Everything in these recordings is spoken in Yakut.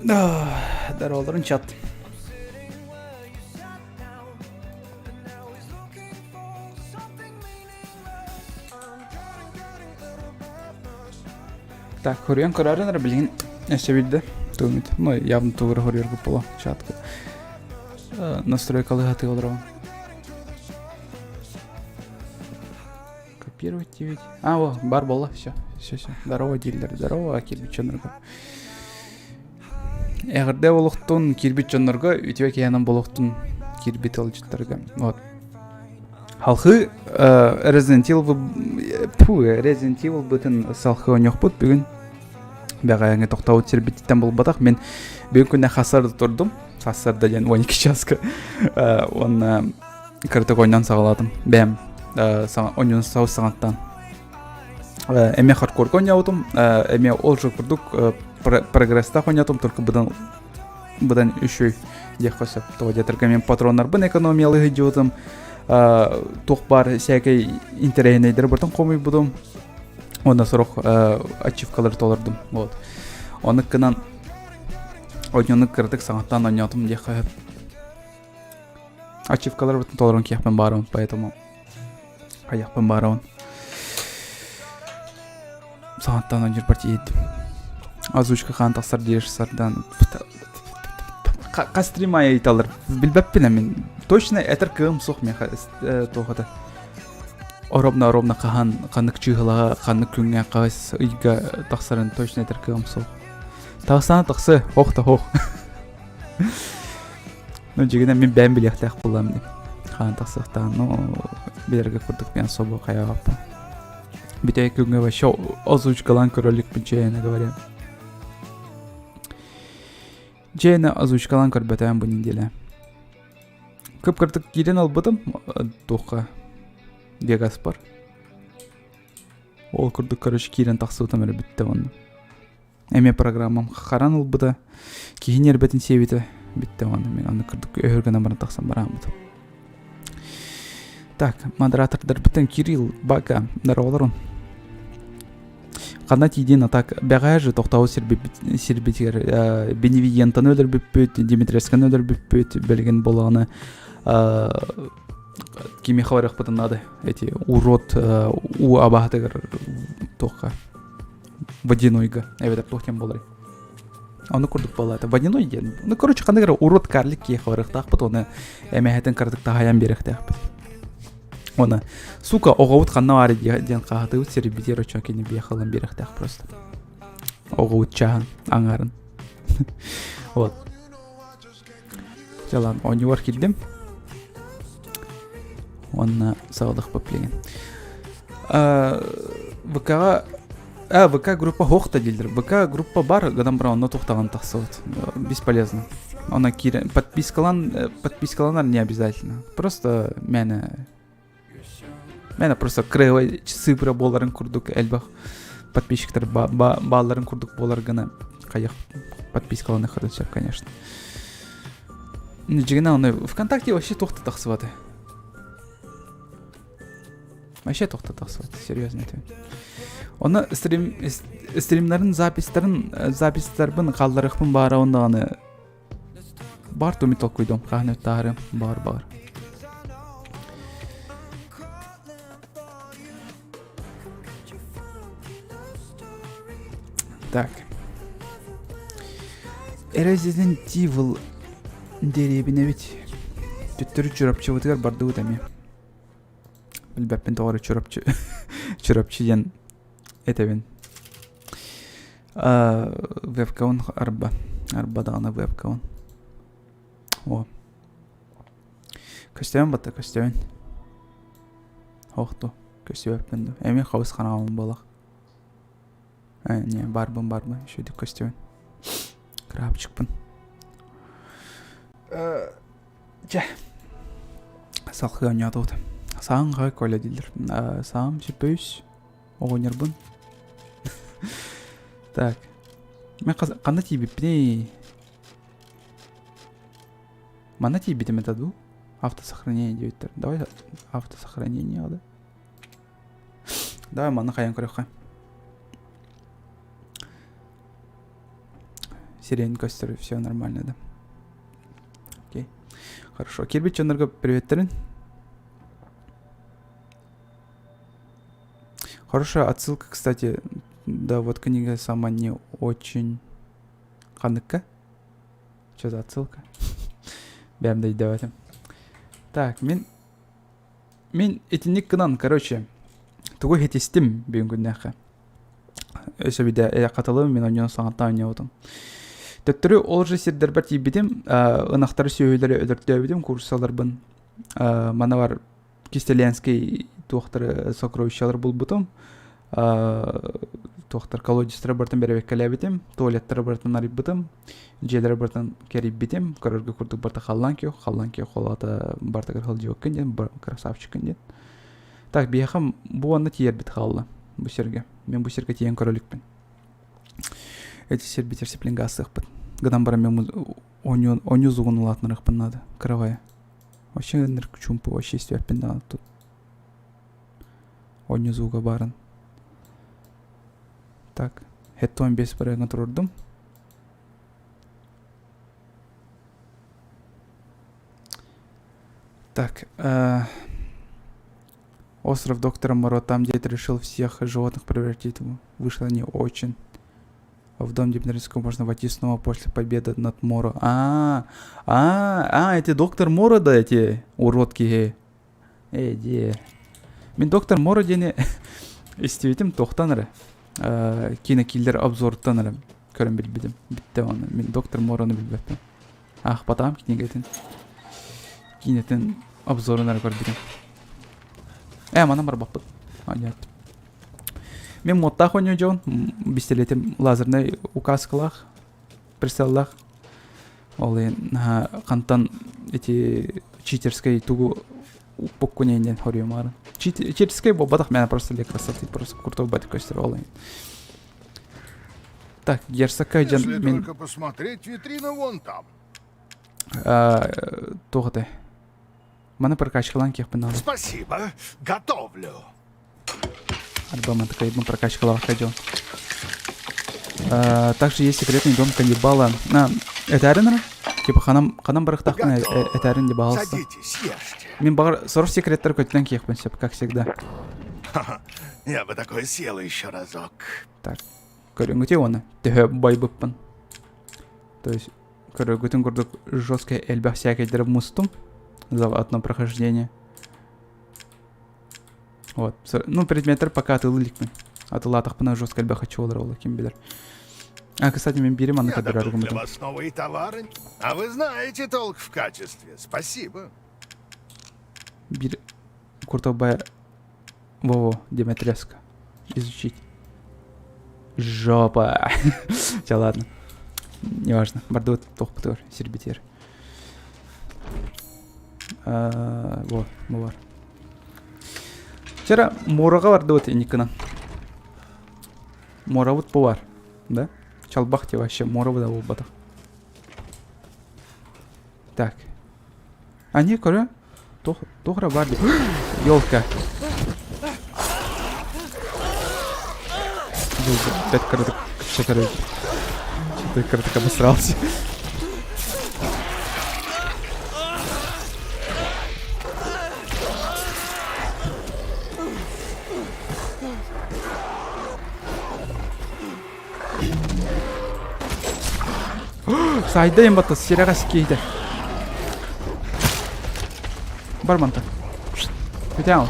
Здороваларын чат. Так, хоруйан көрөрүн эрэ билигин өссө билде. Туумит. Ну, явно тугура хоруйарга буолуо чатка. Настройкалыы хатыы олоробун. Копировать ведь. А, о, бар буолла, все, все, все. Здорово, дилер, здорово, кирбит дьоннорго. Эҕэрдэ олохтун кирбит дьоннорго, үтүө киһинэн болохтун кирбит олдьуттарга. Вот. Халхы Resident Evil Resident Evil бытын салхы ойнохпут бүгүн. Бэҕэҥҥэ тохтообут сирбититтэн булбатах. Мин бүгүн күнэ хасарда турдум. Хасарда диэн 12 часка. Уонна кыратык ойнон саҕалаатым. Бэйэм ойнон сау саҥаттан. Эмиэ хардкорга ойнообутум. Эмиэ ол же курдук прогресстаах ойноотум, только быдан быдан үчүгэй диэххэ сөп. Тоҕо диэтэргэ мин патроннарбын экономиялыы сылдьыбытым. Туох баар сээкэй интэриэһинэйдэри барытын хомуйбутум. Уонна сорох ачивкалары толордум. Вот. Ону гынан ойноону кыратык саҥаттан ойноотум диэххэ сөп. Ачивкалары барытын толорон киэхпин баарым, поэтому хайахпын баарабын. Саҥаттан ойнуурбар тиийдим. Озвучка хаан тахсар диир сардан хас стрим аайы ыйыталлар билбэппин мин точно этэр кыым суох миэхэ туох это ровно ровно хаһан ханнык чыыһылаҕа ханнык күҥҥэ хас ыйга тахсарын точно этэр кыам суох тахсаана тахсы ох да ох ну дьигинэ мин бэйэм билиэхтээх буоллам дии хаан тахсыахтаах ну билэргэ курдук мен особо хайаабаппын бүтэй күҥҥэ вообще озвучкалаан көрө иликпин честно говоря Дьиэни озвучкалаан көрбөтөм бу неделя. Кып-кырдык киирэн ылбытым туохха Вегаспар. Ол курдук короче киирэн тахсыбытым эрэ бүттэ уонна. Эмиэ программам харан ылбыта, киһи ньиэрбэтин сиэбитэ бүттэ уонна мин аны курдук өһөр гынан баран тахсан барааммытым. Так, модератордарбытын Кирилл, Бака, здороволорун. Ханна тиийдин, а так бэҕэһээ же тохтообут сирбитигэр Беневиентаны өлөрбүппүт, Дмитриевсканы өлөрбүппүт, билигин буолаҕына кимиэхэ барыахпытын наада эти урод уу абаһатыгар туохха водянойга эбэтэр туох диэн буоларый Ону курдук буолаата. Водяной диэн. Ну, короче, ханнык эрэ урод карлик киэхэ барыахтаахпыт, оны эмэһэтин кыратык таһайан биэриэхтээхпит. Оны, сука, оҕобут ханна баар диэн хаһатыбыт сирбитигэр очо кини биэхэ ылан биэриэхтээх просто. Оҕобут чааһын, аҥаарын. Вот. Жалан, оонньууар киирдим. Уонна саҕалыахпыт билигин. ВК-ҕа А, ВК группа хоох да дииллэр. ВК группа бар, гынан баран онно туохтаҕын тахсыбыт. Бесполезно. Она киирэн подпискалан подпискаланар не обязательно. Просто мээнэ мээнэ просто кырыабай цифра буоларын курдук элбэх подписчиктар баалларын курдук буолар гына хайах подпискаланыаххытын сөп, конечно. Дьигинэ оны ВКонтакте вообще туох да тахсыбаты. Вообще туох да тахсыбат, серьезно этим. Оны стрим стримнарын записьтарын записьтарбын хаалларыахпын баарабын даҕаны бар туми толкуйдум хаһан өттаарым бар бар. Так. Resident Evil дэриэбинэбит төттөрү Чурапчыбытыгар бардыбыт эмиэ. Билбэппин тоҕо эрэ Чурапчы Чурапчы диэн этэбин. Вебкаун арба. Арба даҕаны вебкаун. О. Көстөбүн батта көстөбүн. Охту. Көстүбэппин ду. Эмиэ хабыс хараҕым буолах. Э, не, барбын барбын. Үчүгдүк көстөбүн. Крабчикпын. Чэ. Салхыы оонньоотубут. Саҥ хай Коля дииллэр. Саам сүппөйүс. Оҕонньорбун. Так. Мен ханна тиийбиппиний? Манна тиийбитим это дуу? Автосохранение диэбиттэр. Давай автосохранение да. Давай манна хайан көрүөххэ. Сирень көстөр, все нормально, да. Окей. Хорошо. Кирбит дьоннорго приветтерин. Хорошая отсылка, кстати. Да, вот книга сама не очень... Ханыкка? Что за отсылка? Бэм да өйдөөбөтүм. Так, мин мин итинник гынан, короче, тугу иһитистим бүгүн күннээххэ. Өссө биде хатылым мин онньон саҥаттан оонньообутум. Төттөрү ол же сирдэрбэр тиийбитим, ынахтары сүөһүлэри өлөртөөбүтүм, курсаларбын мана бар Кистеленский туохтары сокровищалар булбутум. Туохтар колодецтары барытын бэрэбэккэлээбитим, туалеттары барытын арыйбытым, дьиэлэри барытын кэрийбитим, көрөргө курдук барыта халлаан күөх, халлаан күөх холоото бартыгар сылдьыбыккын диэн, красавчиккын диэн. Так, биһиэхэ бу уонна тиийэрбит хаалла бу сиргэ. Мин бу сиргэ тиийэн көрө иликпин. Эти сирбитер сиплинга астыахпыт. Гынан баран мен онньу зугун улаатынарыахпын наада, кыравая. Вообще ынырык чуумпу вообще истибэппин даҕаны тут. Оонньуу звуга баарын. Так, хеттон бес бырайыгын турурдум. Так, э, остров доктора Моро, там дед решил всех животных превратить. Вышло не очень. В дом Дебнерского можно войти снова после победы над Моро. А, а, а, эти доктор Моро, да, эти уродки. Э, де. Мин доктор Моро диэни истибитим туохтан эрэ. Кинокиллер обзортан эрэ көрөн билбитим. Бүттэ оны. Мин доктор Морону билбэппин. Аахпатаҕым кинигэтин. Киинэтин обзорун эрэ көрбүтүм. Э, манан барбаппыт. Нет. Мен муоттаах оонньуу дьон, бистэлиэтим лазернай указкалаах, прицеллаах. Ол иһин хантан ити читерскэй тугу уппуккун диэн хоруйумаарын. Читерскэй буолбатах, мен просто для красоты, просто крутой батик көстөр ол иһин. Так, герцогка дьон Если мин только посмотреть, витрина вон там. туох этэй? Маны прокачкалаан киэхпин наада. Спасибо, готовлю. Арба мантыкайбын прокачкалаахха дьон. Также есть секретный дом каннибала. На, этээрин эрэ? Типа ханам ханам барыхтахпын этээрин деп баҕалыста. Садитесь, ешьте. Мин баҕар сорох секреттер көтүтэн киэхпин сөп, как всегда. Я бы такое съела еще разок. Так, көрүҥүтүй уонна төһө байбыппын. То есть көрөргүтүн курдук жесткое элбэх всякайдары мустум за одно прохождение. Вот. Ну, предметтер пока атылы иликпин. Атылаатахпына жестко элбэх хочу ол ким билэр. А, кстати, мен бири манна Я көрдөрөр добыл для гыммытым. вас новые товары. А вы знаете толк в качестве. Спасибо. Бир куртобая Во-во, Деметреско. Изучить. Жопа. Все, ладно. Неважно. Бардуот тохпутугар, сирбитер. Во, бар. Вчера муораҕа бардыбыт инниккынан. Муорабыт бу бар. Да? Чалбах те вообще муора да буолбатах. Так. А не, көрө. Туох эрэ баар дии. Елка. Бэт кыратык чакары. Что-то кыратык обосрался. Сайдайын батта сирэҕэ киһитэ. Бар манта. Бүтэн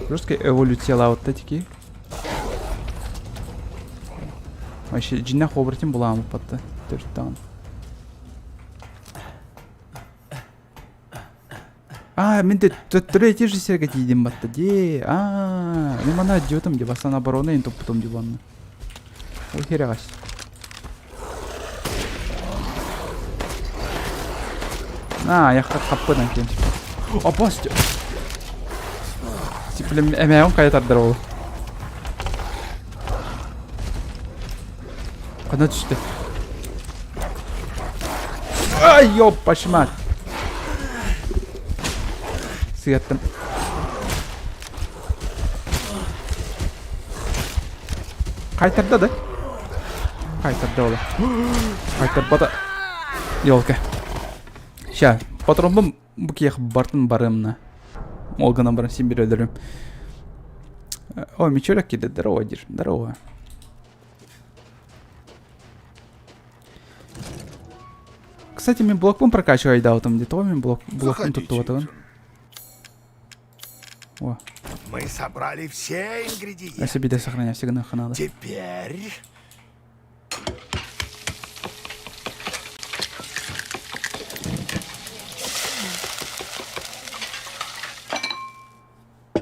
Русский эволюциялаабытта тики. Вообще дьиннэх оборотень булаамыппатта төрүттаҕын. А, мин төттөрү эти же сиргэ тиийдим батта дии. А, мен мана идиотом дии бастан оборона ин туппутум дии буонна. Ой, херэҕэс. А, аяхта хаппынан киэн. Опас! Типа, эмээҕин хайа тардар ол. Хана түстэ. Ай, ёппашмат! Сыаттым. Хайтарда да? Хайтарда ола. Хайтарбата. Елка. Ща, патронбум бу киэх бартын барымна. Ол гынан баран син бир өлөрүм. О, мичурак киде. Здорово, дир. Здорово. Кстати, мен блокпун прокачивай даутым где то мен блок блокпун Заходите, туттубатыбын. Итан. О, Мы собрали все ингредиенты. я себе да сохраняю, всегда надо. Теперь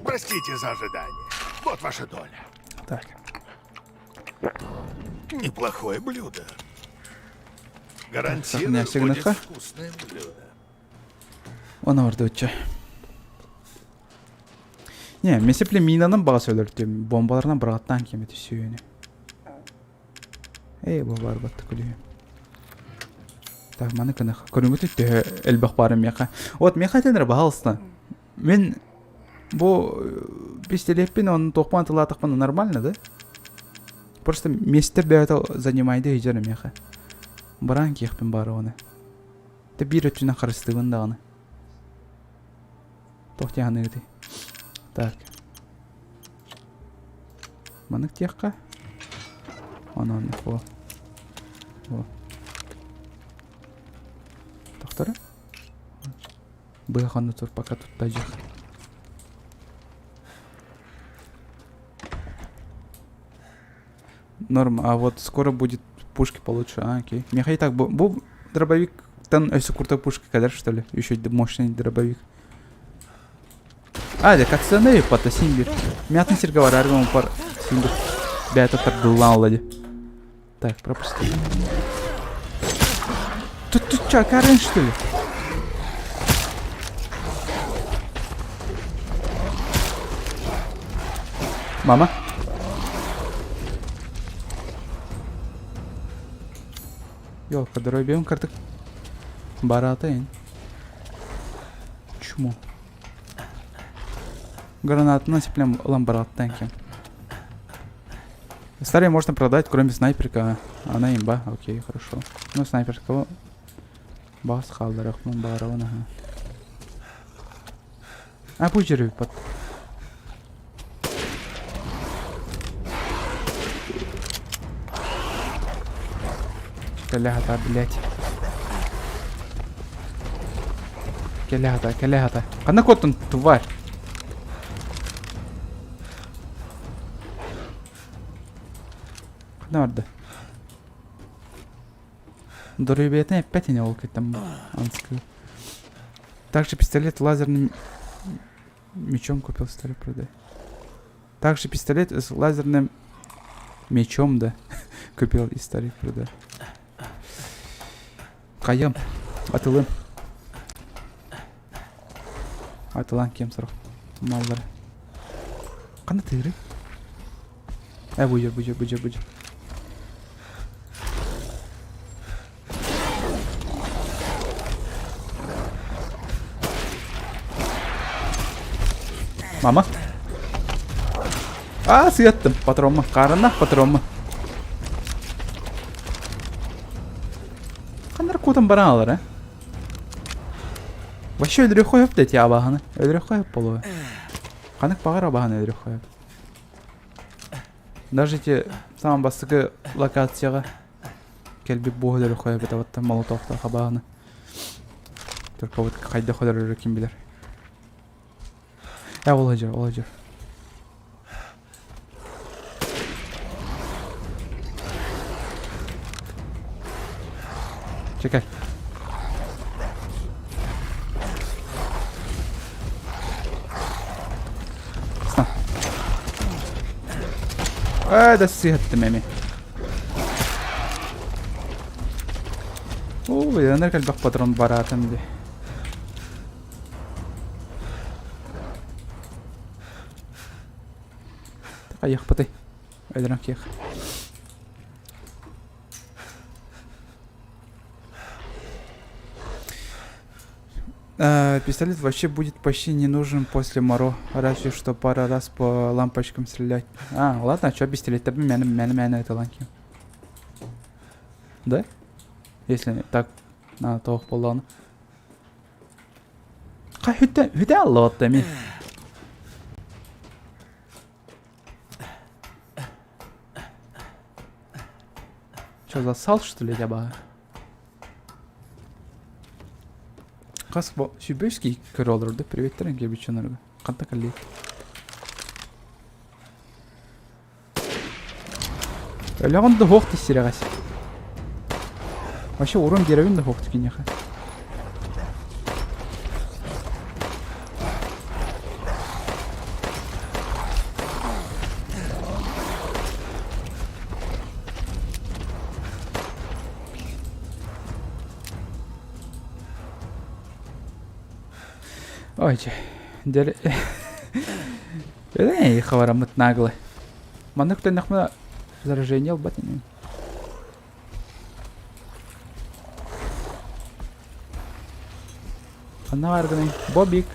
Простите за ожидание. Вот ваша доля. Так. Неплохое блюдо. Гарантирую, будет вкусное блюдо. Оны ордучча. Не, месепле минанын бағасы өлөртүм. Бомбаларынан бырағаттан кемети сүйүнү. Эй, бу бар батты күлү. Так, маны кынах. Көрүнгүтү төһө элбэх бары меха. Вот меха тенер баһалысна. Мен бу пистолетпин он тохпан тылаатахпын нормально, да? Просто месте бэйэтэ занимайды ыдьар миэхэ. Бараан киэхпин баара оны. Тэ биир өттүнэн харыстыыбын даҕаны. Туох диэханыгытый? Так. Манык диэххэ. Онон во. Во. Тохторо? Быһа тур пока тут тажах. Норм, а вот скоро будет пушки получше. А, окей. Меха и так бу, бу дробовик там өссө курта пушка кэлэр что ли? Еще мощный дробовик. А, да как цены пата симбир. Мятный сирговар аргон пар симбир. Бята тардылан лади. Так, пропусти. Тут тут чё, Карен что ли? Мама? Ёлка, дорогой картык. Баратайын. Чмо. Гранатны сеплем ылан бараттан кем. Старые можно продать, кроме снайперка. Она имба. Окей, хорошо. Ну, снайперского. Бас халдарахман барона. А пусть под. Кэлэ блядь. Кэлэ кэлэ Ханна куоттун, тварь. Ханна барда? Доруйбиятын эппэт ини ол кыттам анскы. Также пистолет лазерным мечом купил, старый продай. Также пистолет с лазерным мечом, да, купил и старый продай. Хайам, атылым. Атылан кем сорох. Маллар. Ханна тыыры? Э, буйдер, буйдер, буйдер, буйдер. Мама. А, сыяттым. Патронма. Карына патронма. Ханнар кутан баран алар, э? Вообще өлөрө хойоп дети абаһаны. Өлөрө хойоп болуо. Ханык баҕар абаһаны өлөрө хойоп. Даже эти самый бастакы локацияҕа кэлбит буоһу өлөрө хойоп этэ молотовтаах абаһаны. Только вот хайдах өлөрөрө ким билэр. Э, ол сылдьар, ол сылдьар. Чекай. Сна. Э, да сыһаттым эми. Оо, янар кэлбэх патрон бараатым ди. Хайыахпытый? Өлөрөн киэх. Пистолет вообще будет почти не нужен после Моро, разве что пара раз по лампочкам стрелять. А, ладно, а чё пистолеттербин мээнэ мээнэ мээнэ ыталаан Да? Если так надо туох буоллаҕына. Хай хүтэ хүтэ аллаҕатта эми. Что, засал, что ли, я Хас бо сүбөский көрө олорду. Приветтер кебиченерге. Ханта калли. Өлөҕүн да хуох тиссирэҕэс. Вообще урон биэрэбин да хуох киниэхэ. Ой, дьэ, Эй, хабараммыт нагло. Маннык төннөхмө заражение ылбат инин. Ханна бааргыный? Бобик.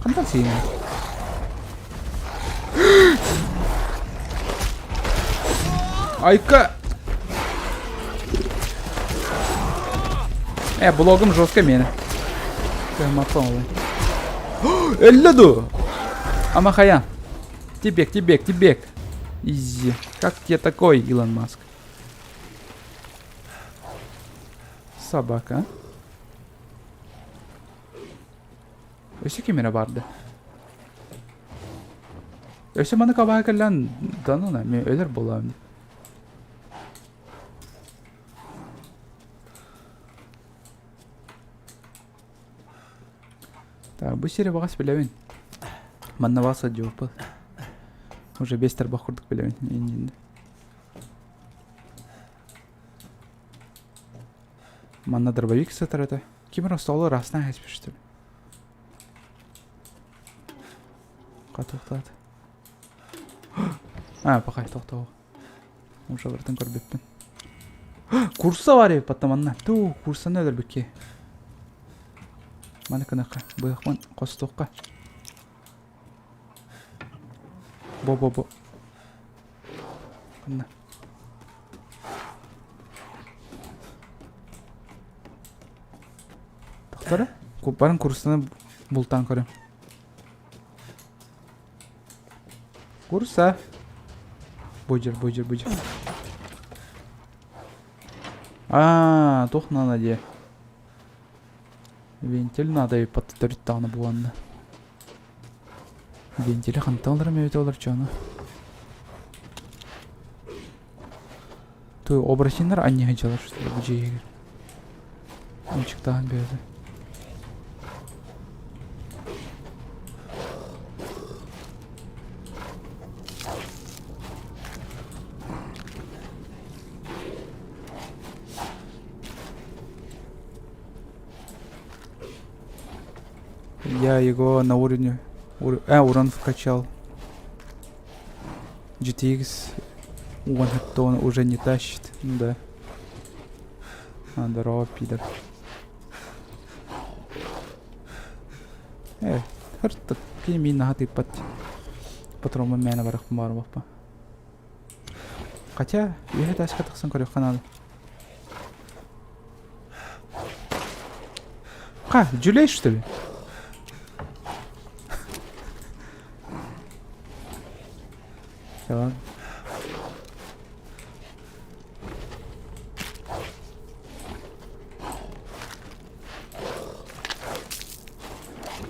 Хантан сиин? Айка! Э, блогым жестко мені. Өллө ду! Амахаян. Тибек, тибек, тибек. Изи. Как тебе такой, Илон Маск? Собака. Өссө ким эрэ барды. Өссө маны кабаһа кэллэн данына мен өлөр буолаам. Так, бу сири баҕас билэбин. Манна баҕас сылдьыбыппыт. Уже бес тарбах курдук билэбин иннинэ. Манна дробовик сытар этэ. Ким эрэ остуолу ыраастаан кэспит что ли? Хатыахтаат. А, пока тохтоо. Уже барытын көрбүппүн. Курса бар эбит потом манна. Туу, курсаны өлөрбүккэ. Маны кынакка, быахпын хостуохха. Бо-бо-бо. Ханна. Тохтора? Баран курсаны бултаан көрөм. Курса. Будер, будер, будер. А, туох надо дии. Вентиль надо и подтөрүт даҕаны буоланна. Вентили хантан ыларым эбитэ олор чону. Ту обращеннар анньыһы дьалар что ли бу дьиэһигэр. Ончуктаан бэйэтэ. Я его на уровне... Ур... А, урон вкачал. GTX он, то он уже не тащит. Ну да. А, здорово, пидор. Э, хыртык кини мин наһаа тыыппат. Патроммун мээнэ барахпын баарбаппа. Хотя, үөһэ этээскэ тахсан көрүөххэ наада. Ха, дьүлэй что ли? Tamam.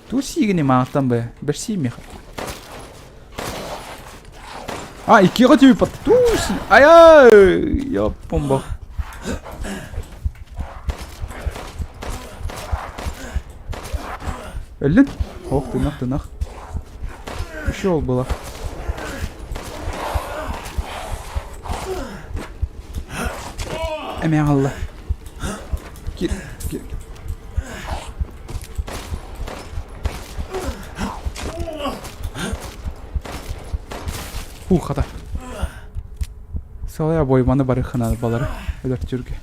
Туу сиигини мааттан бе. Бэрсии миэхэ. А, иккиэҕэ түбүппат. Туу си. Ай-ай! Яппомбах. Өллүн? Ох, тынах, тынах. Еще ол было. Эмиэ аҕалла. Кир, кир. Ух, хата. Сылайа бойманы барыхына балары өлөртүргэ.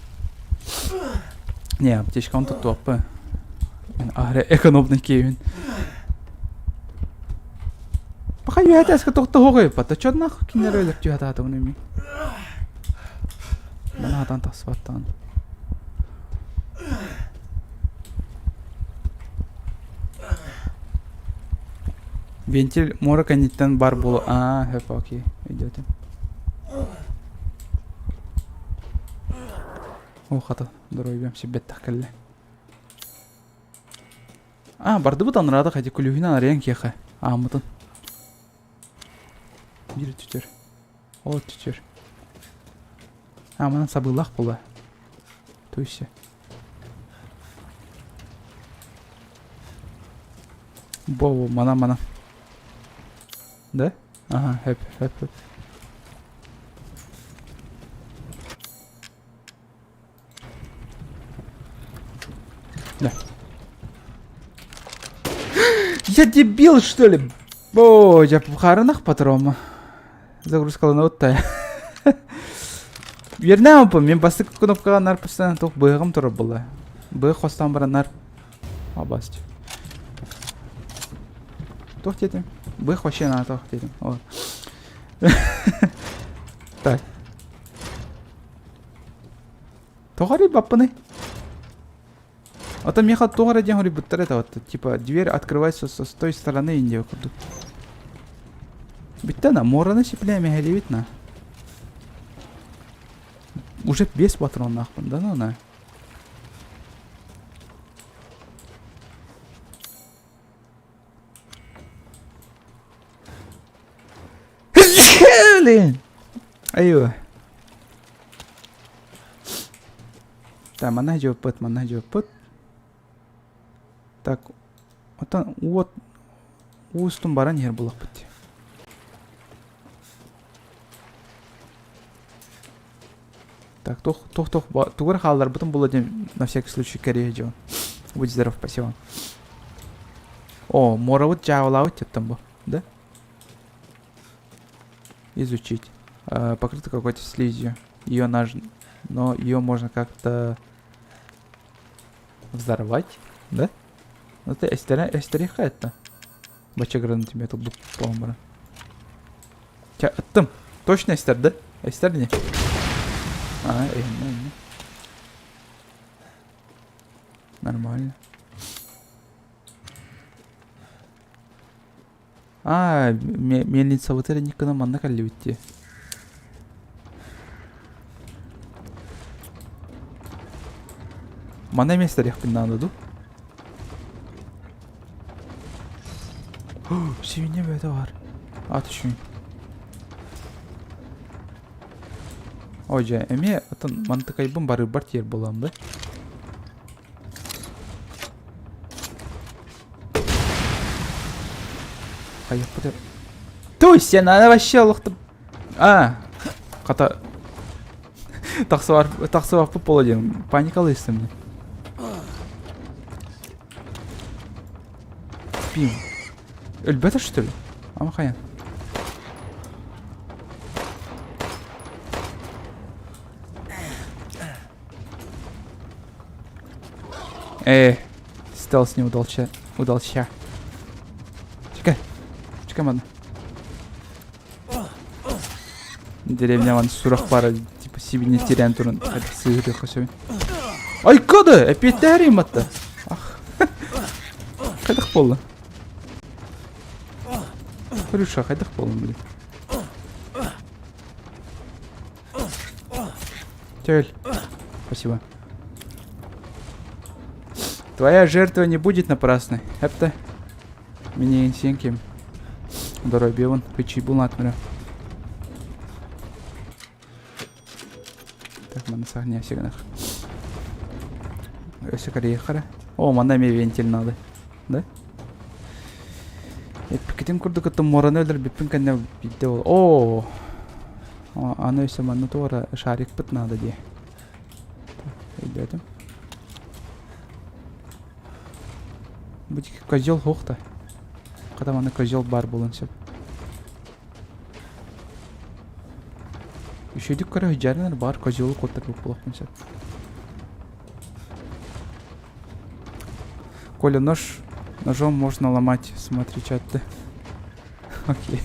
Не, аптечкам туттуохпа. Аһара экономный киэбин. Пока үөһэ тохтоһуох эбиппат. Чё нахуй кинилэр өлөр түһэ эми. Манаатан тахсыбаттаан. Вентиль муора кэнниттэн бар буолу. Аа, хөп, окей, өйдөөтүм. О, хата, доруобуйам сирбэттэх кэллэ. А, бардыбыт анраада хати күлүүһүнэн арыйан киэхэ ааммытын. Биир түтөр. Ол түтөр. А, манан сабыылаах була. Туйся. Бо, мана, мана. Да? Ага, хэп, хэп, хэп. Да. Я дебил, что ли? О, я харанах патрома. Загрузкалана оттая. Вернем мен бастык кнопкаға нар постоянно тоқ бығым тұрып была. Бығы қостан бара нар. Абасть. Тоқ дедім. Бых вообще на тоқ дедім. Вот. Так. Тоҕо арыйбаппыный? А то меха тоҕо эрэ диэн хоруйбуттар это вот, типа, дверь открывается с той стороны Индия курдук. Бүттэ на, муораны сиплээн мэһэлиибит на. Уже без патроннаахпын да ну на. Блин! Айыы. Так, манна дьуоппут, манна дьуоппут. Так, оттон уот уустун баран иһэр булахпыт дии. Так, туох туох туох тугу хаалларбытым буолла диэн на всякий случай кэрийэ дьон. Будь здоров, спасибо. О, муорабыт дьаабылаабыт диэттэн бу, да? Изучить. Покрыта какой-то слизью. Ее наж... Но ее можно как-то взорвать, да? Ну ты эстериха это. Бача гранатомет тут по Аттым. Точно эстер, да? Эстер не? А, э, Нормально. Аа, мельницабыт эрэ гына манна кэллибит дии. Манна эмиэ эстэриэхпин наада дуу? Сүүнэ бөтө бар. Ат үчүн. Ой, дьэ, эмиэ атын мантыкайбын барыырбар тиэр буолан да. Хайыппыт То есть она вообще олохто... А, хата... Тахсыбар, тахсыбаппыт буола диэн паникалыы истим. Пим. Өлбөтө что ли? Ама хайан. Э, стелс не удался. Удался. Чекай. Чекай, ладно. Деревня ван сурах пара, типа сибини терян турун. Сыыры хосөбүн. Ай, коды! Эпиэттэри матта. Ах. Хайдах буолла? Хрюша, хайдах буолла, блин. Тёль. Спасибо. Твоя жертва не будет напрасной. Это меня инсенким. Доробеван, пычи был натмера. Так, мана сахня сигнах. Өсө карьера. О, манна эмиэ вентиль надо. Да? Эппикитин курдук оттон муораны өлөрбүппүн кэннэ биирдэ ол. О! Аны өссө манна туора шарикпыт надо дии. Өйдөөтүм. Бу козел суох да. Хата манна козел баар буолуон сөп. Үчүгүйдүк көрө сылдьарынар баар козелу куоттарбыт буолуохпун сөп. Коля, нож ножом можно ломать, смотри чат ты. Окей.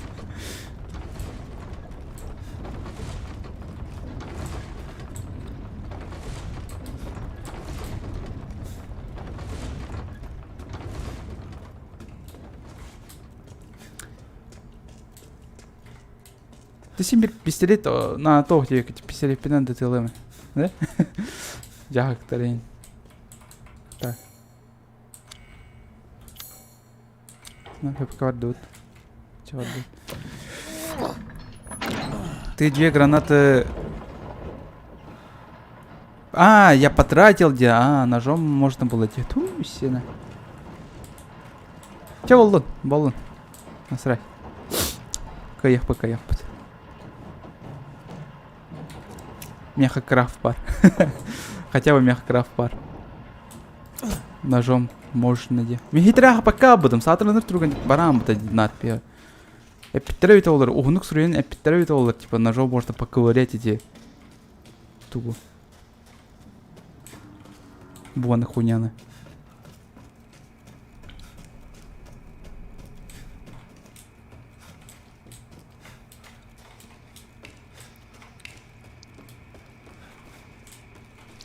Ты син бир пистолет на то диэки пистолеппинэн да тыалыам. Да? Дьаһыктарыйын. Так. На, пока бардыбыт. Чэ бардыбыт. Ты две гранаты... А, я потратил где? А, ножом можно было тебе. Ту, сена. Че боллун? Боллун. Насрать. Кыайыахпыт, кыайыахпыт. Меха крафт бар. Хотя бы меха крафт бар. Ножом можно де. Мен хитраха пока будем. Сатырыныр турган барам быта надпи. Эппиттер эбит олар. Уһунук суруйан эппиттер эбит олар. Типа ножом можно поковырять эти тугу. Буаны хуйняны.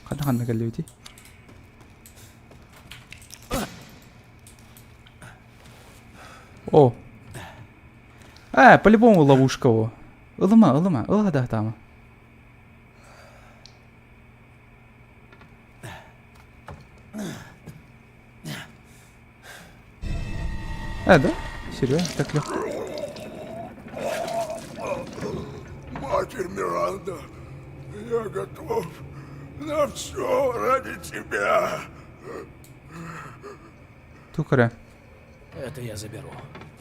Ханна ханна кэллибитий? О! Э, по-любому ловушка о. Ылыма, ылыма, ыла да тама. Э, да? Серьезно? Так легко? Матерь Миранда, я готов на все ради тебя. Тукаря. Это я заберу.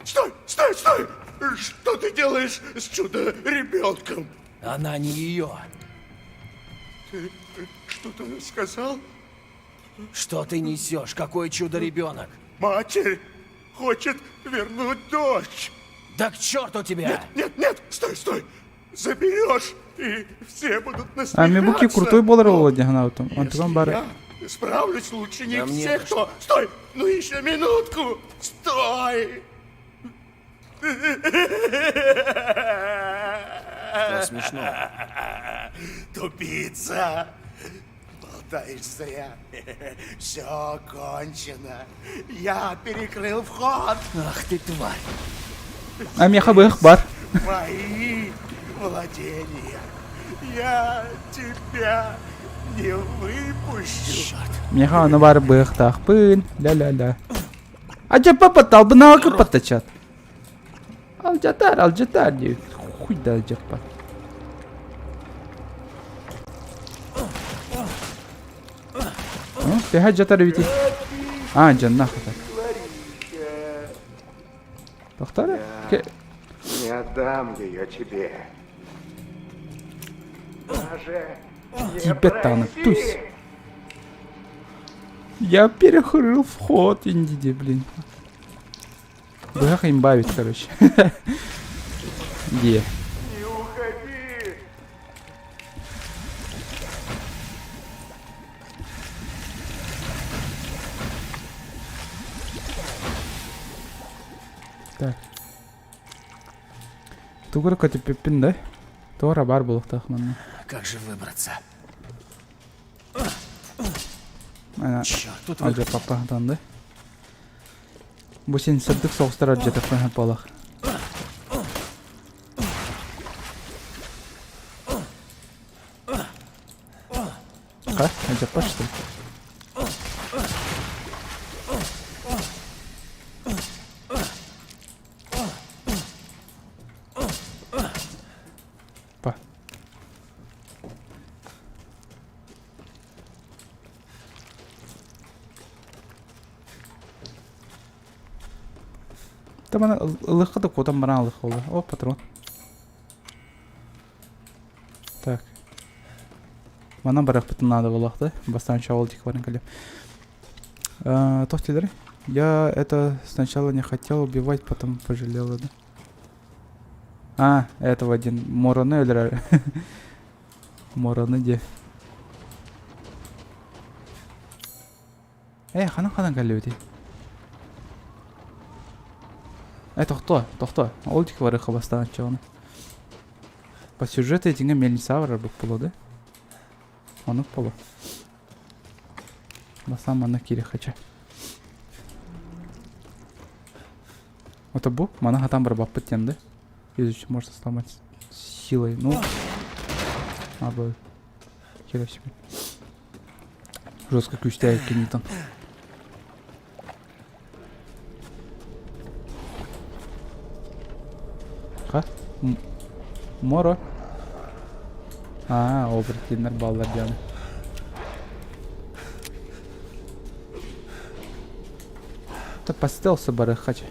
Стой, стой, стой! Что ты делаешь с чудо-ребенком? Она не ее. Ты что-то сказал? Что ты несешь? Какой чудо-ребенок? Матерь хочет вернуть дочь. Да к черту тебя! Нет, нет, нет, стой, стой! Заберешь, и все будут насмехаться. А Мибуки крутой буолар буолла дии санаабытым. Онтукам баар Я справлюсь лучше не Да мне всех, кто... Стой! Ну еще минутку! Стой! Что смешно? Тупица! Болтаешь зря. Все кончено. Я перекрыл вход. Ах ты тварь! А миэхэ быһах бар. Мои владения. Я тебя не выпущу. Черт! Миэхэ ону баар быһахтаахпын. Ля-ля-ля. Адьапа талбынаакы паттачат. Алдьатаар, алдьатаар диэбит. Хуй да алдьаппат. Төһө дьатар эбитий? А, дьонноох хатар. Тохтор Не отдам ее тебе. Даже не Тиийбэт даҕаны проси. тусь. Я перекрыл вход, индиди, блин. Быһах имбавит, короче. Где? Не уходи. Так. Тугура көтүппүппүн да? Туора бар буолуохтаах манна. Как же выбраться? Ана Черт, тут выход. алдьаппаппа да? Бу син сырдык соҕустар алдьатахпын буолах. Ха, алдьаппат что ли? Па. Тамана ылыхха да куотан баран ылых буолла. О, патрон. Так. Манан барыахпытын наада буолуохта. Бастаан чоҕул диэки баран кэлиэм. Туох дииллэрий? Я это сначала не хотел убивать, потом пожалела, да? А, этого один. Мороны өлөрөр. Мороны диэ. Э, ханан ханан кэллибитий? Э, тохтоо, тохтоо. Ол диэки барыахха бастаан оччоҕуна. По сюжету итингэ мельница барарбыт буолуо да? Онук буолуо. Бастаан манна киириэххэ чэ. Это бу, маны хатан барбаппыт диэн да? Изучить можно сломать силой. Ну, абы. Хера себе. Жестко күүстээх кинитон. Ха? Моро? Аа, оборотиннар бааллар диэн. Да по стелсу барыахха чэ.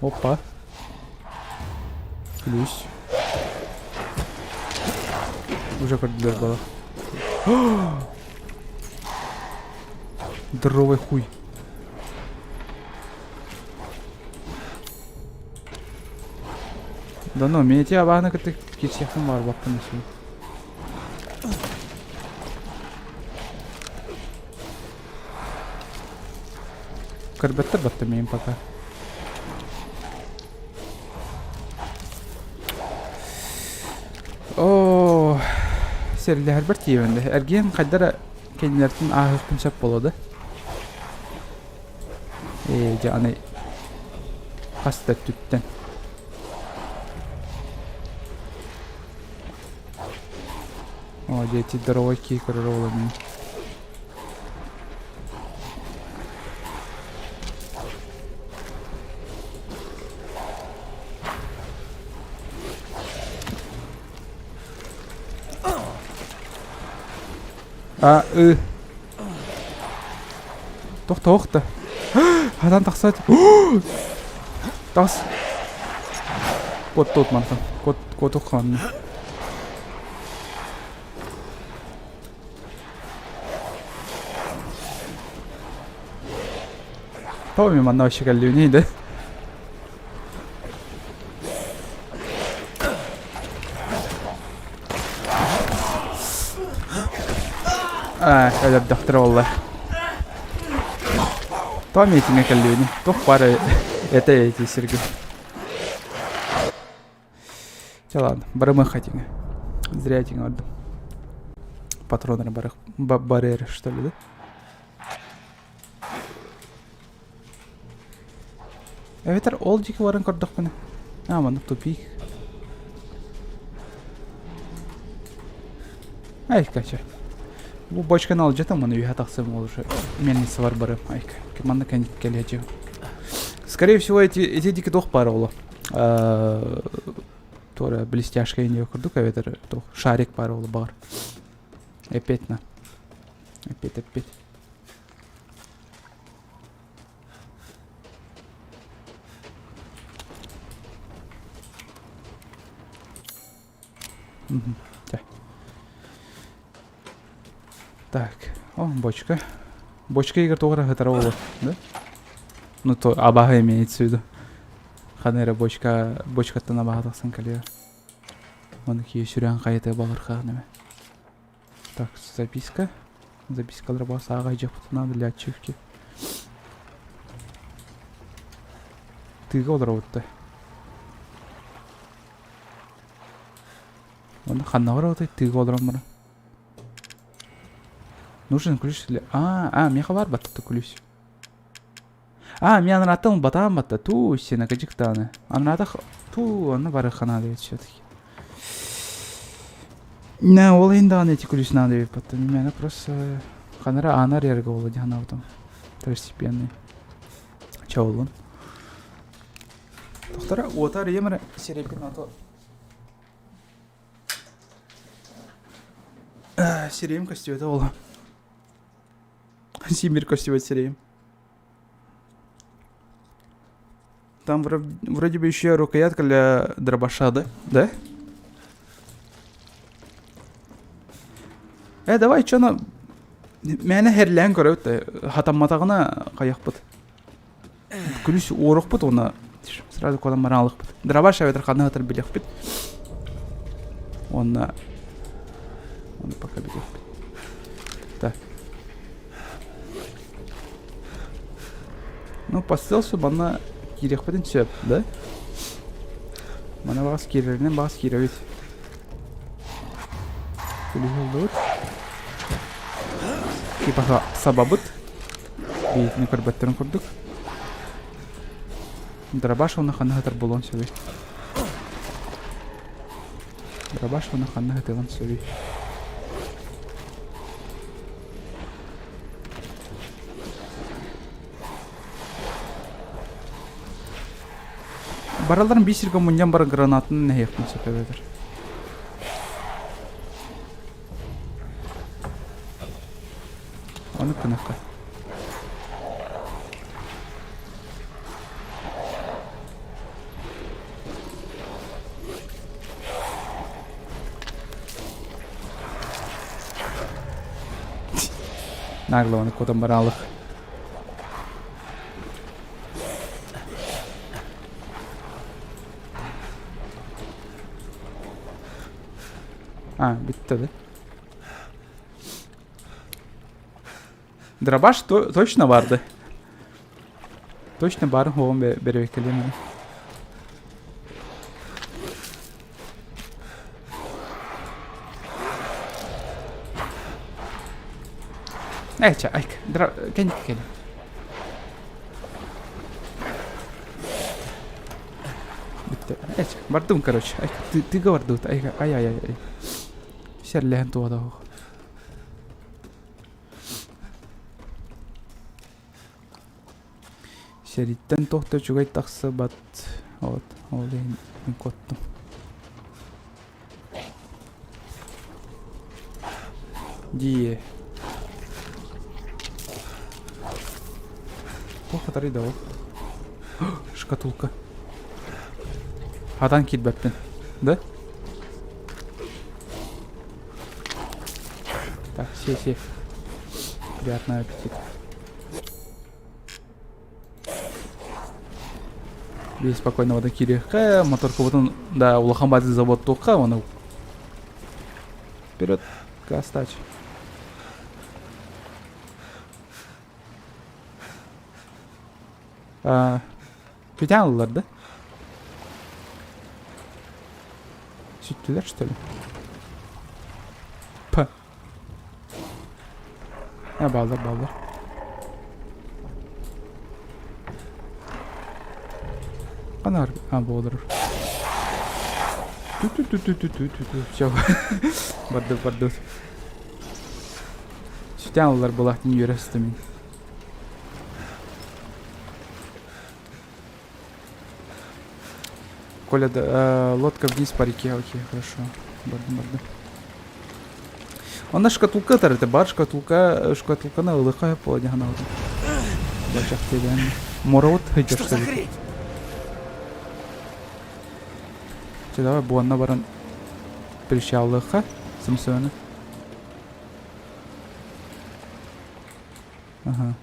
Опа. Плюс. Уже көрдүлэр бала. Здоровый хуй. Да ну, мен эти абааны кытта кирсиэхпин баҕарбаппын өссө. Көрбөттөр батта миин пока. Оо, сэрилэһэрбэр тиийэбин да. Эргиэн хайдара кэннилэртэн ааһыахпын сөп буолуо да. Ээ, дьэ аны хас да өттүттэн. О, дьэ ити здоровой киһи көрөр уоланыы. А, ы. Тохтоох да. Хатан тахсат. Тас. Кот тот мантан. Кот коту ханна. Томми манна вообще кэллиүнүй да? Аа, өлөрдөхтөр буолла. Томми итингэ кэллиүнүй. Туох баар это эти сиргэ. Чэ ладно, барымыахха итингэ. Зря итингэ бардым. Патроннары барых, барыар, что ли, да? Эбэтэр ол дьиэки баран көрдөхпүнэ, аа маннык тупик. Айка чэ. Бу бочканы алдьатам, маны үһэ тахсым ол уже мельницалар барым. Айка, манна кэлиэчи. Скорее всего, эти, эти дики туох баар оҕоло. Туора блестяшка инде курдук эбэтэр туох шарик баар оҕоло баҕар. Опять на. Опять, опять. Так, о, бочка. Бочка игр туох эрэ сытара буолуо, да? Ну, то абаһа имеется в виду. Хана эрэ бочка, бочкаттан абаһа тахсан кэлиэ. Оны киһи сүрээн хайытыа балырхаан эмэ. Так, записка. Запискалар бас ааҕа дьахпытына для ачивки. Тыга олоробут да. Онно ханна барабытай тыга олорон баран. Нужен ключ для... А, а, миэхэ баар батта ключ. А, мен анараттан батаан батта. Туу, сена кыдьыктааны. Анаратах туу, онно барыахха наада эбит все-таки. Не, ол иһин даҕаны эти ключ надо эбит батта. Миэнэ просто ханара аанар ярга буолла дии санаабытым. Второстепенный. Чэ буоллун. Тохтора уота арыйам эрэ сирэйбин ото Сирэйим көстүбэтэ буолла. Симир көстүбэт сирэйим. Там вроде бы еще рукоятка для дробаша, да? Да? Э, давай, чё на... Мээнэ хэрлээн көрөбүт хатамматаҕына хайахпыт. Күлүс уоруохпут уонна сразу куотан баран алыахпыт. Дробаш эбэтэр ханна сытар билиэхпит. Уонна... Ону пока бүтүөхпүт. Так. Ну, по стелсу манна киириэхпитин сөп, да? Мана баҕас киирэринэн баҕас киирэбит. Күлүһүллубут. Типа сабабыт. Биитини көрбөттөрүн курдук. Дробаш уонна ханна сытар буолуон сөбүй? Дробаш уонна ханна сытыан сөбүй? Бараларын биир сиргэ мунньан баран гранатын нэһиэхпин сөп эбэтэр. Ону гынахха. Наглованы куотан бараалых. А, бүттэ да? Дробаш то точно барды. Точно барын хоҕун бэрэбиккэлиэм Эчэ, айк, дра, кэнник кэлин. Бүттэ. Эчэ, бардым, короче. Айк, ты, тыга бардыбыт. Ай, ай, ай, ай. Серлэһэн туода оһох. Сэрииттэн туох да үчүгэй тахсыбат. Вот, ол иһин мин куоттум. Дии. Туох хатарый да ол? Шкатулка. Хатан киирбэппин. Да? Так, все, все. Приятного аппетита. Биир спокойно вода киириэххэ, моторкабытын да улахан баайдык заводтуохха, оны вперед, газ тач. А, Күтэн ыллар да? Сүттүлэр что ли? П. А, бааллар, бааллар. Ханар, а, буолар. Ту-ту-ту-ту-ту-ту-ту. Все. Барды, барды. Сүтэн ыллар булахтын үөрэ сытымын. Коля, да, лодка вниз по реке, окей, хорошо. Бардым, бардым. Онно шкатулка тарыта бар шкатулка шкатулканы ылыха буола Бачахтыйдан. Моровут Что за хрень? Чэ, давай буонна баран причаллыха Самсоны. Ага.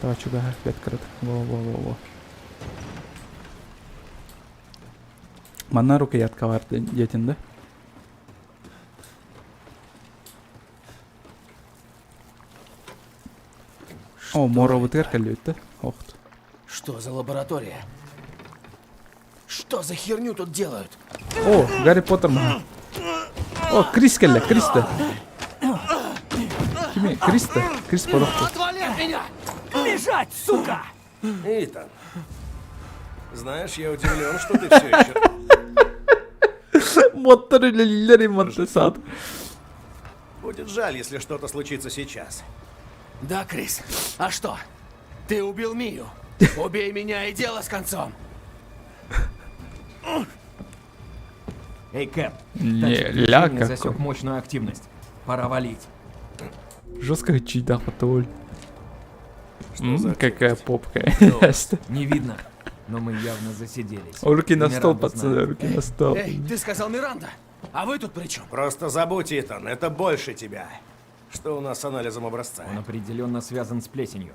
Давай чугаһа бэт кыратык. Во-во-во-во. Манна рукоятка бар диэтин да? О, моробытыгар кэллибит да? Охт. Что за лаборатория? Что за херню тут делают? О, Гарри Поттер маһа. О, Крис кэллэ, Крис да. Кими? Крис да? Крис порохто. Отвали от меня! Лежать, сука! Итан, знаешь, я удивлен, что ты все еще... Моттор үлэлииллэр имманты саат. Будет жаль, если что-то случится сейчас. Да, Крис. А что? Ты убил Мию. Убей меня и дело с концом. Эй, Кэп, Не, датчик ля движения какой. засек мощную активность. Пора валить. Жестко чайдах потоль. Что за Какая активность? попка. Не видно, но мы явно засиделись. Руки на стол, Миранда пацаны, знает. руки на стол. Эй, ты сказал Миранда. А вы тут при чем? Просто забудь, Итан, это больше тебя. Что у нас с анализом образца? Он определенно связан с плесенью.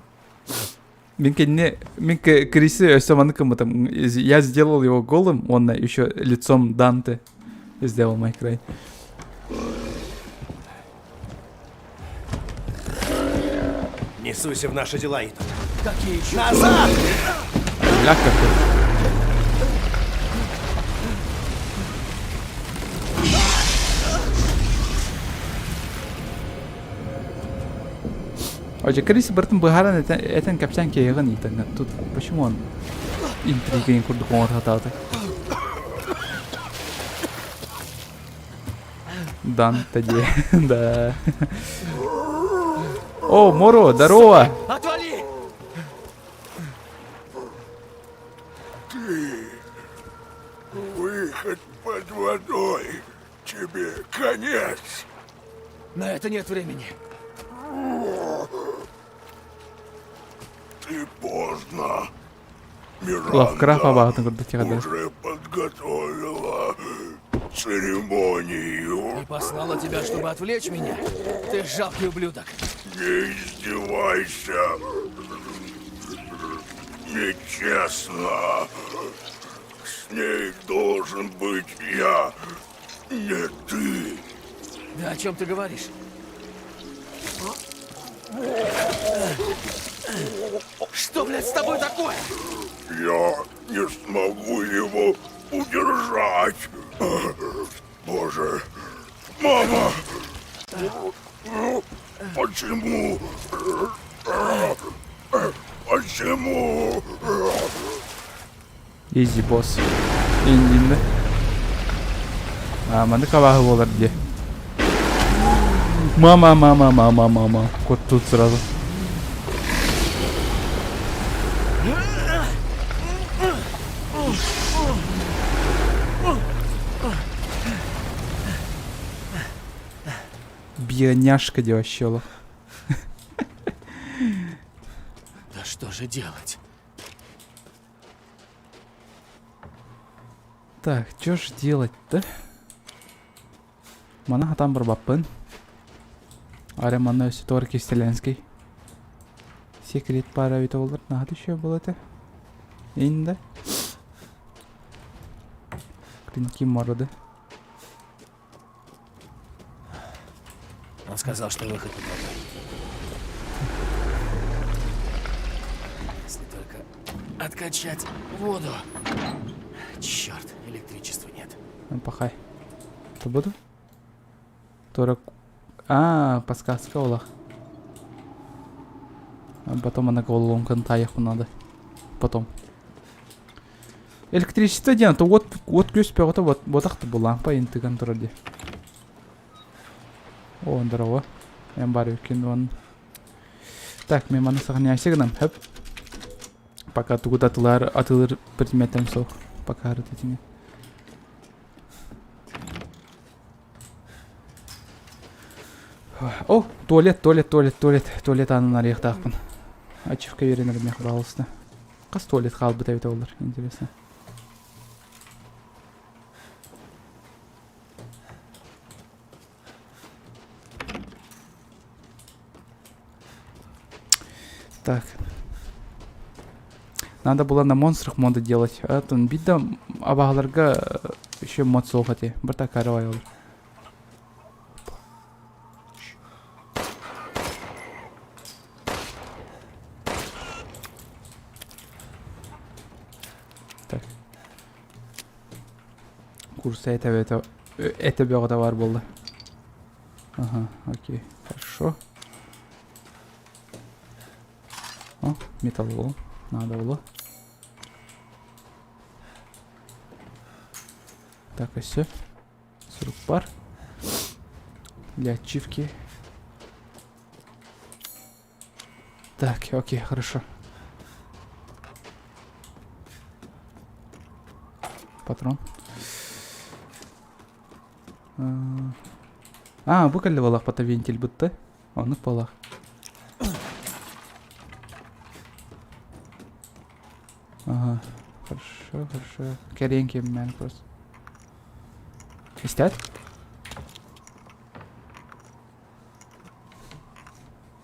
Мин кэннэ, мин Криси өссө маннык гыммытым. Я сделал его голым, он еще лицом Данте сделал Майкрай. Не суйся в наши дела, Итан. Какие еще? Назад! Бля, какой. Отже, Крис бартын быһааран этэн, этэн кэпсээн киһиэҕин ыйтаҥҥа. Тут почему он интригаин курдук оҥоро сатаата? Данте дии, да. О, Моро, здорово! Отвали! Ты... Выход под водой. Тебе конец. На это нет времени. Ты поздно. Лавкрафт Миранда абаҕатын курдук тиҕэдэр. уже подготовила церемонию. И послала тебя, чтобы отвлечь меня? Ты жалкий ублюдок. Не издевайся. Нечестно. С ней должен быть я, не ты. Да о чем ты говоришь? Что, блядь, с тобой такое? Я не смогу его удержать. Боже, мама! Почему? Почему? Easy boss. Индинде. А, маннык абааһы буолар дии. Мама, мама, мама, мама. Кот тут сразу. Бьяняшка девощела. Да что же делать? Так, что ж делать-то? Мана хатан барбаппын. Аре манна өссө туор Кистеленский. Секрет пара эбитэ буоллар наһаа еще был этэ. Инде. Клинки мороды. Он сказал, что выход под водой. Если только откачать воду. Черт, электричества нет. Пахай. То буду? Тора... А, подсказка олах. А потом она головоломканы таайахпын надо. Потом. Электричество диэн, то уот, уот күөс бөҕөтө буотах бу лампа интыган турар дии. О, здорово. Эн бар үккин уон. Так, мен маны сохраняйся гынам. Хөп. Пока тугу да атылар, атылыр предметтен суох. Пока арыт этиҥэ. О, туалет, туалет, туалет, туалет, туалет аанын арыйыахтаахпын. Ачивка үөрэнэр миэхэ пожалуйста. Хас туалет хаалбыт эбитэ буоллар, интересно. Так. Надо было на монстрах моды делать. А то бида абагаларга еще мод суох этэ. Бір такая ол. Так. Курса это это это бөҕө бар буолла. Ага, окей, хорошо. О, металлолом. Надо было. Так, и все. Сурук пар. Для ачивки. Так, окей, хорошо. Патрон. А, бу кэллэ буоллах бата вентиль бытта. Оннук буоллах. Ага, хорошо, хорошо. Кэриэн киэммээн просто. Истээт?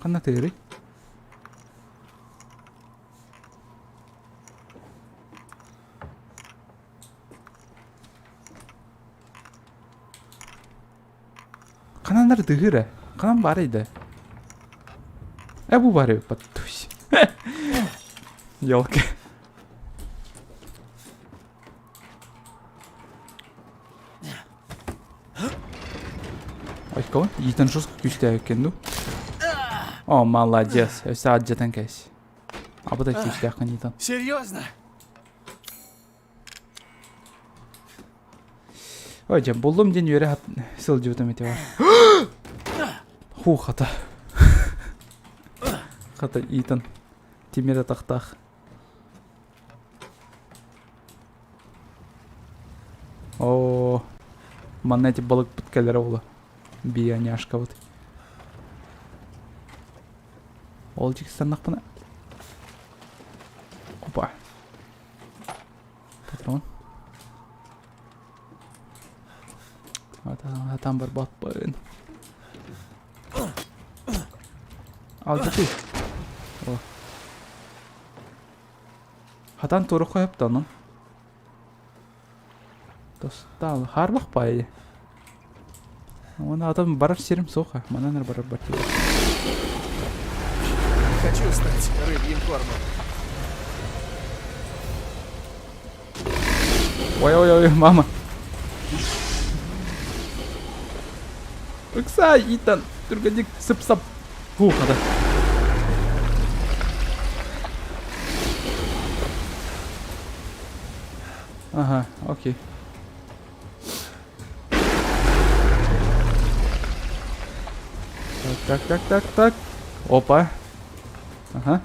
Ханна тыырый? Ханан эрэ тыһыыр ээ. Ханан баарый да? Э бу баар эбит подтусь. Елки. Айкова, Итан жестко күүстээх экен ду. О, молодец. Өссө адьатан кэс. Абытай күүстээххин Итан. Серьезно? Ой, дьэ, буллум диэн үөрэ сылдьыбытым ити бар. Ху, хата. Хата Итан. Тимир атахтаах. Оо, манна эти балыкпыт кэлэрэ буолуо. Бионяшкабыт. Ол дьиксаннахпына. Опа. Патрон. Атан барбаппын. Алдьатыы. О. Хатан турук хөп онон. Тостаал хаарбах баайы. Уонна атын барар сирим суох, манан эрэ барар бар Хочу стать рыбьим кормом. Ой-ой-ой, мама. Ыкса, Итан, түргэнник сып-сап. Фу, хата. Ага, окей. Так, так, так, так, так. Опа. Ага.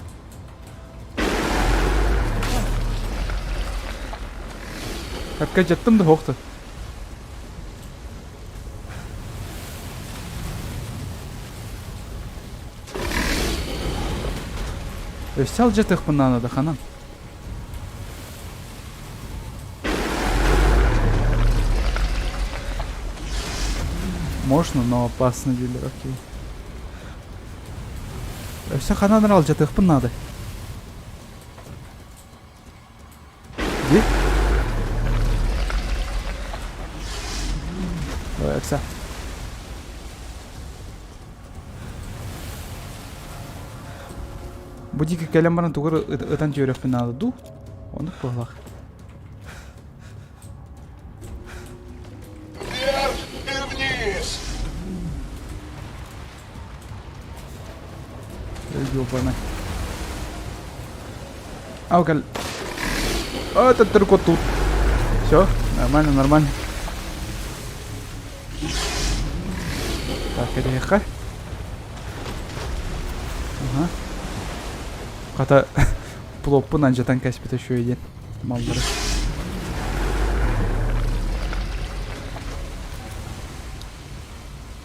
Хапка жаттым да хоқты. Өссө алдьатыахпын наада ханан. Можно, но опасно дииллэр, окей. Өссө ханан эрэ алдьатыахпын наада. Ди? Давай, Окса. Бу диэки кэлэн баран тугу ытан түөрөхпүн наада дуу? Оннук буоллах. Вверх и вниз! Ёбаный. А, кэл. А, это только тут. Все, нормально, нормально. Так, эриэхэ. Ага. Хата плоппун алдьатан кэспитэ үчүгэй диэн маллары.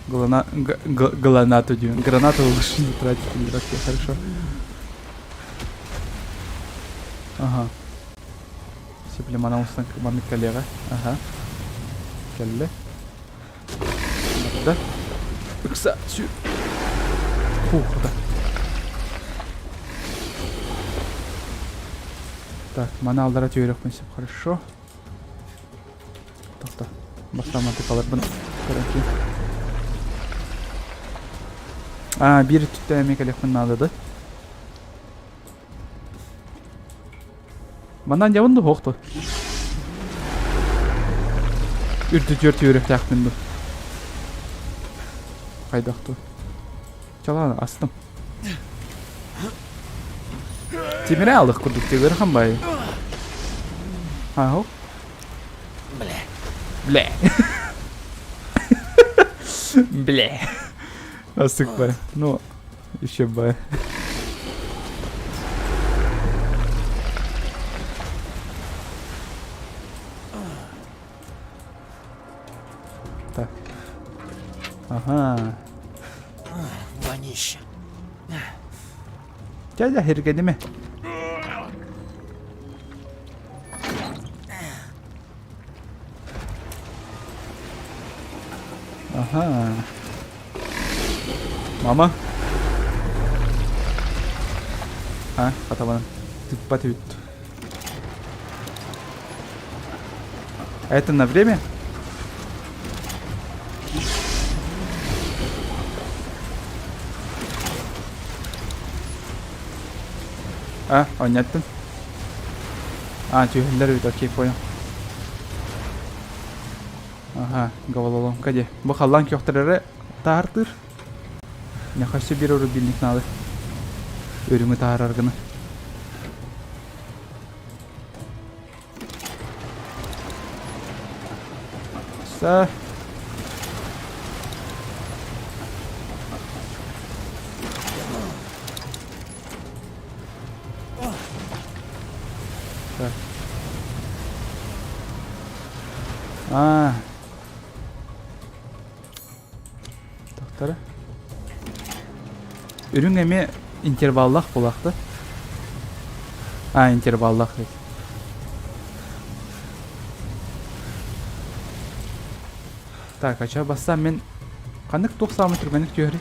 Глана... Гранату диэн. Гранату лучше не тратить, окей, хорошо. Ага. Сиплемана устан маннык кэлиэҕэ. Ага. Кэллэ. Да? Ыкса, сү. Фух, да. Так, маны алдара түөрөхпүн сөп, хорошо. Тоқта. Бастаан тыкаларбын көрөн А, биир өттүттэн эмиэ кэлиэхпин наада да. Манан дьабын да суох дуо? Үрдүтүөр түөрүөхтээхпин дуу? Хайдах дуу? Чалаан астым. Тимире алдых курдук тигэр бай. Аһо. Бля. Бля. Бля. Астык бай. Ну, еще бай. Так. Ага. Вонище. Дядя хэргэнимэ. Ага. Мама. А, хатабанан. Тыппат эбит. А это на время? А, оонньоттум. А, түһэллэр эбит, окей, понял. Ага, головоломка дии. Бу халлаан күөхтэр эрэ таһартыыр. Миэхэ өссө биир рубильник наада. Үрүҥү таһаарар гына. Са. Так. А. Тохтара. Үрүҥ эмиэ интерваллаах буолаахта. А, интерваллаах эбит. Так, а чё бастаан мин ханнык туох саамай түргэнник түһэрий?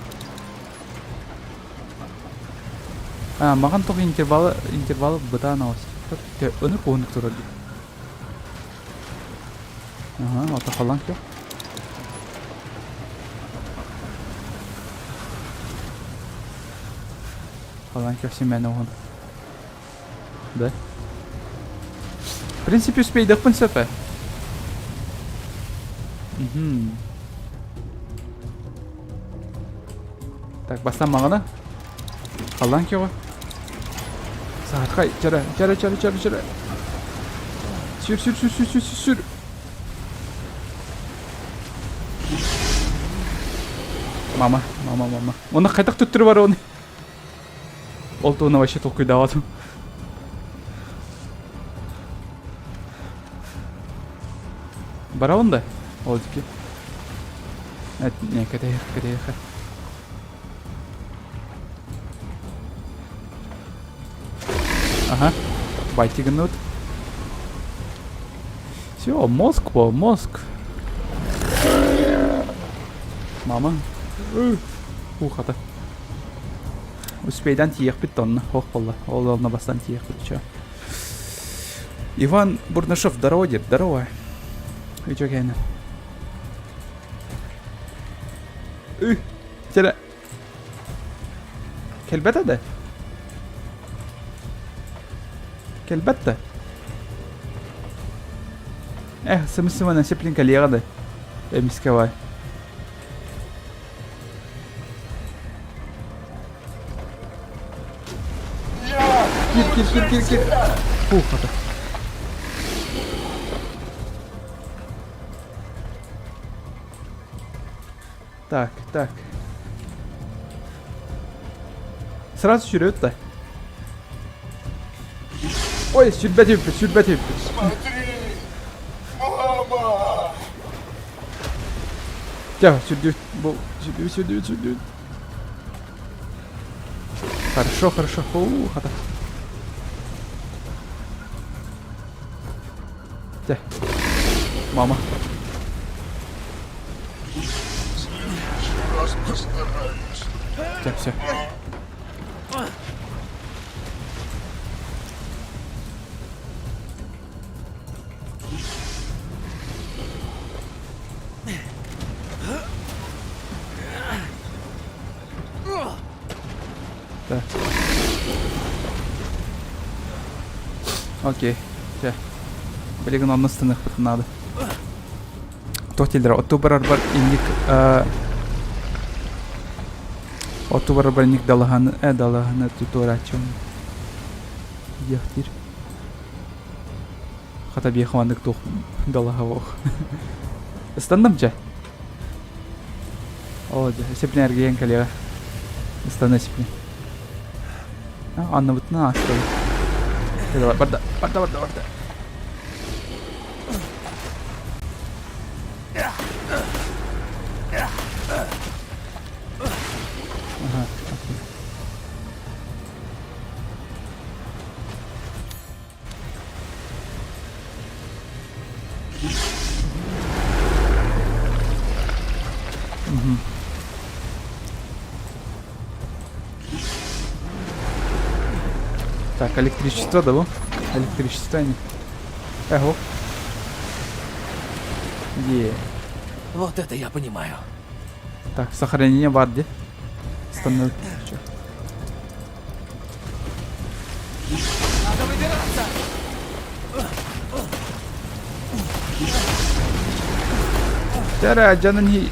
А, маҕан туох интервалы интервалы бытаан оҕус. Ынырык уһуннук турар дии. Ага, ото халан көр. Халан көр симэн оҕун. Да. В принципе, успейдахпын сөп ээ. Мгм. Так, бастан маҕана. Халлаан күөҕэ. Саатхай, чара, чара, чара, чара, чара. Сүр, сүр, сүр, сүр, сүр, сүр. Мама, мама, мама. Оны хайдах төттөрү бар оны? Ол туһунан вообще толкуйдаабатым. Барабын да? Ол дики. Не, кэтэһиэх, кэтэһиэхэ. Ага. Байти гынныбыт. Все, мозг по, мозг. Мама. Ухата. Успейдан тиийиэхпит да онно. Ох буолла. Ол онно бастан тиийиэхпит чё. Иван Бурнашев, здорово, дед, здорово. Үтүө кээнэ. Ү, Чэрэ. Кэлбэтэ да? Кэлбэт да? Эх, сымыс-сыманан сиплин кэлиэҕэ да. Эмискэ бай. Кир, кир, кир, кир, кир. Фух, хата. Так, так. Сразу сүрөт да. Ой, сүрбэт үппүт, сүрбэт үппүт. Смотри! Мама! Чэ, сүрдүт. Бу, сүрдүт, сүрдүт, сүрдүт. Хорошо, хорошо. Фу, хата. Чэ. Мама. Раз постараюсь. Чэ, все. Так. Окей. Чэ. Билигин онно станыахпытын наада. Туох дииллэр, оттуу барарбар инник оттуу барарбар инник далаһаны, э, далаһаны туорааччым диэхтиир. Хата биэхэ маннык туох далаһа буох. Ыстанным дьэ. Оо дьэ, сипнэ эргийэн кэлиэҕэ. Ыстана сипнэ. Анныбытынан аастыбыт. Барда, барда, барда, барда. Ага, окей. Так, электричество да бу? Электричество не. Эго. Е. Вот это я понимаю. Так, сохранение бар дии. Стандарт. выбираться! Тара дьонун хи...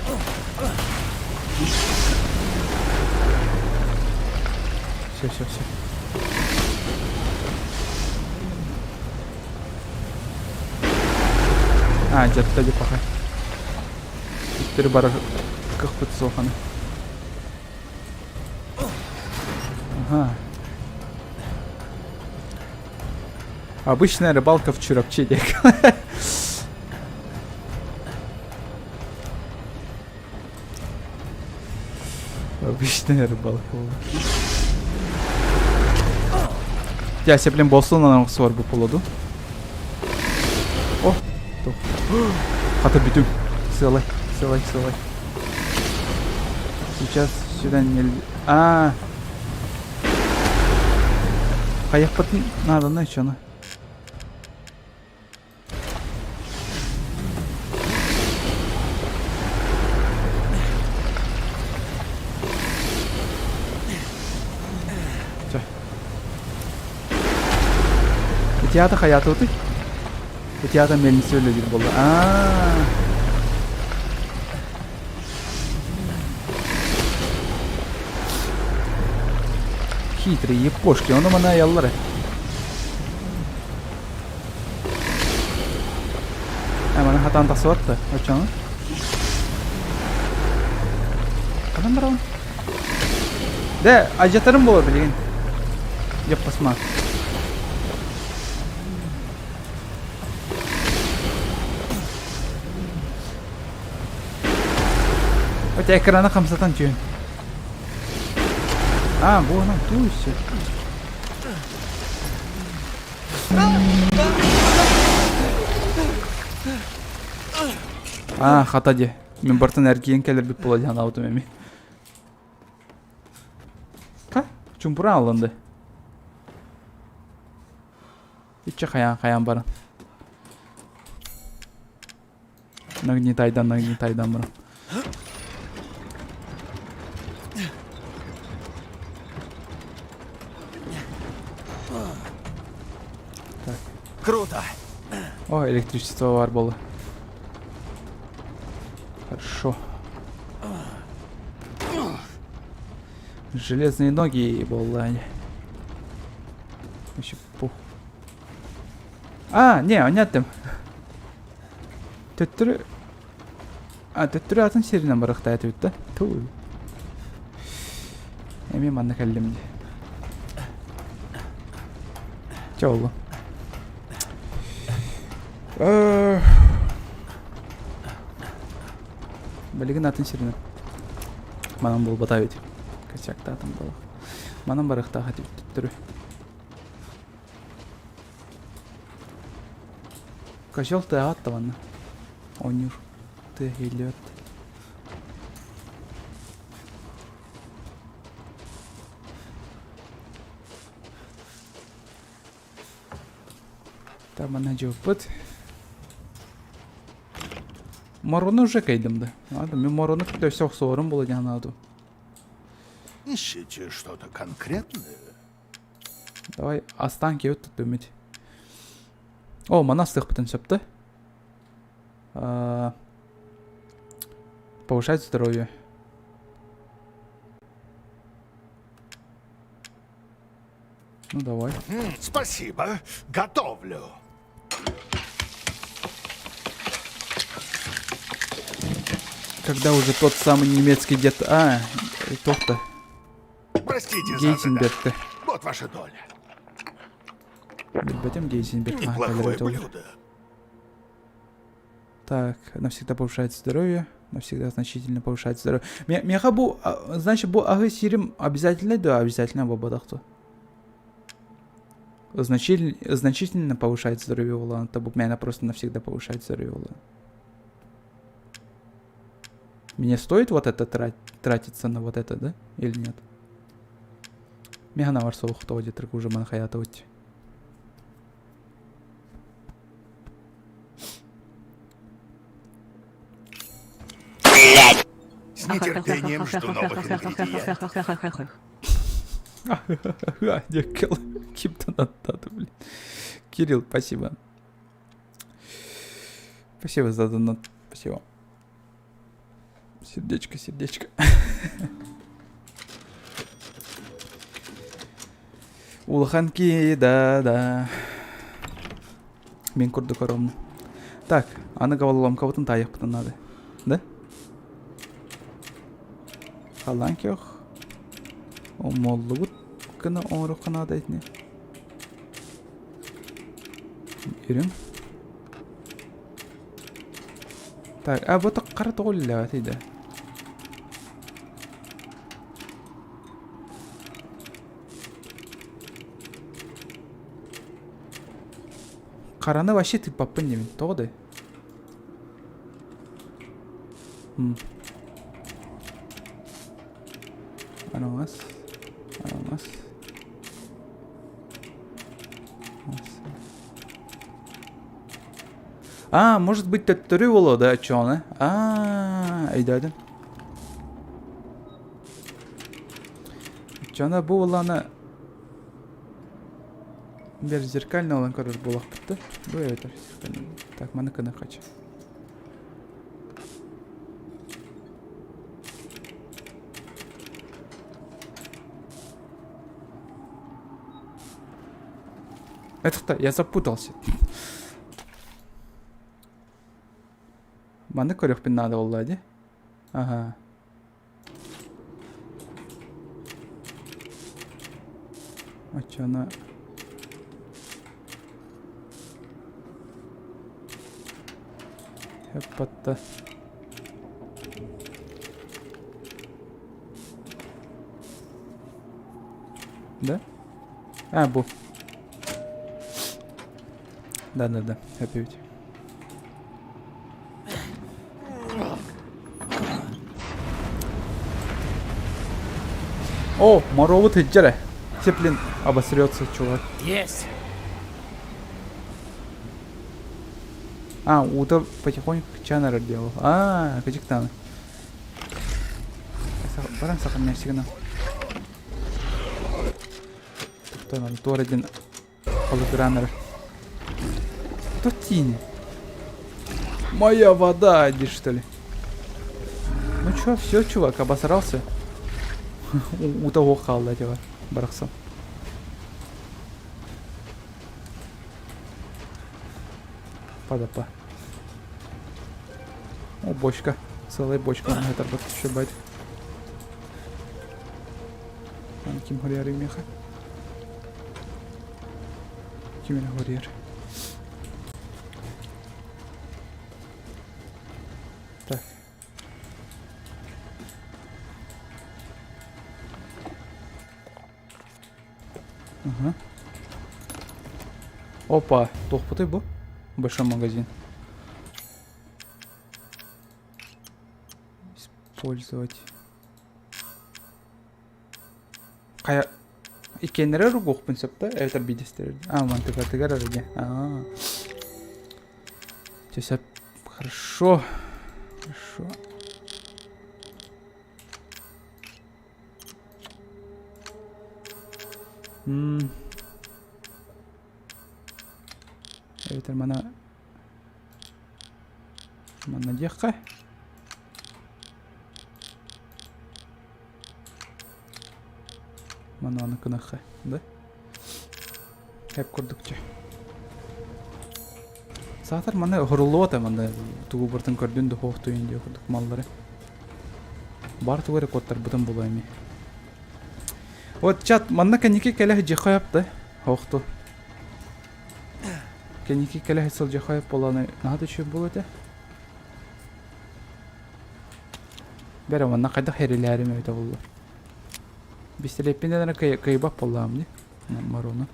Все, все, все. А, дьатта дьэ паха. Иттери барар кыхпыт суоханы. Ага. Обычная рыбалка в Чурапче диэк. Обычная рыбалка буолар. Дьэ, сеплен болсун анан охсуор бу полоду. О, тоқ. Хата бүтүм. Сыалай, сыалай, сыалай. Сейчас сюда нельзя. А, Хайахпытын нааданы чону. Чэ. Ити аата хайаатыбытый? Ити аата мельница үлэлиир буолла. Аа. Хитрые япошки, ону мана аяллар. Мана хатан тахсыбатта, очону. Ханан барабын? Дэ, ажатарым болар билигин. Яппасма. Хотя экраны хамсатан түһэн. А, вон он, туйся. А, хата де. Мен бартан эргийэн кэлэрбит буола диэн анаабытым эми. Ха, чумпура алынды. Иччэ хайаан хайаан баран. Нагнетайдан, нагнетайдан баран. Так. Круто! О, электричество бар было. Хорошо. Железные ноги буолла. Вообще пух. А, не, онятым. Төттөрү А, төттөрү атын сиринэн барыахтаах этибит да? Туу. Эмиэ манна кэллим дии. Чэ буолла. Билигин атын сиринэн. Манан буолбата эбит. Косяктаатым буолуох. Манан барыахтаах этибит төттөрү. Козел тыаҕа атталанна. Оонньуур. Тыа иһиллибэт. Там манна дьылпыт. Морону уже кайдым да. Ладно, мен морону кытта өссө охсуорум була диэн анаатым. Ищете что-то конкретное? Давай астаан киэбит туттуммут. О, маны астыахпытын сөп да? Повышать здоровье. Ну давай. Спасибо. Готовлю. Когда уже тот самый немецкий дед... А, тот-то. Простите за Гейзенбергты. Вот ваша доля. Билбэтим Гейзенберг. Неплохое блюдо. Так, навсегда повышает здоровье. Навсегда значительно повышает здоровье. Меха бу, значит, бу аһы сирим обязательно, да, обязательно буолбатах Значительно, значительно повышает здоровье Улана, табу меня просто навсегда повышает здоровье Улана. Мне стоит вот это тратиться на вот это, да? Или нет? Механа варсолух тоди уже манхаятовать. С нетерпением жду новых ингредиентов. Ким донаттаата, блин. Кирилл, спасибо. Спасибо за донат. Спасибо. Сердечко, сердечко. Улахан киһи, да, да. Мин курдук ороммун. Так, аны головоломкабытын таайыахпытын наада. Да? Халлаан көх. Омоллубут гына оҥоруохха наада итини. Үрүҥ. Так, а вот хара тоҕо үлэлээбэтий да? Хараны вообще тыыппаппын диэмин. Тоҕо да? Араҥас. Араҥас. А, может быть, төттөрү боло да, чоны. А, өйдөөдүм. Чона бу уланы Бер зеркально олан көрөр буолахпыт да. Бу эбэтэр зеркально. Так, маны кына хочу. Это я запутался. Маны көрүөхпүн наада буолла дии. Ага. Оччону Хөппатта. Да? А, бу. Да-да-да, опять. О, Морову тыджара. Теплин обосрется, чувак. Есть! А, уута потихоньку чанар делал. А, качыктаны. Баран сахарная сигнал. Кто туор один Халыгыраан Кто тиини? Моя вода, иди что ли? Ну чё, все, чувак, обосрался? У того хаалла этого барахсан. Падапа. О, бочка. Целая бочка. Это еще бать. Ким хорьярый меха. Ким хорьяр. Так. Ага. Опа, туохпутуй бу? Большой магазин. Использовать. Хайа иккиэннэрэ уругуохпун сөп да эбэтэр биирдэстэрэ а мантыкатыгар эрэ аа Чэ сөп хорошо хорошо М эбэтэр мана манна диэххэ Мананы кынахха, да? Хэп курдук чэ. Саатар манна оһоруллубата манна тугу бартын көрдүн да хоохтуйун диye курдук маллары. Бар тугу эрэ куоттарбытын була эми. Вот чат манна кэнники кэлэ дьиэхэ да хоохту. Кэнники кэлэ сылдьахай буоланы наһаа да үчүгэй буолуо этэ. Бэрэ манна хайдах эрилээрим эбитэ буоллар. Бистэлиэппин эрэ кыайбат буоллаҕым дии. Морону.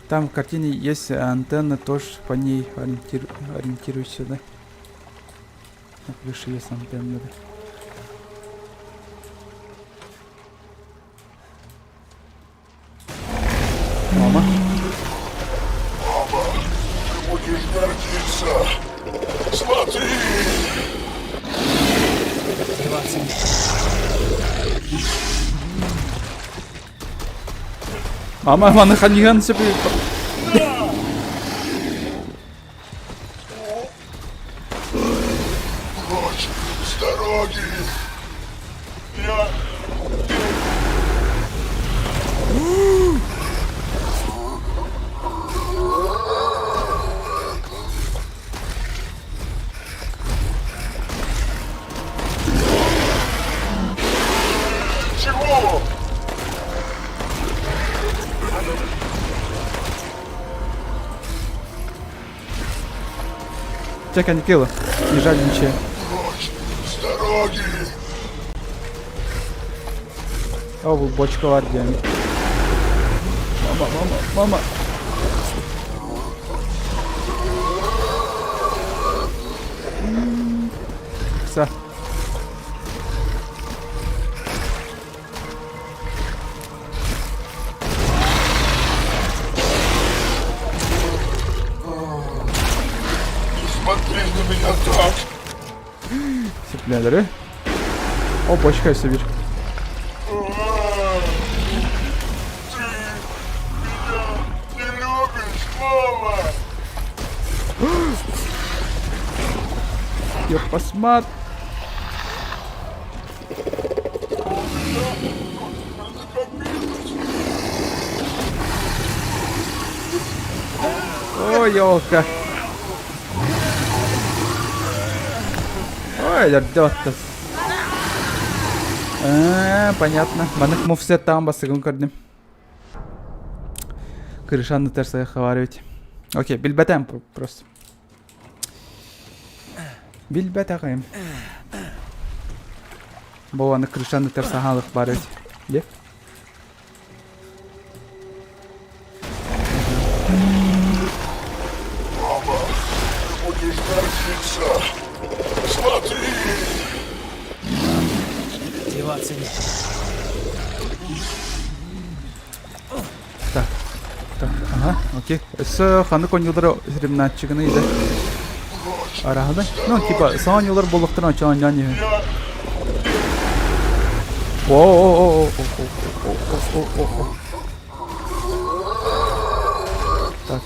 Там в картине есть антенна, тоже по ней ориентируйся, да? На крыше есть антенна, да. Мама. Мама, ты будешь гордиться. Смотри! Ама маны ханьыһан сөп. Прочь с дороги! Я... Чего? Чэ, Никила, не жадничай. Прочь с дороги! О, бұл бочка бар диэн. Мама, мама, мама. Са. Не смотри на меня так! Сиплялары. О, бочка өссө bir. Ты меня не любишь, мама! Ёпасмат. Ой, елка. Ой, дөрдө Э, понятно. Маннык муфсет таан бастыгын көрдүм. Крышаны терсая хаваривать. Окей, билбэтем просто. Билбэтэҕим. Бу аны крышаны терсаһаалык бар эбит. Дьэ. Мама, ты будешь гордиться! Смотри! Деваться не. Так. Так, ага, окей. Өссө ханнык оонньуулары ремначчыгыны иде. Араһаны. Ну, типа, саҥа оонньуулар буолуохтарын оччо оонньоон иһин. О, Так.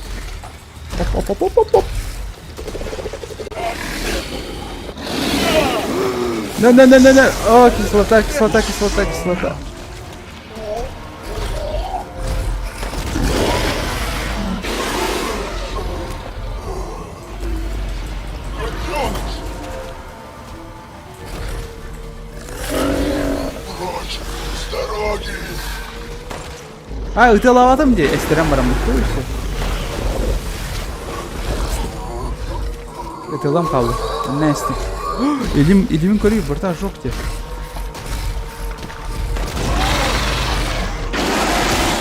Оп, оп, оп, оп, оп. Не, не, не, не, не. О, кислота, кислота, кислота, кислота. Прочь с дороги! А, ытыалаабатым дии, эстэрэн бараммыт дуу все. Ытыалам хаалла. Онно эстим. Илим, илимин көрүй, барыта жоқ дии.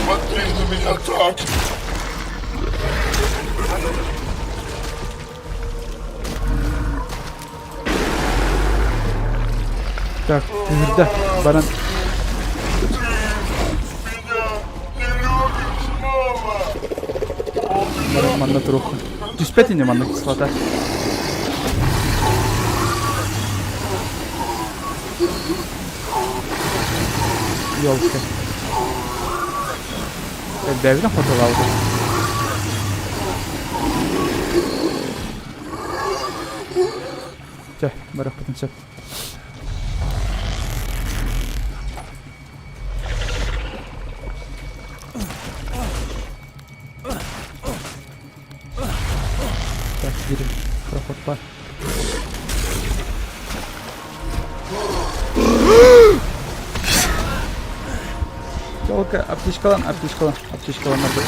Смотри на меня так! Так, тыырда баран Меня не любишь, мама! баран манна туруоххун. Түспэт ини манна кислота. Елка. Элбээбитин хотулаабыт. Чэ, барыахпытын сөп. Так, бир проход бар. Телка, аптечкалан, аптечкалан, аптечкалан надо.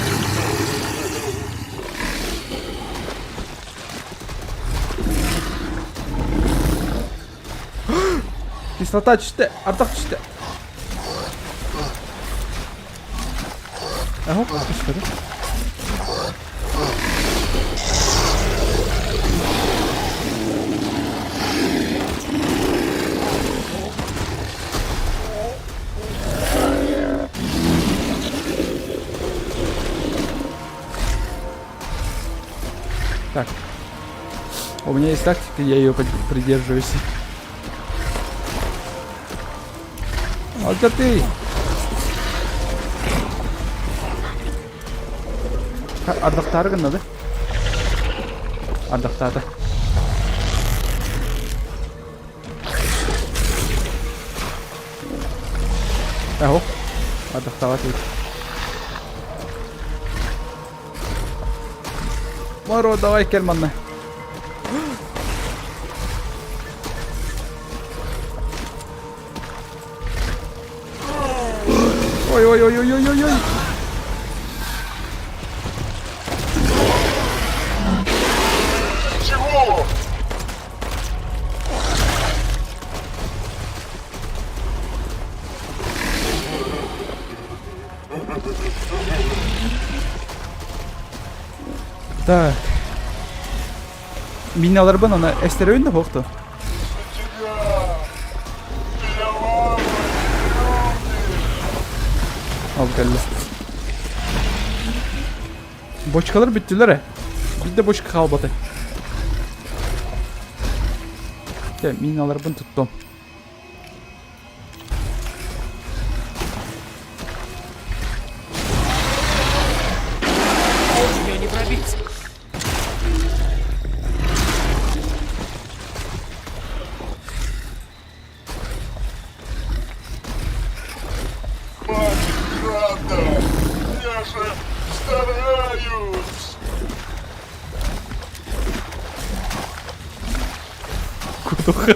Кислота түстэ, ардах түстэ. Аһо, түспэтэ. Так. У меня есть тактика, я ее придерживаюсь. Алдьятый! Ардахтаары гынна да? Ардахтаата. Аһо. Ардахтаабат эбит. Моро, давай кел манна. Ой, ой, ой, ой, ой, ой, ой. Чего? Так. Миналарбын аны эстерөйүн да буохту. Ол кэллэ. Бочкалар бүттүлэр ээ. Биир да бочка хаалбата. Дьэ, миналарбын туттум. Ее не пробить. Мать, правда! Я же стараюсь! Кутуха.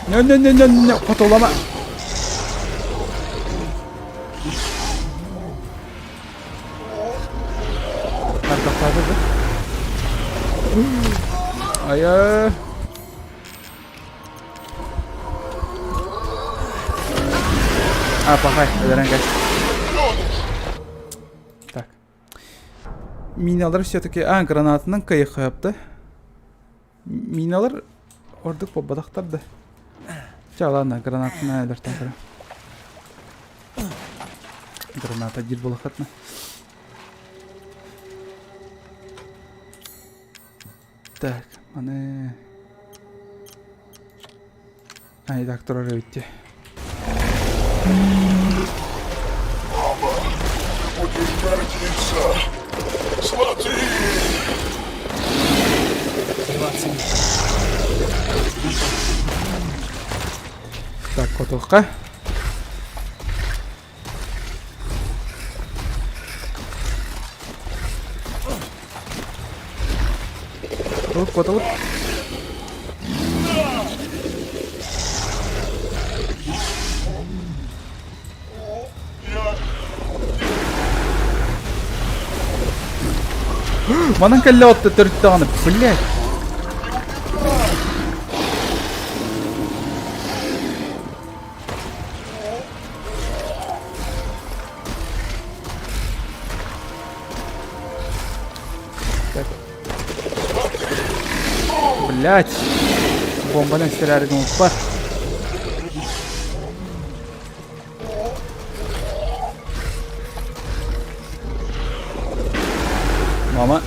Не-не-не-не-не, хотолама. Ардахтаата да? Айа. А, пахай, өлөрөн кэл. Так. Миналар все-таки... А, гранатынан кыйыхыапты. Миналар ордук буолбатахтар да. Чэ, ладно, гранатынан өлөртөн көрө. Граната диир буолахатына. Так, маны... Ай, так турар эбит дии. Мама, ты будешь гордиться! Смотри! 20 метров. Так, котуохха. Куоталык, куоталык. Манан кэллэ отто төрүт даҕаны, блядь. Так. Блять. Бомбаны стреляли бар. Мама.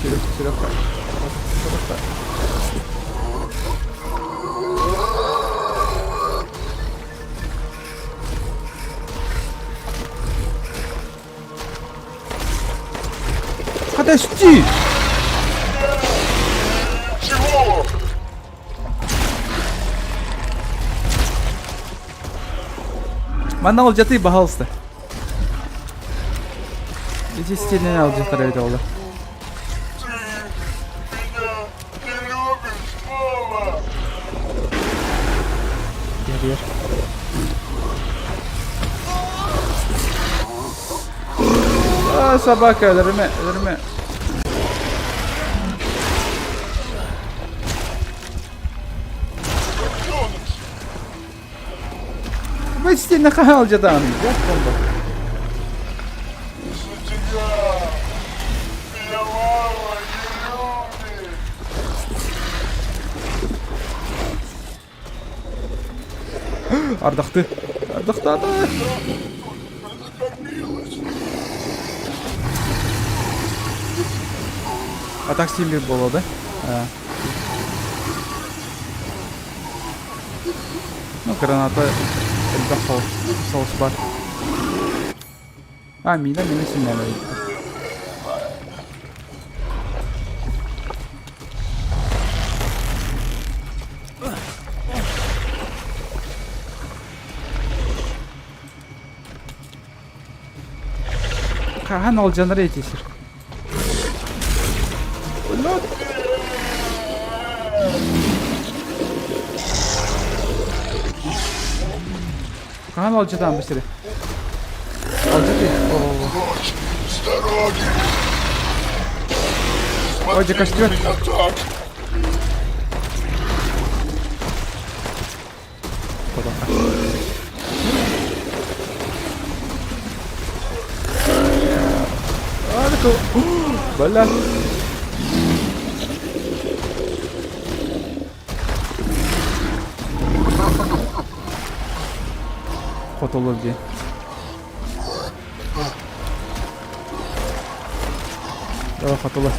Серег, Серега. Серега. Подожди! Чего? Манна алдьатый, пожалуйста. Ити стенени алдьатар эбит оҕолор. Ты меня не любишь, мама! Ярыйар. А, собака, өлөрүмэ, өлөрүмэ. Бу стене хаһан алдьатаҕыный? Дьэ, бомба. Из-за тебя! Меня мама не любит! Ардахты. Ардахтаата. А так син буолуо да? Ну, граната. Элбэх соус, соус бар. А, мина мини синнәмәй. Хаһан алдьанар эти сир? Хаһан алдьатаан бу сири? Алдьатый. Прочь с дороги! Ой, Смотри на костер. меня так! Бля. Хотолор дии. Давай, хотолор.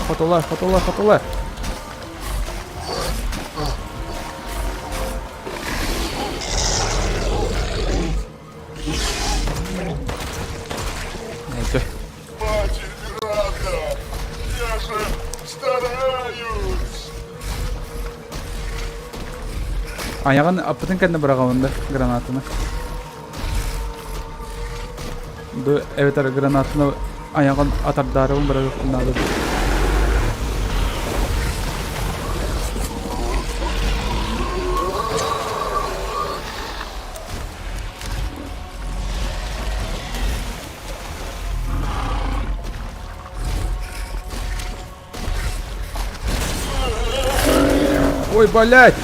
Хотолар, хотолар, хотолар. Это. Матерь Миранда! Я же стараюсь! Айаҕын аппытын кэннэ быраҕабын да гранатаны. Ду эбэтэр гранатаны айаҕын атардаарыбын быраҕыахпын наада. Ой, блядь!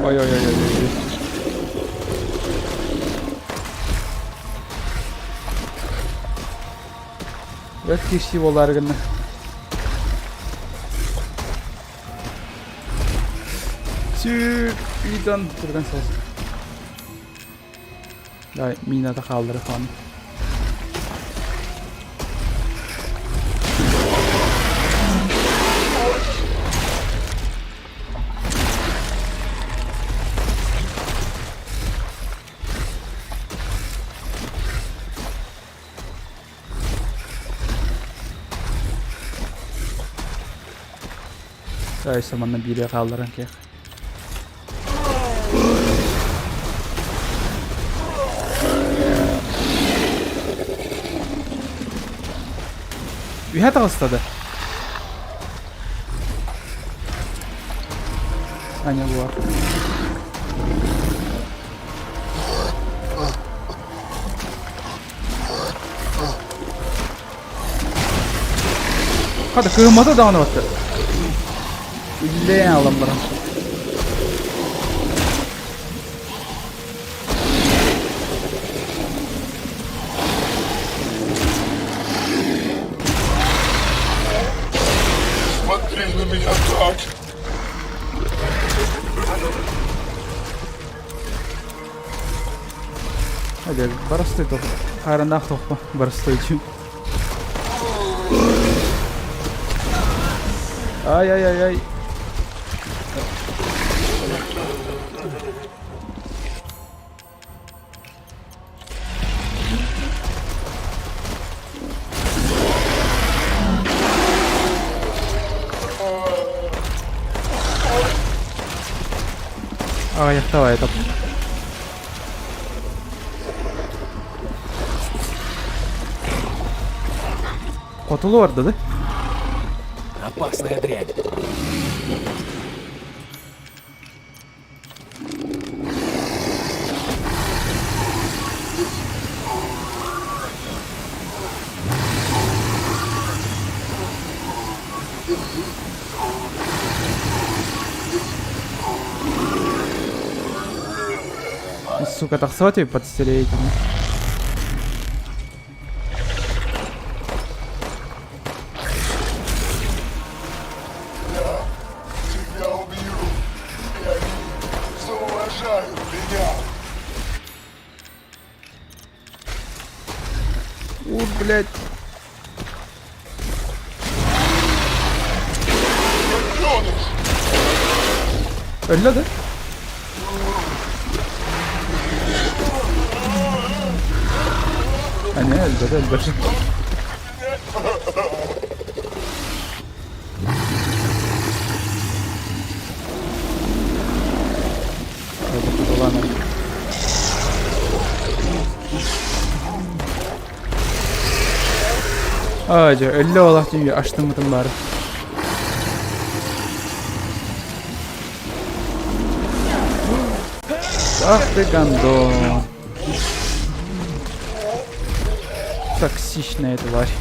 Ой-ой-ой-ой-ой. Бэт киирсии буолаары гынна. Сүүр ыйтан түргэн соҕус. Давай, мината хааллара хааны. Өссө манна биири хаалларан киэх. Үһэ таҕыста да? Аня буолар. Хата кыһыммата даҕаны батта. Үллээн алан баран. Смотри на меня так! Hadi барыстой тох. Харанах тохпа барыстой чү. Ай-ай-ай-ай. Аҕыйахта топ. Хотулу барда да? Опасная дрянь. Сука, тахсыба тебе подстереть. Тебя убью! И они зауважают меня! У, блядь. Гаденыш! Өллө да? Ане, өлбөтө, өлбөтө. Аа, дьэ, өллө олох дии аштыммытым баар. Ах ты гандон. Токсичная тварь.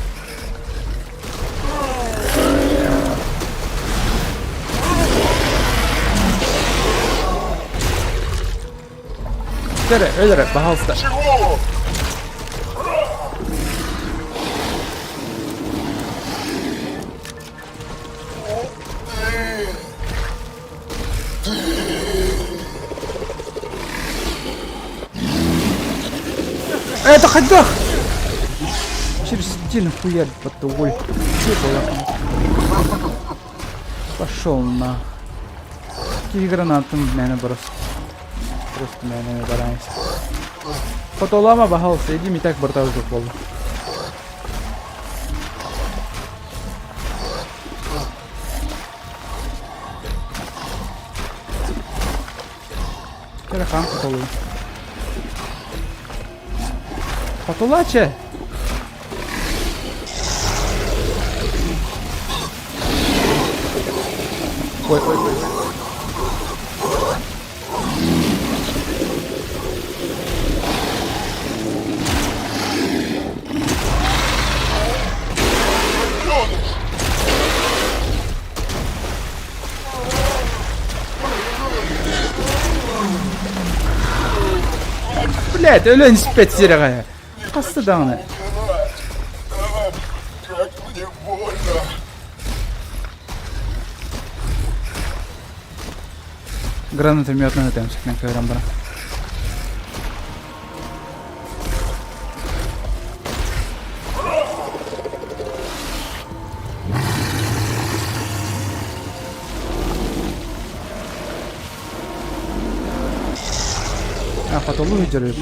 Өлөрө, өлөрө, пожалуйста. Это хайдах! Через стену хуярь под уголь. Пошел на. Какие гранаты мээнэ просто. Просто мээнэ барайся. Потолама пожалуйста, иди ми так бортал был. Кere хаан хотолуй. Хотолачы! Ой, ой, ой. Блядь, өлөн испэт сирэҕэ. Хаста даҕаны. Как мне больно! Гранатометнан ытыам сөкнен кыыран баран. А, хотолу видели?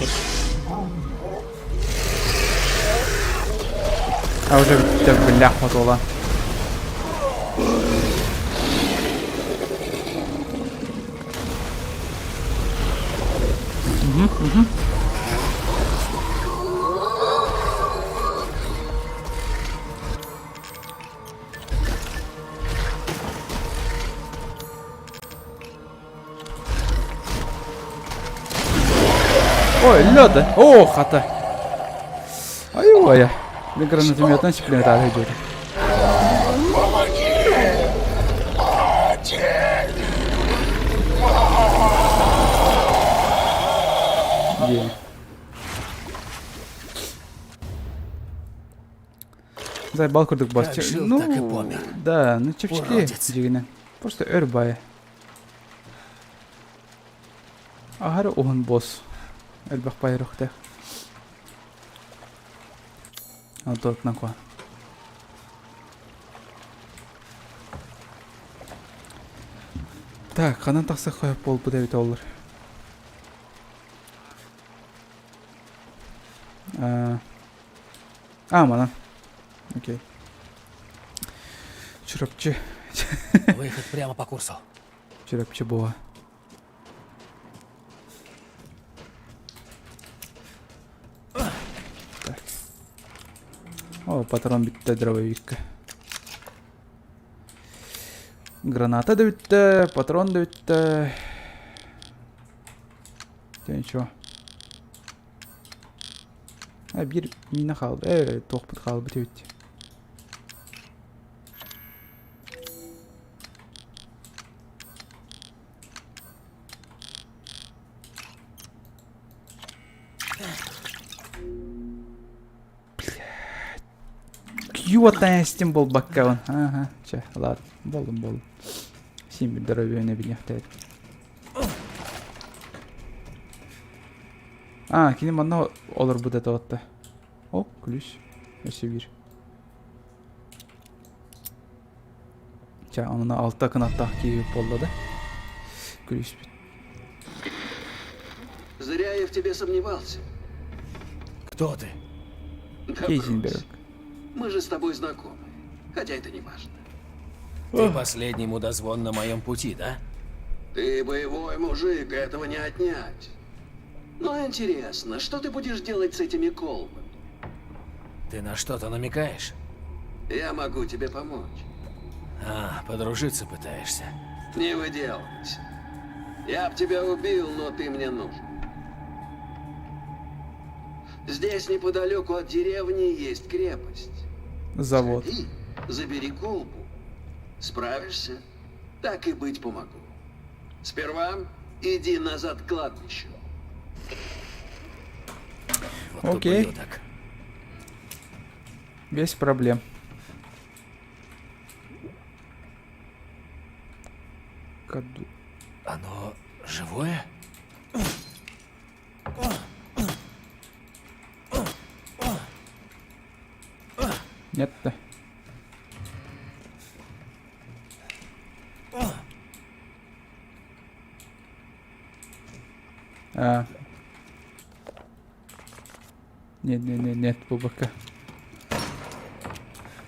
А уже бля хотола. Угу, угу. Ой, лёда. О, хата. Ай-ой. Мен гранатометынан сипленет ары идет. Е. Заебал курдук бас. Как жил, ну, так и помер. Да, ну чепчики Уродец. дьигинэн. Просто өр бай. Аһары уһун босс. Элбэх байрахтаах. Алтотна куа. Так, ханан тахса хөп буолбут эбит оллар. А, а манан. Окей. Чурапчы. Выход прямо по курсу. Чурапчы була. Так. О, патрон бүттэ дробовикка. Граната да бүттэ, патрон да бүттэ. Дьэ ничего. А биир миинэ хаалбыт, э, туохпут хаалбыт эбит. Кью аттан буолбаккабын. Ага, чэ, ладно, боллум боллум. Син bir здоровье билиэхтээт. А, кини манна олорбут этэ отта. О, ключ. Өссө биир. Чэ, онно алта кынаттаах киһи буолла да. Күлүспүт. Зря я в тебе сомневался. Кто ты? Да Гейзенберг. Мы же с тобой знакомы. Хотя это не важно. Ты последний мудозвон на моем пути, да? Ты боевой мужик, этого не отнять. Но интересно, что ты будешь делать с этими колбами? Ты на что-то намекаешь? Я могу тебе помочь. А, подружиться пытаешься. Не выделывайся. Я б тебя убил, но ты мне нужен. Здесь неподалеку от деревни есть крепость. Завод. И забери колбу. Справишься? Так и быть помогу. Сперва иди назад к кладбищу. Вот Окей. ублюдок. Без проблем. Каду. Оно живое? Нет да. А. Нет, нет, нет, нет, бу бака.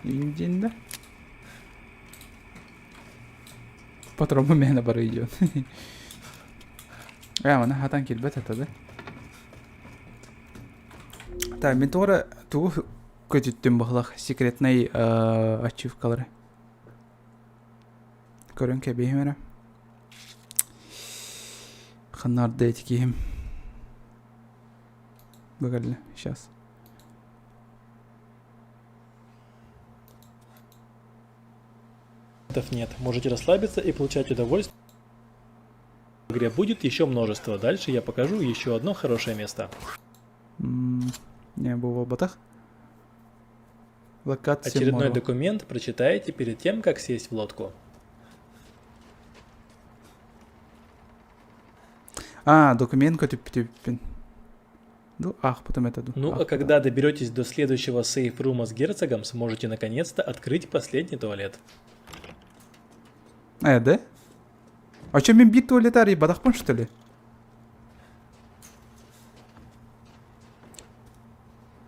Индин да? Патрону мээнэ бары идет. Ээ, маны хатан килбэт этэ да? Так, мин туора тугу көтүттүм баһылах секретнай ачивкалары. Көрөн кэбиһим эрэ. Ханнарда эти киһим. Быгалли, сейчас. Нет. Можете расслабиться и получать удовольствие. В игре будет еще множество. Дальше я покажу еще одно хорошее место. Не буолбатах. Локация Очередной Моро. документ прочитаете перед тем, как сесть в лодку. А, документ көтүппүтүппүн. Ну, ах, потом это. Ну, а когда доберетесь до следующего сейф-рума с герцогом, сможете наконец-то открыть последний туалет. Э, да? А чё, мин биир туалет арыйбатахпын, что ли?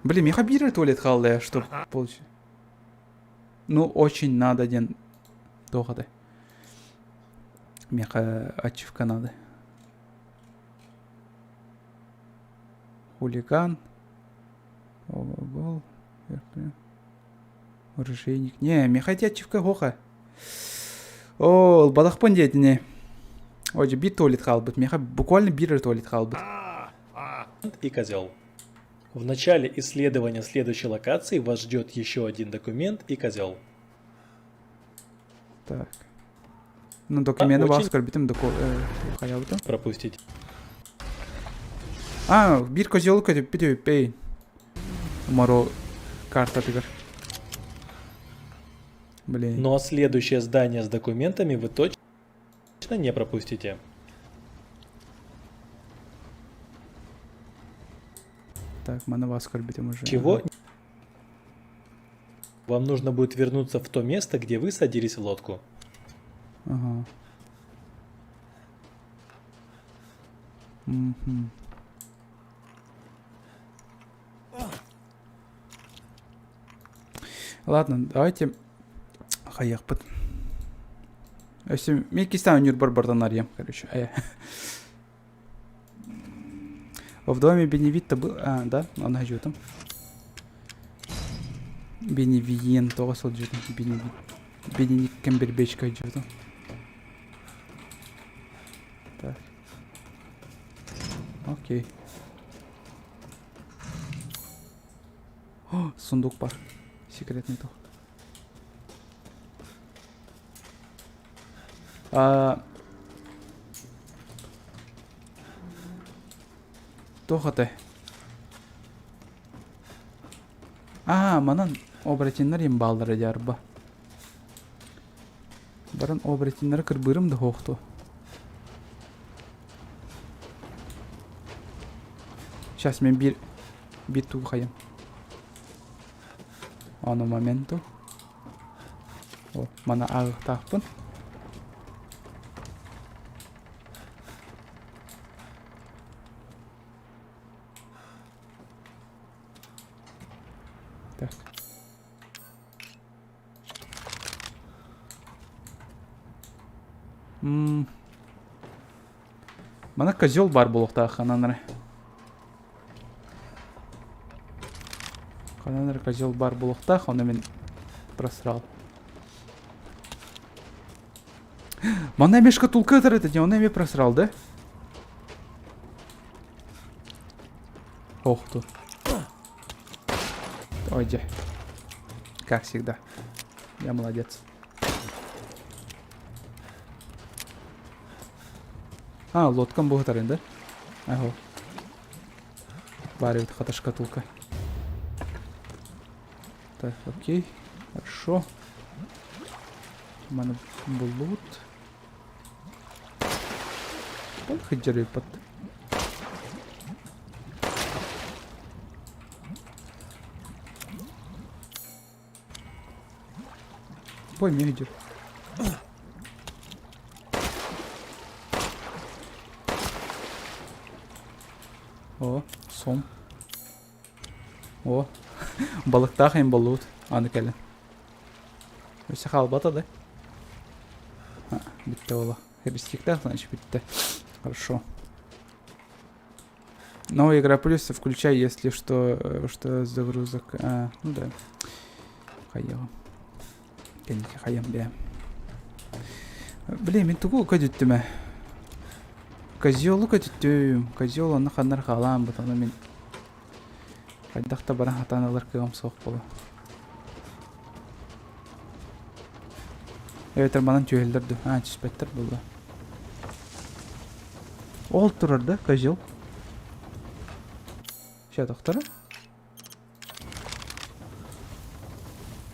Блин, миэхэ биир туалет хаалла, что получ... Ну, очень надо диэн туох этэй? Миэхэ ачивка надо. Хулиган. Гол. Оружейник. Не, миэхэ ити ачивка суоха. Оо, ылбатахпын диэтини. Ой, биир туалет хаалбыт. Миэхэ буквально биир туалет хаалбыт. И козел. В начале исследования следующей локации вас ждет еще один документ и козел. Так. Ну, документы очень- вас көрбүтүм доку хайабытым. Пропустить. А, биир козел көтүппүт Моро картатыгар. Блин. Ну а следующее здание с документами вы точно не пропустите. Так, маны вас көрбүтүм уже. Чего? Вам нужно будет вернуться в то место, где вы садились в лодку. Ага. Мгм. Ладно, давайте хайыахпыт. Өссө миккистан Нюрбар бардан арыйам, короче. В доме Беневитта был... А, да, он там. Беневиен тоҕо сылдьыбытым. Беневит. Бенедикт Камбербэтчка сылдьыбытым. Так. Окей. О, сундук бар. Секретный тух. А... Туох этэй? Аа, манан оборотеннар имбааллара дьаарба. Баран оборотеннары кырбыырым да суохтуо. Сейчас мен биир биир тугу хайым. Ону моменту. О, мана ааҕыахтаахпын. М Мана козел бар буолуохтаах ханан эрэ. Ханан эрэ козел бар буолуохтаах, ону мин просрал. Манна эмиэ шкатулка ытар этэ, ону эмиэ просрал, да? Ох тут. Ой, дьэ. Как всегда. Я молодец. А, лодкам буһутарын да? Аһо. Баар эбит хата шкатулка. Так, окей. Хорошо. Маны буллубут. Ол хыдьарыппат. Ой, мне идет. О, сом. О, балыктаах им боллубут. Аны кэлэн. Өссө хаалбата да. Бүттэ ола. Хебистиктаах, значит, бүттэ. Хорошо. Новая игра плюс включай, если что, э, что загрузок. А, ну да. Хайаҕа. Кэнники хайам бээ. Блин, мин тугу көтүттүм ээ? Козелу көтүттүм. Козел онно ханнар хаалаан бут ону мин хайдах да баран хатаан ылар кыаҕым суох буолуо. Эбэтэр манан түһэллэр дуу? Аа, түспэттэр буолла. Ол турар да, козел? Сейчас, доктора?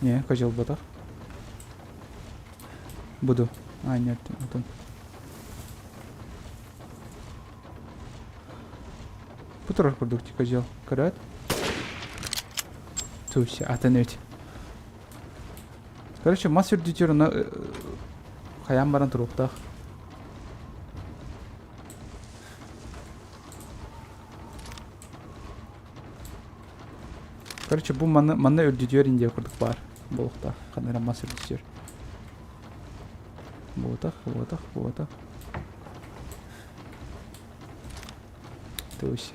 Не, козел ботах. Буду. А, нет, вот он. Бу турар курдук козел. Көрөөт. Туся, атын үт. Короче, мас үрдүтүр оны хайаан баран туруохтаах. Короче, бу манна, манна үрдүтүөр индия курдук баар буолуохтаах. Ханна эрэ мас үрдүтүөр. Буотах, буотах, буотах. Туся.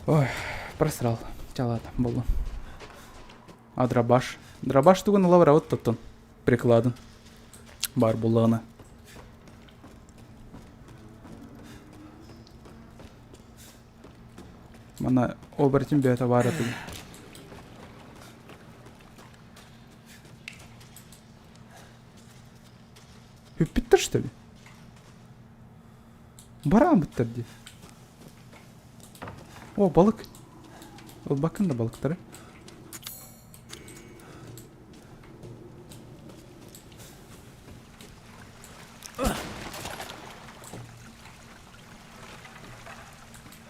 Ой, просрал. Чалат буоллун. А дробаш? Дробаш тугун ыла барабыт тоттон. Прикладын. Бар буллаҕына. Мана оборотень бэйэтэ баар этин. Бүппүттэр что ли? Бараабыттар дии. О, балык. Ылбаккын да балыктары.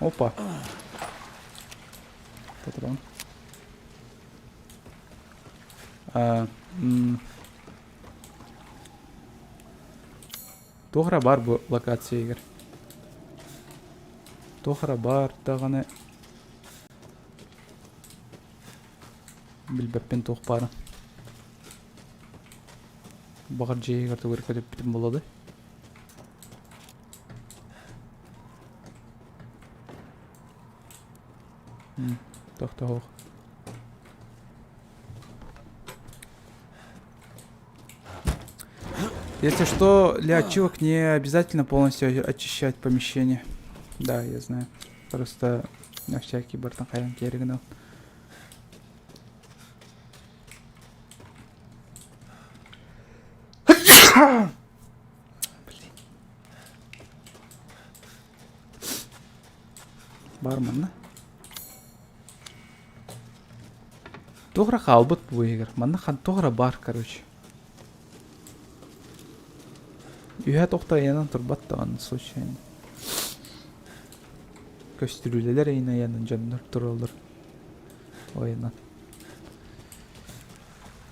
Опа. Патрон. А, Туох эрэ баар бу локация игэр. Туох эрэ баар даҕаны билбэппин туох баарын. Баҕар дьиэ иһигэр тугу эрэ көтүппүтүм буолуо да. Тохтоох. Если что, для ачивок не обязательно полностью очищать помещение. Да, я знаю. Просто на всякий бартан хайан керегнал. Блин. Бар манна. Туох эрэ хаалбыт бу иһигэр. Манна хан туох эрэ баар, короче. Үһэ тохто айанан турбат даҕаны случайно. Көстүрүүлэлэр эйин айанын дьоннор тураллар. Ойынан.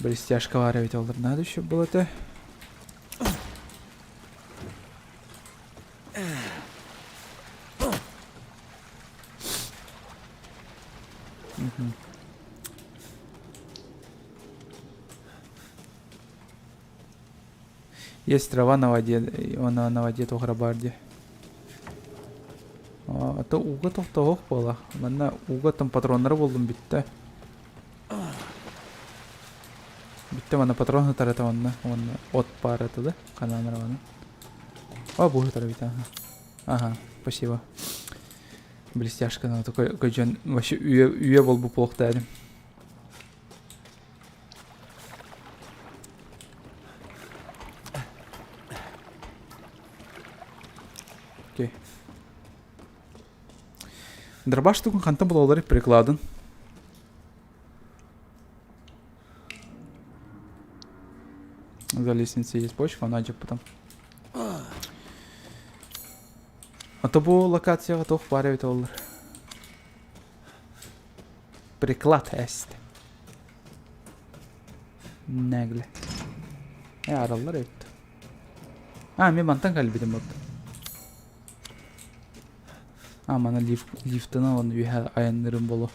Блестяшка баар эбит олор надо еще было это. Есть трава на воде, она на воде туох баар дии. А то ууга тохтоһуох буолла. Манна ууга там патроннары буллум бүттэ. Бүттэ манна патрон сытар манна. Уонна от баар этэ да? Ханаан равана. О, бу сытар эбит ага. Ага, спасибо. Блестяшка, ну такой көдьөн вообще үйэ үйэ болбу буолуохтаа Окей. Дробаш тугун хантан булаллар прикладын? За лестницей есть почва, она потом. А то бу локацияҕа туох баар эбит оллар. Приклад эст. Нэгле. Э, араллар эбит. А, мен мантан кэлбитим вот. А, мана лифт, лифтынан оны үһэ айаннырым боло.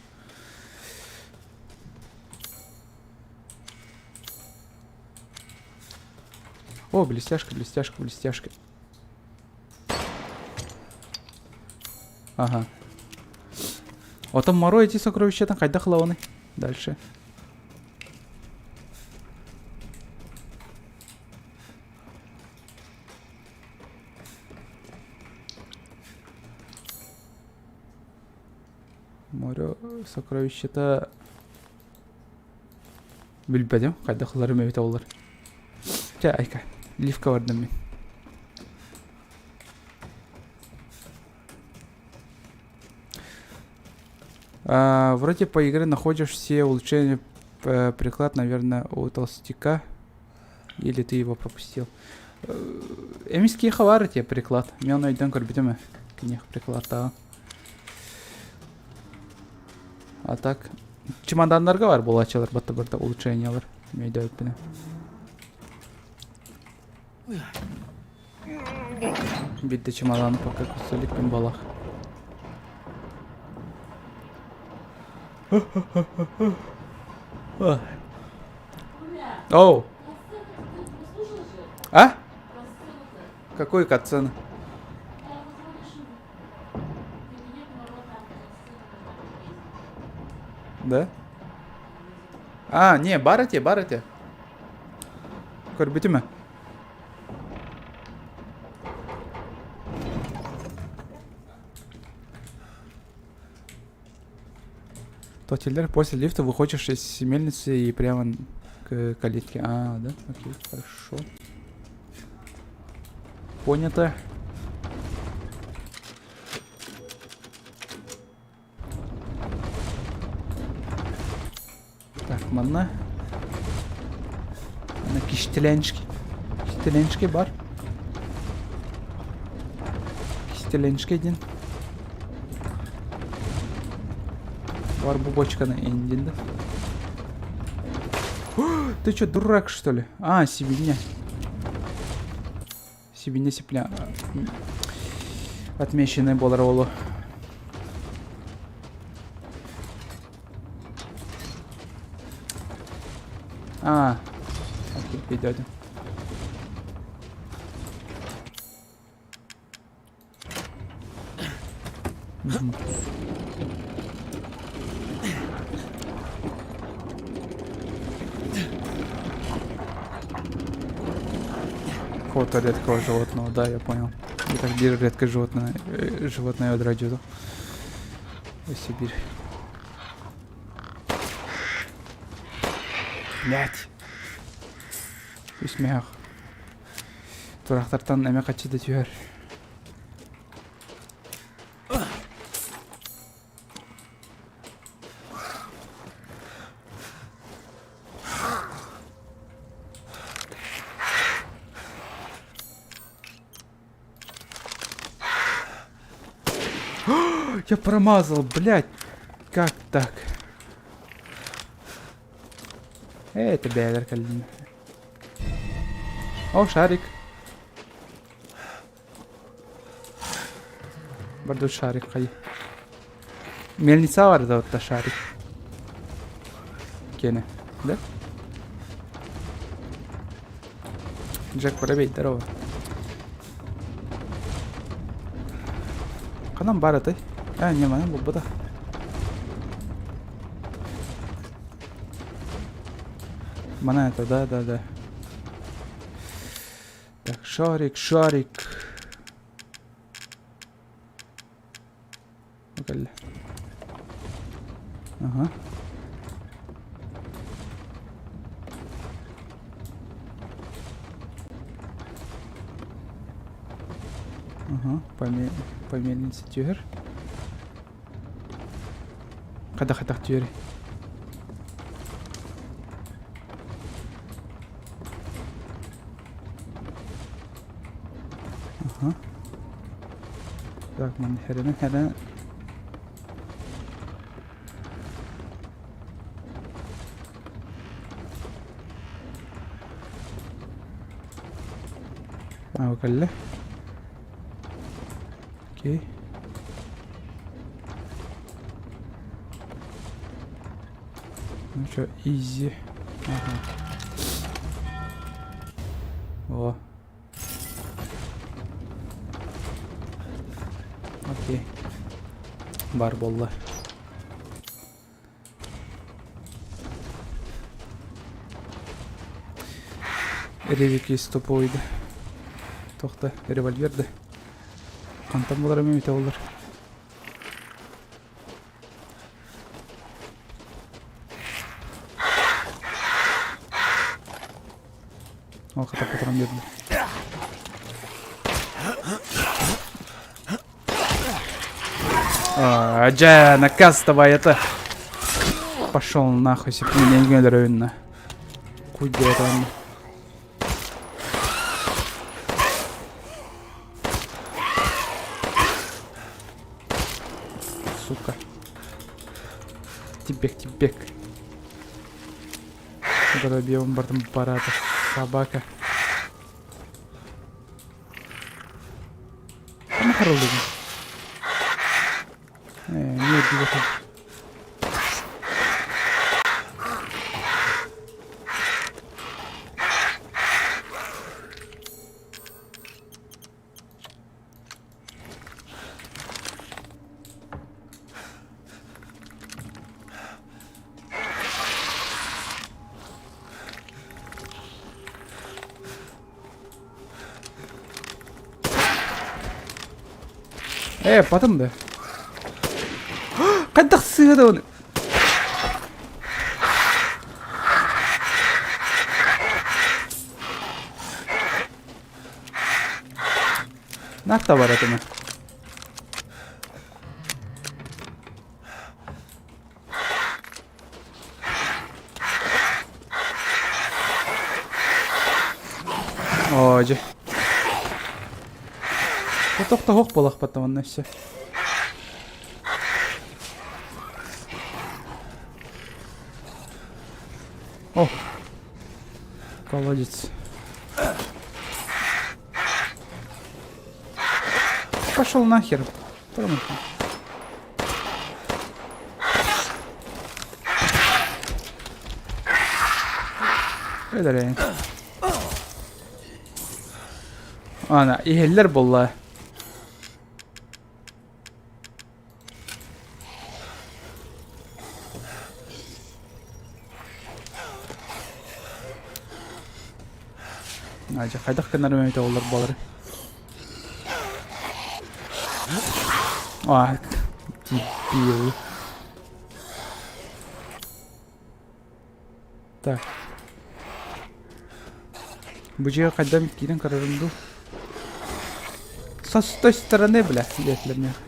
О, блестяшка, блестяшка, блестяшка. Ага. Отон Моро эти сокровища хайдах ылабыный? Дальше. Море сокровищета билбэтим хайдах ыларым эбитэ буоллар. Чэ, айка, лифка бардым мин. А, вроде по игре находишь все улучшения приклад, наверное, у толстяка. Или ты его пропустил. Эмис киэхэ тебе приклад. Мен оны өйдөөн көрбүтүм ээ. Киниэх прикладтааҕын. А так, чемоданнарга бар буолааччылар батта барда улучшениялар. Өйдөөбүппүнэ. Биирдэ чемоданы пока көрсө балах. Оу. А? Какой катсцены? Да? А, не, бар этэ, бар этэ. Көрбүтүм Тотелер после лифта выходишь из мельницы и прямо к калитке. А, да? Окей, хорошо. Понято. Так, манна. Манна кистэлэнчики. Кистэлэнчики бар. Кистэлэнчики диэн. Бар бу бочканы индин да. Ты что, дурак, что ли? А, сибиня. Сибиня сипля. Отмеченный буолар олу. А, окей, идете. Фото редкого животного, да, я понял. Это где редкое животное, животное одродило. Сибирь. Блять. Үс мэх. Тураахтартан эмэ хаччы да түһэр. Я промазал, блядь. Как так? Эй, это бэйэлэр кэллин. О, шарик. Барду шарик хай. Мельница бар да вот шарик. Кене, да? Джек Воробей, здорово. Ханан баар этэй? Ээ, не манан булбата. Мана это, да, да, да. Так, шарик, шарик. Кэллэ. Ага. Ага, по мельнице түһэр. Хадах-хадах түһэр. Ага. Так, ман херенен херен. Аа, кэллэ. Окей. Ну что, изи. Ага. О. Окей. Бар буолла. Ревики стопойды. Тохта, револьвер да. Хантан булар эми мите болар. Ол хата патрон берді. А, Дьэ, наказ давай это. Пошел нахуй, если меня не өлөрөйүнна. Куйдура там. Сука. Тибек, тибек. Воробьевым бортом парада. Собака. Кама харылдыгын? Э, не диэхэ. Ээ, батым да. Хайдах сыыһа да оны? Наахта бар этим. Оо, дьэ. Тохтоһуох буолахпат манна өссө. О, колодец. Пошел нахер. Öyle Ана, иһэллэр буолла. Дьэ, хайдах гынар эмит олор буолар. А, дебил. Так. Бу дьиэ хайдам киирэн көрөрүм дуу? Со с той стороны, бля, диэтилэр миэхэ.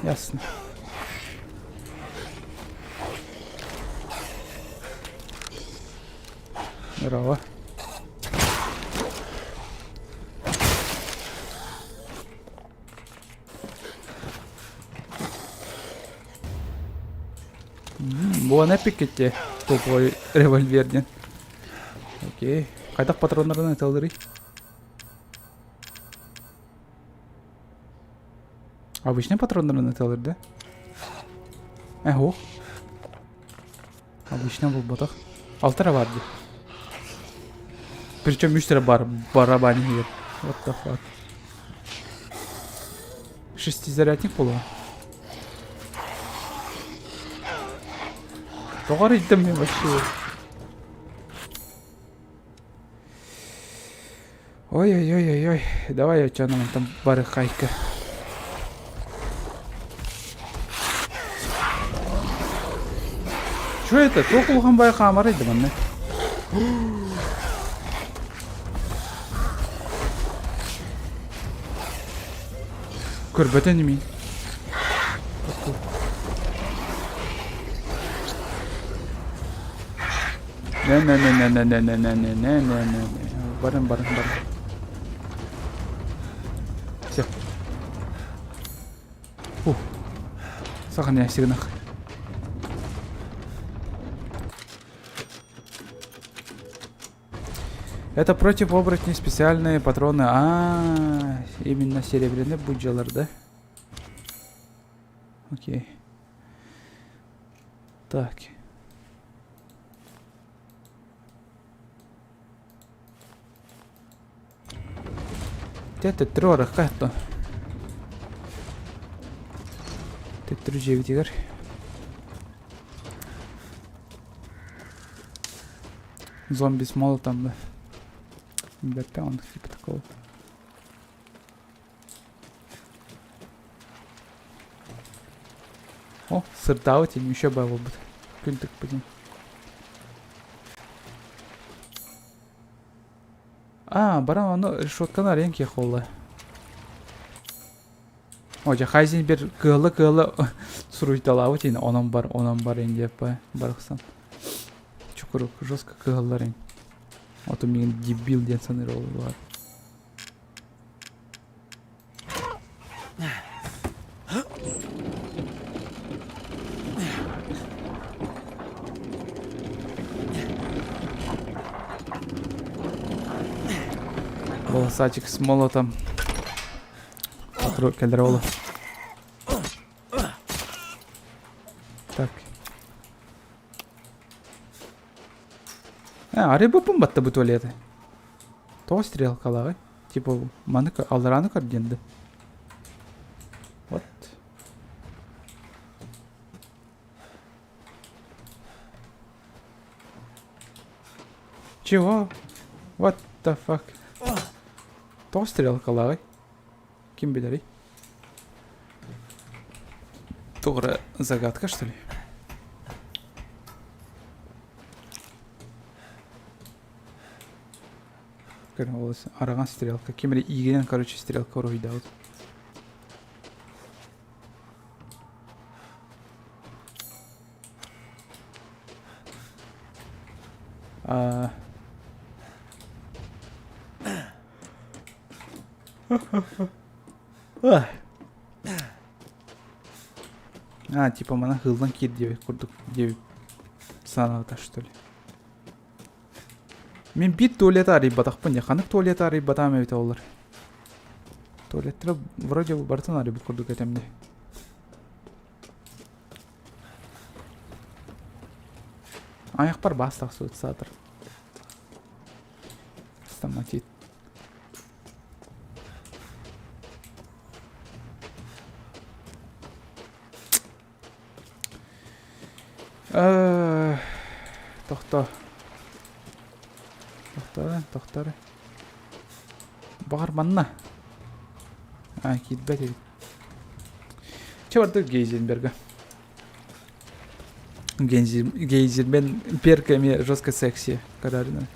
Ясно. Здорово. Буон эпиккитти топовой револьвер диэн. Окей. Хайдах патроннарын ыталларый? Обычный патроннарын ыталлар да? Э, ох. Обычно булбатах. Алтара бар дии. Причем үс эрэ бар барабан иһигэр. What the fuck? Шестизарядник буолуо. Тоҕо арыйдым мен вообще? Ой-ой-ой-ой-ой. Давай оччону мантан барыхайка. Что это? Туох улахан бай хаамарай да манна? Көрбөтөн имин. Не не не не не не не не не не не не не Барın барın барın. Все. Ух. Сохраняйся гынах. Это против оборотней специальные патроны. А, именно серебряный буджалар, да? Окей. Так. Төттөрү барыахха оттон. Төттөрү дьиэбитигэр. Зомби с молотом да. Бэртэ он типа такого. О, сырдаабыт ини еще баа буолбут. Күн тыкпытын. А, баран ону решетканы арыйан киэх буолла. О, дьэ Хайзенберг кыала-кыала суруйталаабыт ини онон бар, онон бар ин диэп барахсан. Чукурук жестко кыһаллар ин. Ото миигин дебил диэн саныыр буоллар. Волосатик с молотом. Кэлэр ола. Так. А, арыйбыппын батта бу туалеты. Тоҕо стрелкалааҕый? Типа маны алларааны көр диэн да. Вот. Чего? What the fuck? Тоҕо стрелкалааҕый? Ким билэрий? Тугура загадка, что ли? Араҕан стрелка. Ким эрэ иигинэн, короче, стрелка уруһуйдаабыт. А... А, типа мана хылдан киир диэбит курдук диэбит санаата что ли. Мин биир туалеты арыйбатахпын дии. Ханнык туалеты арыйбатаам эбитэ олор. Туалеттары вроде бы барытын арыйбыт курдук этим дии. Аяқпар бас тахсыбыт саатар. Стоматит. Тохто. Тохтор, тохтор. Баҕар манна. А, киирбэт эбит. Че барды Гейзенберга? Гейзермен перками жестко секси. Карарина.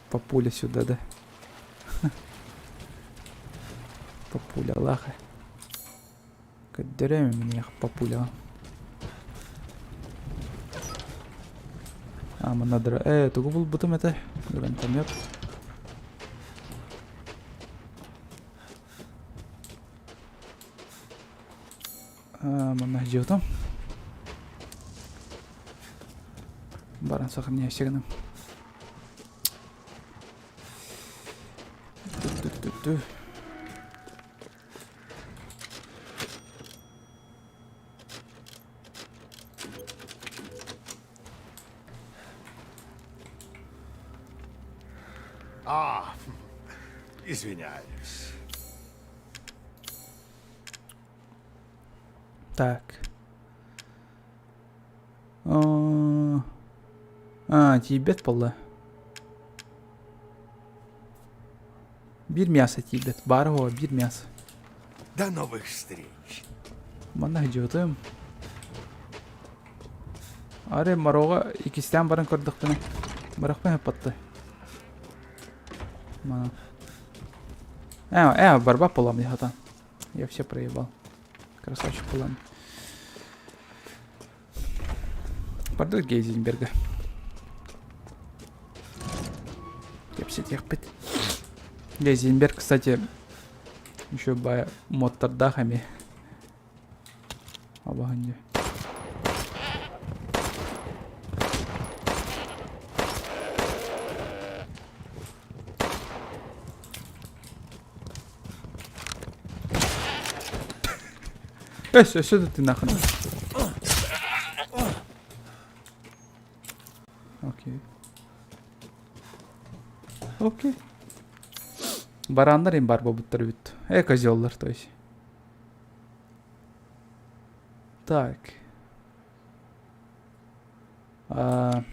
Папуля сюда, да. Папуля лаха. Көрдөрөөм миэхэ папуляҕа. А, манна дыра... Ээ, тугу булбутум этэ? Гранатомет. А, манна дьиотом. Баран сохраняйся гынан. Ту-ту-ту-ту. А, извиняюсь. Так. А, тиийбэт буолла. Биир мясо тиийбэт. Баара оҕо биир мясо. До новых встреч. Манна сылдьыбытым. Арай Мороҕо иккистээн баран көрдөхпүнэ барахпын хаппатты. Мана. Э, барбат буолам дии Я все проебал. Красавчик буолам. Бардык Гейзенберга. Кэпсэтиэхпит. Гейзенберг, кстати, еще бая модтардаах эмиэ. Абаһын дьэ. Өс, өссө да тыынахын. Окей. Окей. Бараннар им бар буолбуттар эбит. Э, козеллар, то есть. Так. А,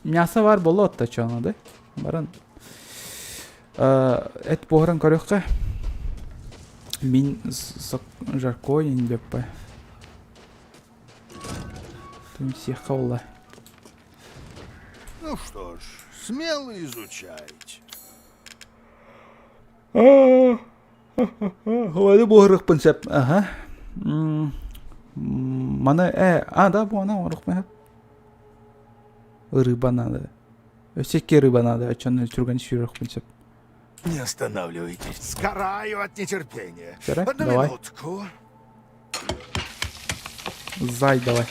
мясо бар боло отта чоно, да? Баран. Эт буһаран көрүөххэ. Мин жаркое деп Всех буолла. Ну что ж, смело изучайте. Ховады буһарыахпын сөп. Аха. Маны э а да бу ана оҥоруохпун сөп. Рыба надо. Өссө икки рыба надо, оччону түргэн сүүрүөхпүн сөп. Не останавливайтесь. Сгораю от нетерпения. Сэрэ, Одну давай. минутку. Зай давай.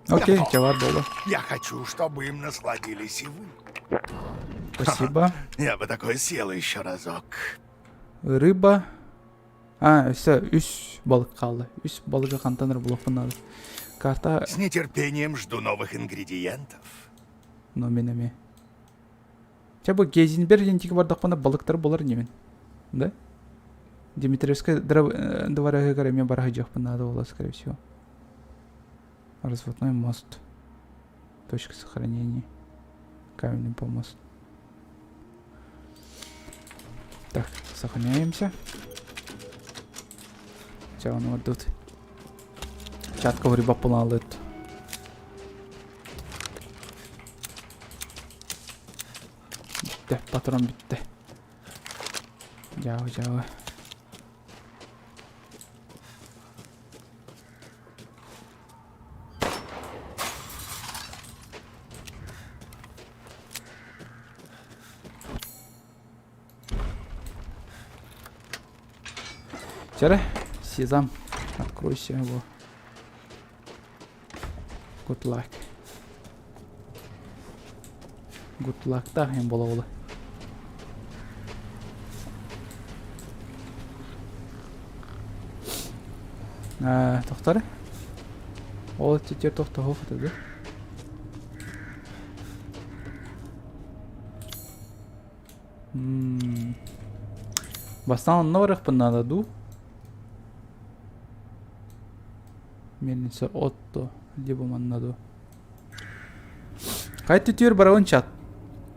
Окей, Готово. чавар буолла. Я хочу, чтобы им насладились и вы. Спасибо. Я бы такое съел еще разок. Рыба. А, өссө үс балык хаалла. Үс балыгы хантан эрэ булуохпун наада. Карта С нетерпением жду новых ингредиентов. но мин эмиэ. Чэ бу Гейзенберг диэн тиги бардахпына балыктар булар инибин. Да? Дмитриевскай дворыгар эмиэ бара сылдьыахпын наада буолла, скорее всего. Разводной мост. Точка сохранения. Каменный помост. Так, сохраняемся. Чэ, ону тут. Чатка рыба плалыт. Бүттэ, патрон бүттэ. Дьаабы, дьаабы. Чэрэ, сезам, откройся его. Good luck. Good luck-таах иһин буола-буола. Тохтор. Ол өттүтүгэр тохтоһуох этэ да. Бастаан онно барыахпын наада дуу? Мельница Отто, либо манна дуу. Хайа түтүөр барабын чат.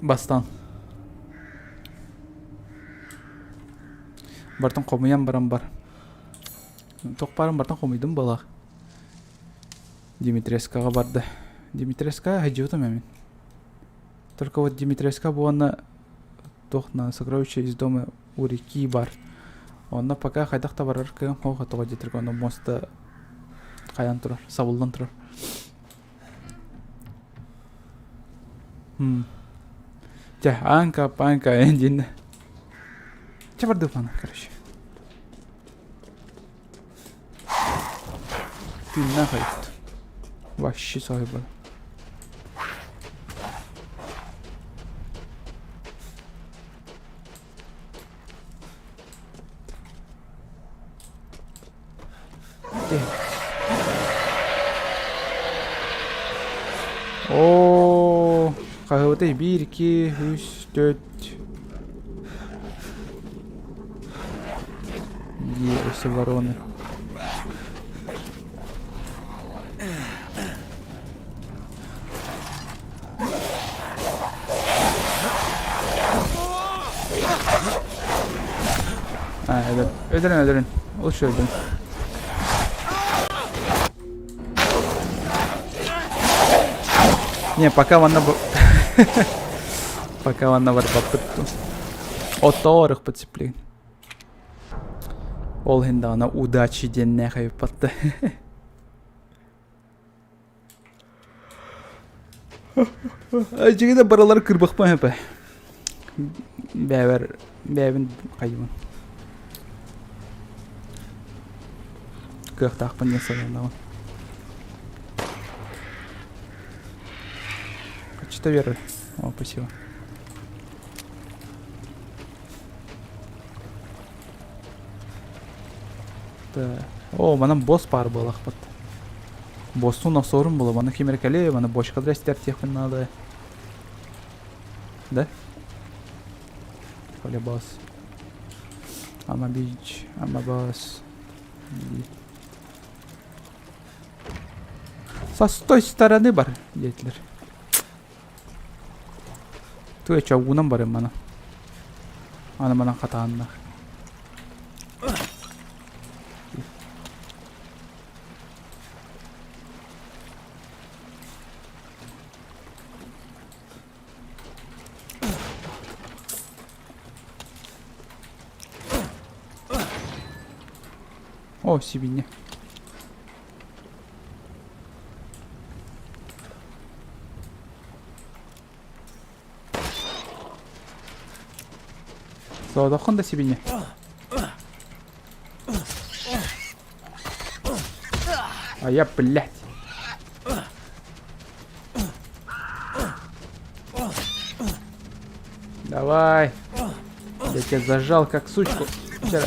Бастаан. Бартын хомуйан баран бар. Туох баарын бартын хомуйдум буолаах. Дмитриевскаҕа барда. Дмитриевскаҕа сылдьыбытым эмин. Только вот Дмитриевска буолна туох на сокровище из дома у реки бар. Онно пока хайдах да барар кыам хоох тоҕо диэтэргэ онно муоста хайан турар, сабыллан турар. Чэ, аанка, паанка диэн. Чэ бардыппана, короче. Тыыннаах эбит. Вообще соһуйбат. Оо, хаһыабытай биир, икки, үс, төрт. Дии, өссө вороны. А, өлөр. Өлөрүн, өлөрүн. Лучше өлөрүн. Не, пока ванна... Пока ванна барбаппыт. Оттоорых подцеплин. Ол иһин даҕаны удачи диэннээх эбиппатта. Дьиҥинэ барылары кырбахпын эпэ. Бэйэбэр бэйэбин хайыбын. Кыахтаахпын диэн сананаҕын. Что веры? О, спасибо. Да. О, манан босс баар буолахпыт. Боссун охсорум була, маны ким эрэ кэлиэ, маны бочкалара истэртиэхпин наада. Да? Коля босс. Ама бич, ама босс. Со той стороны бар, диэтилэр. Туя чаугунан барым мана. Аны манан хатааннах. О, сибинья. Соодоххун да сибинья. А я, блядь. Давай. Я тебя зажал, как сучку. Вчера.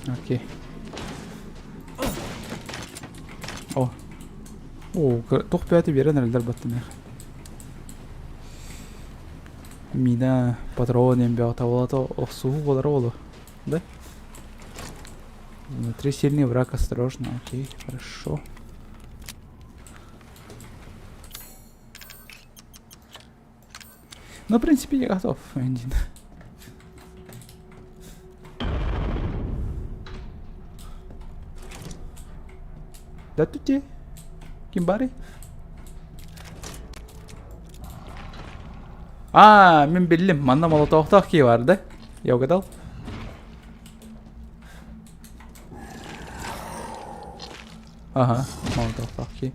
Окей. О. О, тух пяты берен эрэллэр баттым Мина, патрон эмбэ табылата охсуһуу буолара буолуо. Да? Внутри сильный враг, осторожно. Окей, хорошо. Ну, в принципе, я готов, Эндин. Да тут те. Кимбари. А, мин биллим. Манна молотовтаах кии бар да? Я угадал? Ага, молотовтаах кии.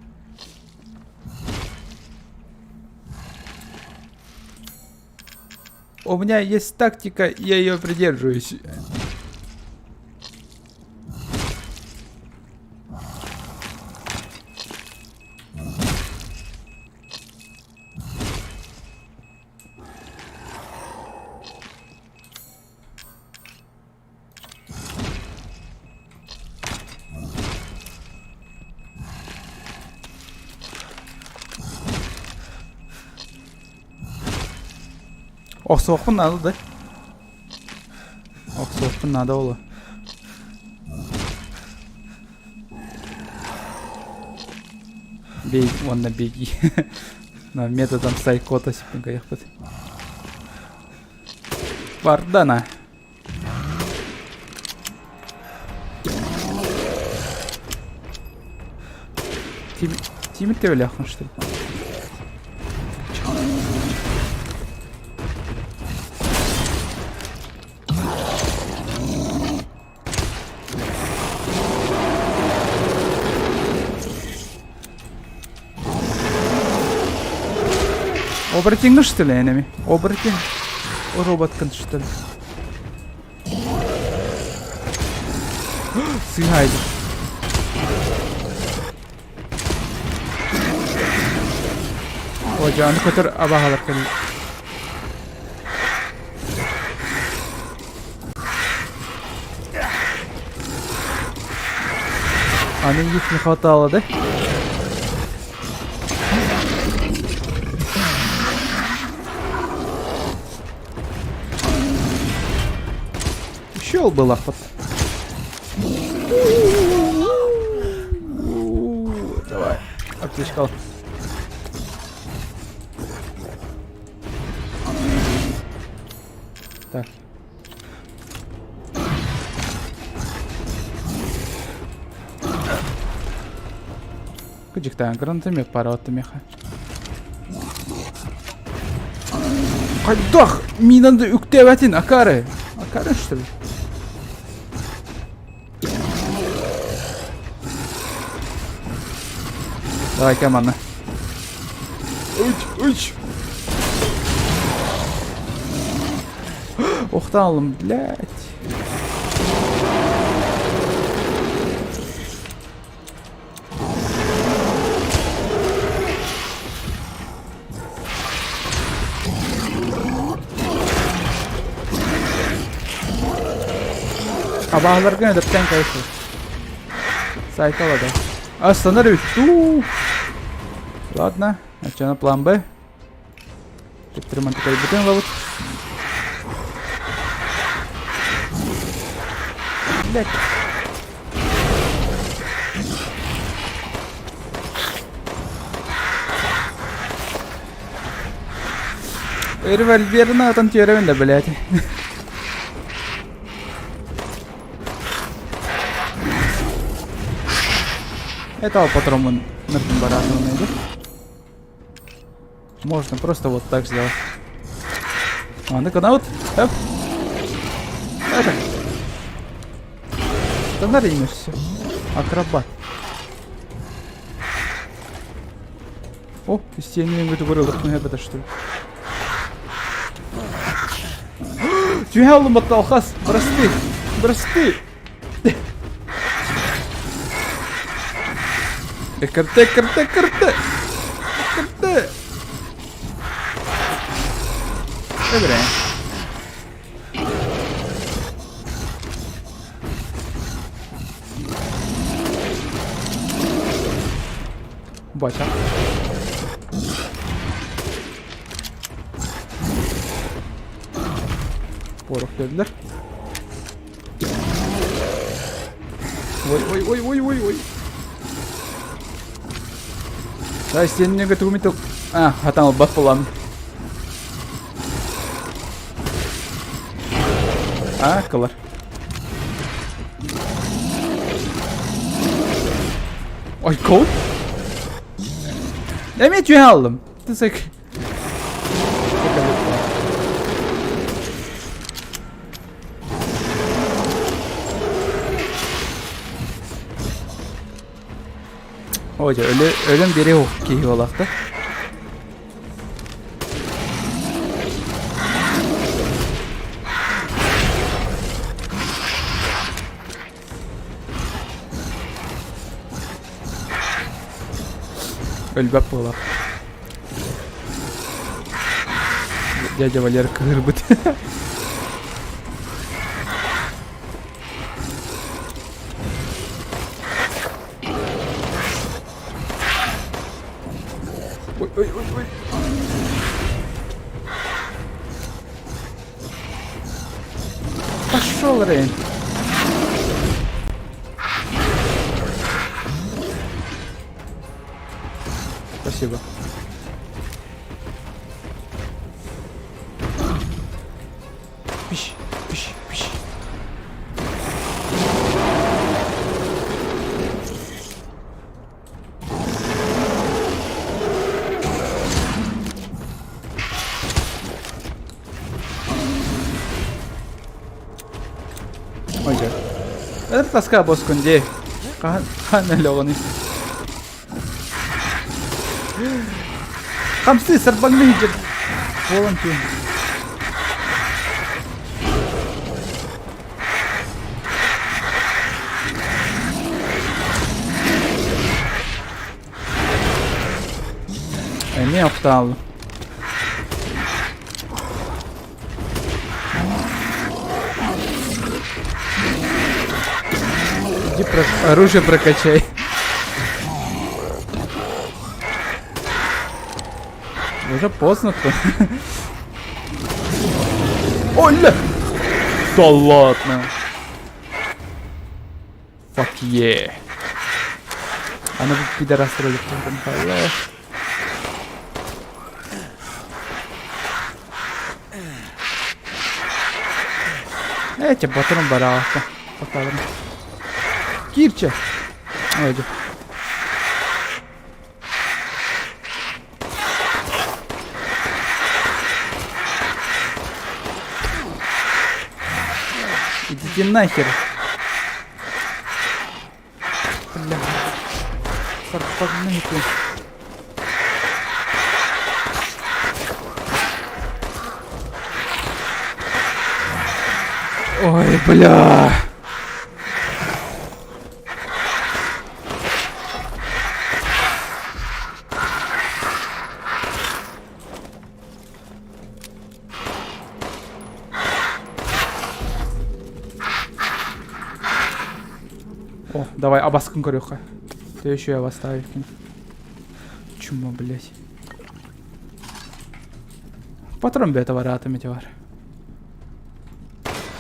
У меня есть тактика, я ее придерживаюсь. Охсуохпун наада да? Охсуохпун наада буолуо. Бей уонна беги. Методом сайкота сиппин кайахпыт. Бардана. Тимир төбөлөөххүн что ли? Оборотиҥҥа что ли энеми? Оборотень? Роботкын что ли? Сыһайды. О, аны көтөр абаһалар кэлли. Аны их не хватало, да? Еще был охот. Давай, аптечка. Так. Кыдьыктаан гранатомет пара меха. Хайдах минаны үктээбэтин акары? Акары что ли? Давай кэманы. Үч, үч. Охтан блядь. Абаһаларга өлөртөн кайфы. Сайтала да. Остановись. Ладно, начало план Б. Типтирман такой бутын ловит. Блять. Револьверна там теревин да, блядь. Это патрон на барату найдет. Можно просто вот так сделать. А, ну-ка, на вот. Оп. Это. Да все. Акробат. О, истиэнин говорил, это что ли? Түһэ алхас, прости, прости. КРТ, КРТ, КРТ. КРТ. Добре. Бача. Порох dediler. Ой, ой, ой, ой, ой, ой. Да, стеннеге тугумиту. А, хатан бат болам. А, кылар. Ой, кол. Эми түһэ алдым. Тысык. Ой, өлөн бири киһи буолахта. Өлбөп буолар. Дядя Валера кыһырбыт. Ой, ой, ой, ой. Пошел, Рейн. Спасибо. Пищ, пищ, пищ. Ой, Это тоска боскунди. Хан өлөҕүнүй. Хамсы сарбаңны хиджет. Болан түйін. Эмиэ охтааллым. Иди про... оружие прокачай. Уже поздно-то. Оля! Да ладно. Fuck yeah. Аны бу пидорас ролик Эти батырым бараҕаста. Поталым. Киирчэ. Ой, Идите нахер. Бля. Сарпагнайте. Ой, бля. О, давай, абаскын көрүөххэ. Ты еще я поставил. Чума, блядь. Патрон бэйэтэ бараатым ити бар.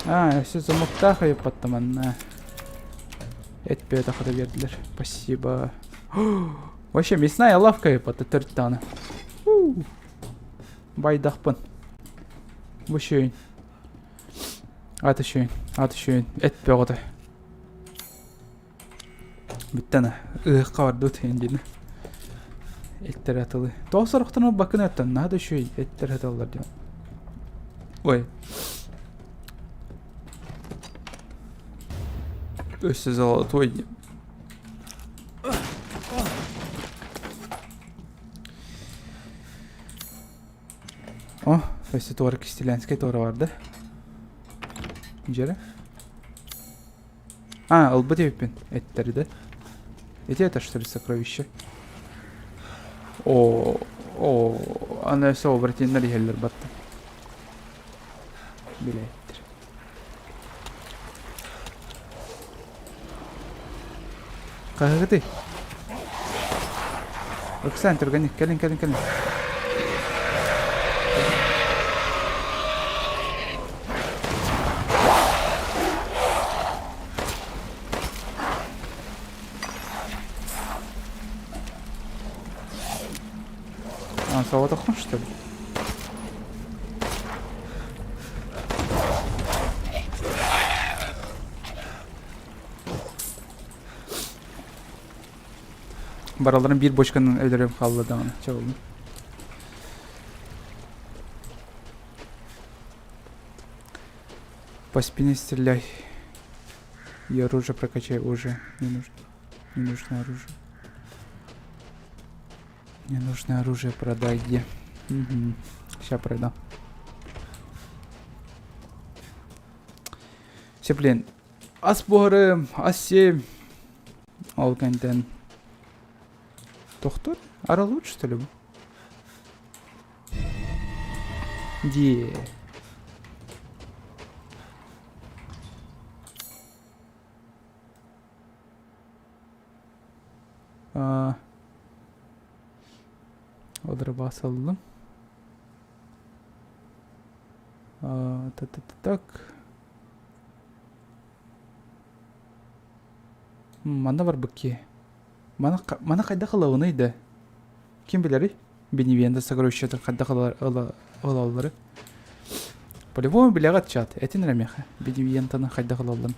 А, өссө замоктаах ыйыппаттаманна. Эт бэйэтэ хата биэрдилэр. Спасибо. Вообще мясная лавка ыйыппатта төрт даҕаны. Байдахпын. Бу үчүгэй. Ат үчүгэй, ат үчүгэй. Эт бөҕөтө. Бүттэн ыһыкка бардыбыт диэн. Эттэр атылы. Тоҕо сорохтон ылбаккын өттөн наһаа да үчүгэй эттэр атыллар диэн. Ой. Өссө золотой диэн. О, өссө туора Кистилянскай туора барда. Дьэрэ. А, ылбыт эбиппин эттэрдэ. Ити это что ли сокровище? О, о, аны өссө оборотеннар иһэллэр батта. Билээттэр. Хаһыгытый? Ыксаан түргэнник кэлин кэлин кэлин. А, соҕотоххун что ли? Бараларын биир бочканан өлөрөм хаалла даҕаны чабылын. По спине стреляй. И оружие прокачай уже. Не нужно. Не нужно оружие. Мне нужно оружие продай где. Угу. Сейчас продам. Все, блин. Ас буһарым, ас сиэм. Ол кэнтэн. Тохтор? Ара лучше, что ли? бу? Где? А... Одырбас ыллым. А, так, так, так. Манна барбыт киһи. Маны, маны хайдах ылабыный да? Ким билэрий? Беневенда сокровищетын хайдах ылаллары? По-любому билэҕит чат. Этин эрэ миэхэ. Беневентаны хайдах ылалларын.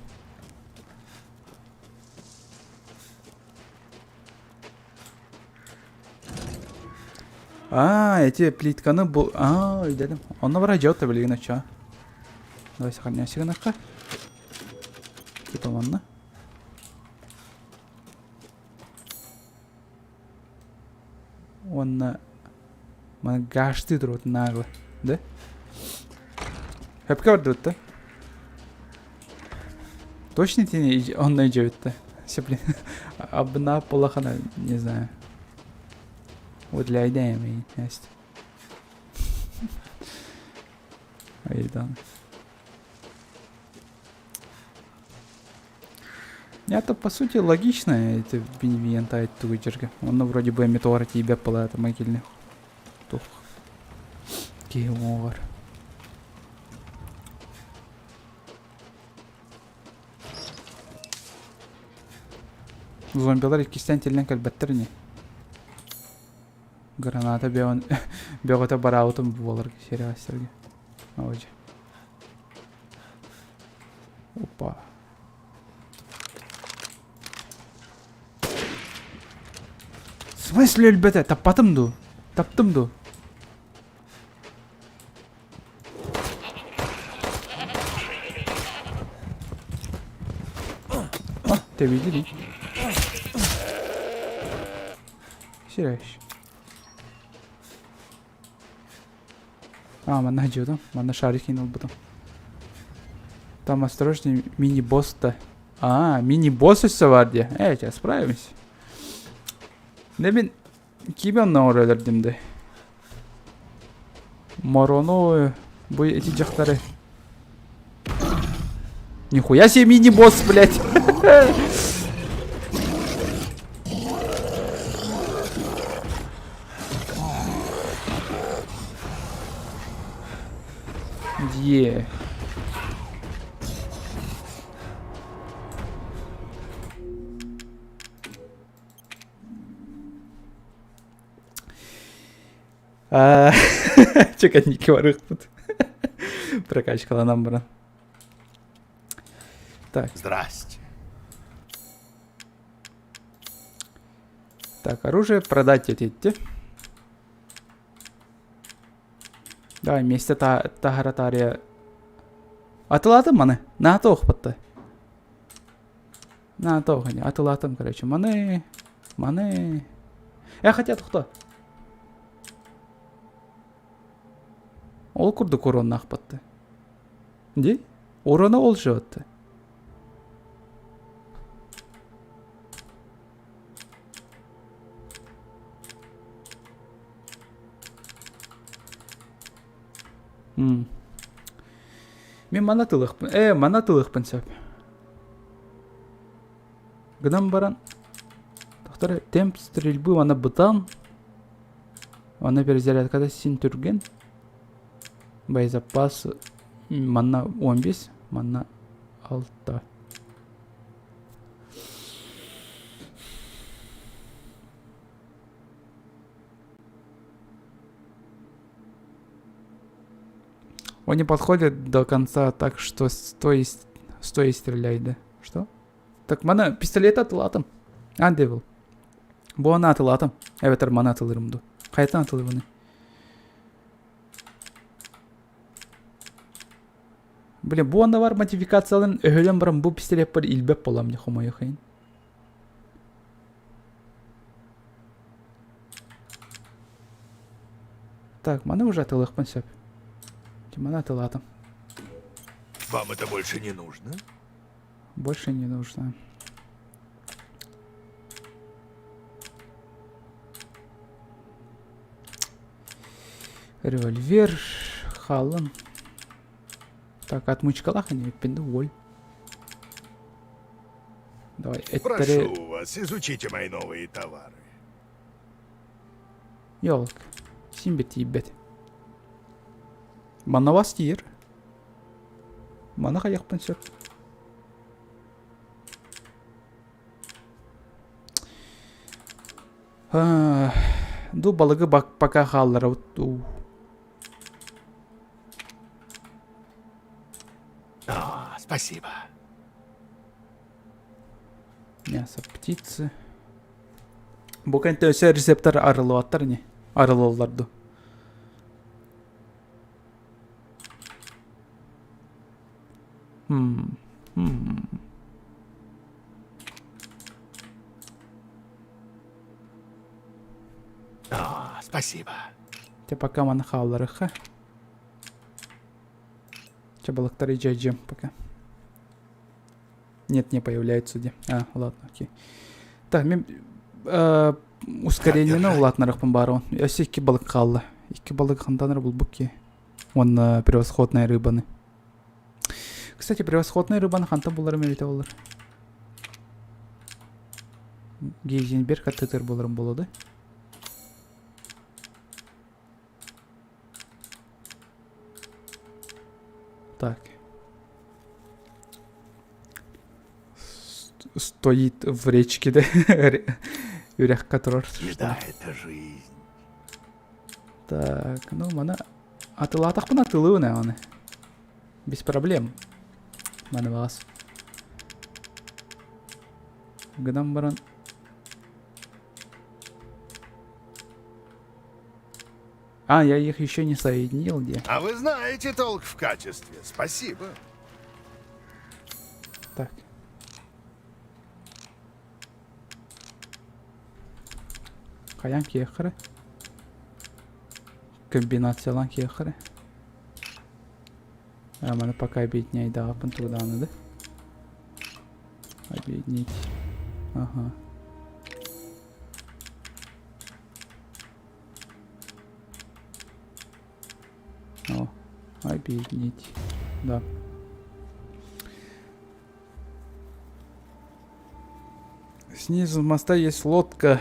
А, эти плитканы бу... А, өйдедим. Онно бара дьиэ билигин оччо. Давай сохраняйся гынахха. Типа манна. Уонна маны гаштыы турбут нагло. Да? Хөпкө бардыбыт да? Точно тини онно дьиэбит Все, блин. Абна улахана, не знаю. Вот для идеи есть. Айдан. Это по сути логично, это беневиента тугу дьэргэ. Онно вроде бы метеора тиийбэт балаата могильных. Тух. Киһи уҥуоҕар. Зомбилар иккистээн тиллэн кэлбэттэр ини. Граната бөҕөн бөҕөтө бараабытым буолар сирэҕэстэргэ. Оодьэ. Опа. В смысле өлбөтө? Таппатым дуу? Таптым дуу? Тэбиди дии. Сирэш. А, манна сылдьыбытым. Манна шарик иһин ылбытым. Там осторожнее, мини-босс-то. А, мини-босс өссө бар диye. Э, сейчас справимся. Не мин кими онно оҥоролор да. Морону бу эти дьахтары. Нихуя себе мини-босс, блядь. Е. Чеканники барыахпыт. Прокачкаланан баран. Так. Здрасте. Так, оружие продать эти. Давай вместе та тахара тария. Атылатым маны. На тоох батта. На тоох атылатым, короче. Маны. Маны. Э, хотя кто? Ол курдук уроннаах батты. Ди? Урона ол же Мин мана тылыхпын. Э, мана тылыхпын сөп. Гынан баран Тохтор темп стрельбы ана бытан. Ана перезарядкада син түрген. Боезапас манна 15, манна 6. Он не подходит до конца, так что стой, стой и стреляй, да. Что? Так мана пистолет атылатым. А, девил. Бу аны атылатым. Эбэтэр маны атылырым ду. Қайтан атылыр Блин, бу анда бар модификацияларын өһөлөн баран бу пистолет бар илбеп болам не хомойохайын. Так, маны уже атылыахпын сөп. Маны атылаатым. Вам это больше не нужно? Больше не нужно. Револьвер, халан. Так, отмычкалах они пинду воль. Давай, это... Прошу вас, изучите мои новые товары. Ёлк. Симбет тиийбэт. Манна вас тиийэр. Маны хайахпын сөп. Ду балыгы пока хаалларабыт дуу. О, спасибо. Мясо птицы. Бу кэнтэ өссө рецептар арылыбаттар ини. Арылыллар ду. Хм. Хм. О, спасибо. Те пока маны хаалларыха. Че балыктары жайжым пока. Нет, не появляются где. А, ладно, окей. Так, мен э, ускорениені улаатынарахпын баар Өссө икки балык хаалла. Икки балык хантан эрэ булбут ки. Уонна превосходная рыбаны. Кстати, превосходная рыбаны хантан буларым эбитэ болар. Гейзенберг аттытыр буоларым буолуо да? Так. Стоит в речке, да? Үрэххэ турар. Еда — это жизнь. Так, ну мана атылаатахпына атылыыбын ээ аны. Без проблем. Маны баҕас. Гынан баран А, я их еще не соединил, где? А вы знаете толк в качестве. Спасибо. Так. Хайаан киэххэрэ? Комбинациялаан киэххэрэ? А, маны пока объединяйдаҕаппын тугудааны да? Объединить. Ага. О, объединить. Да. Снизу моста есть лодка.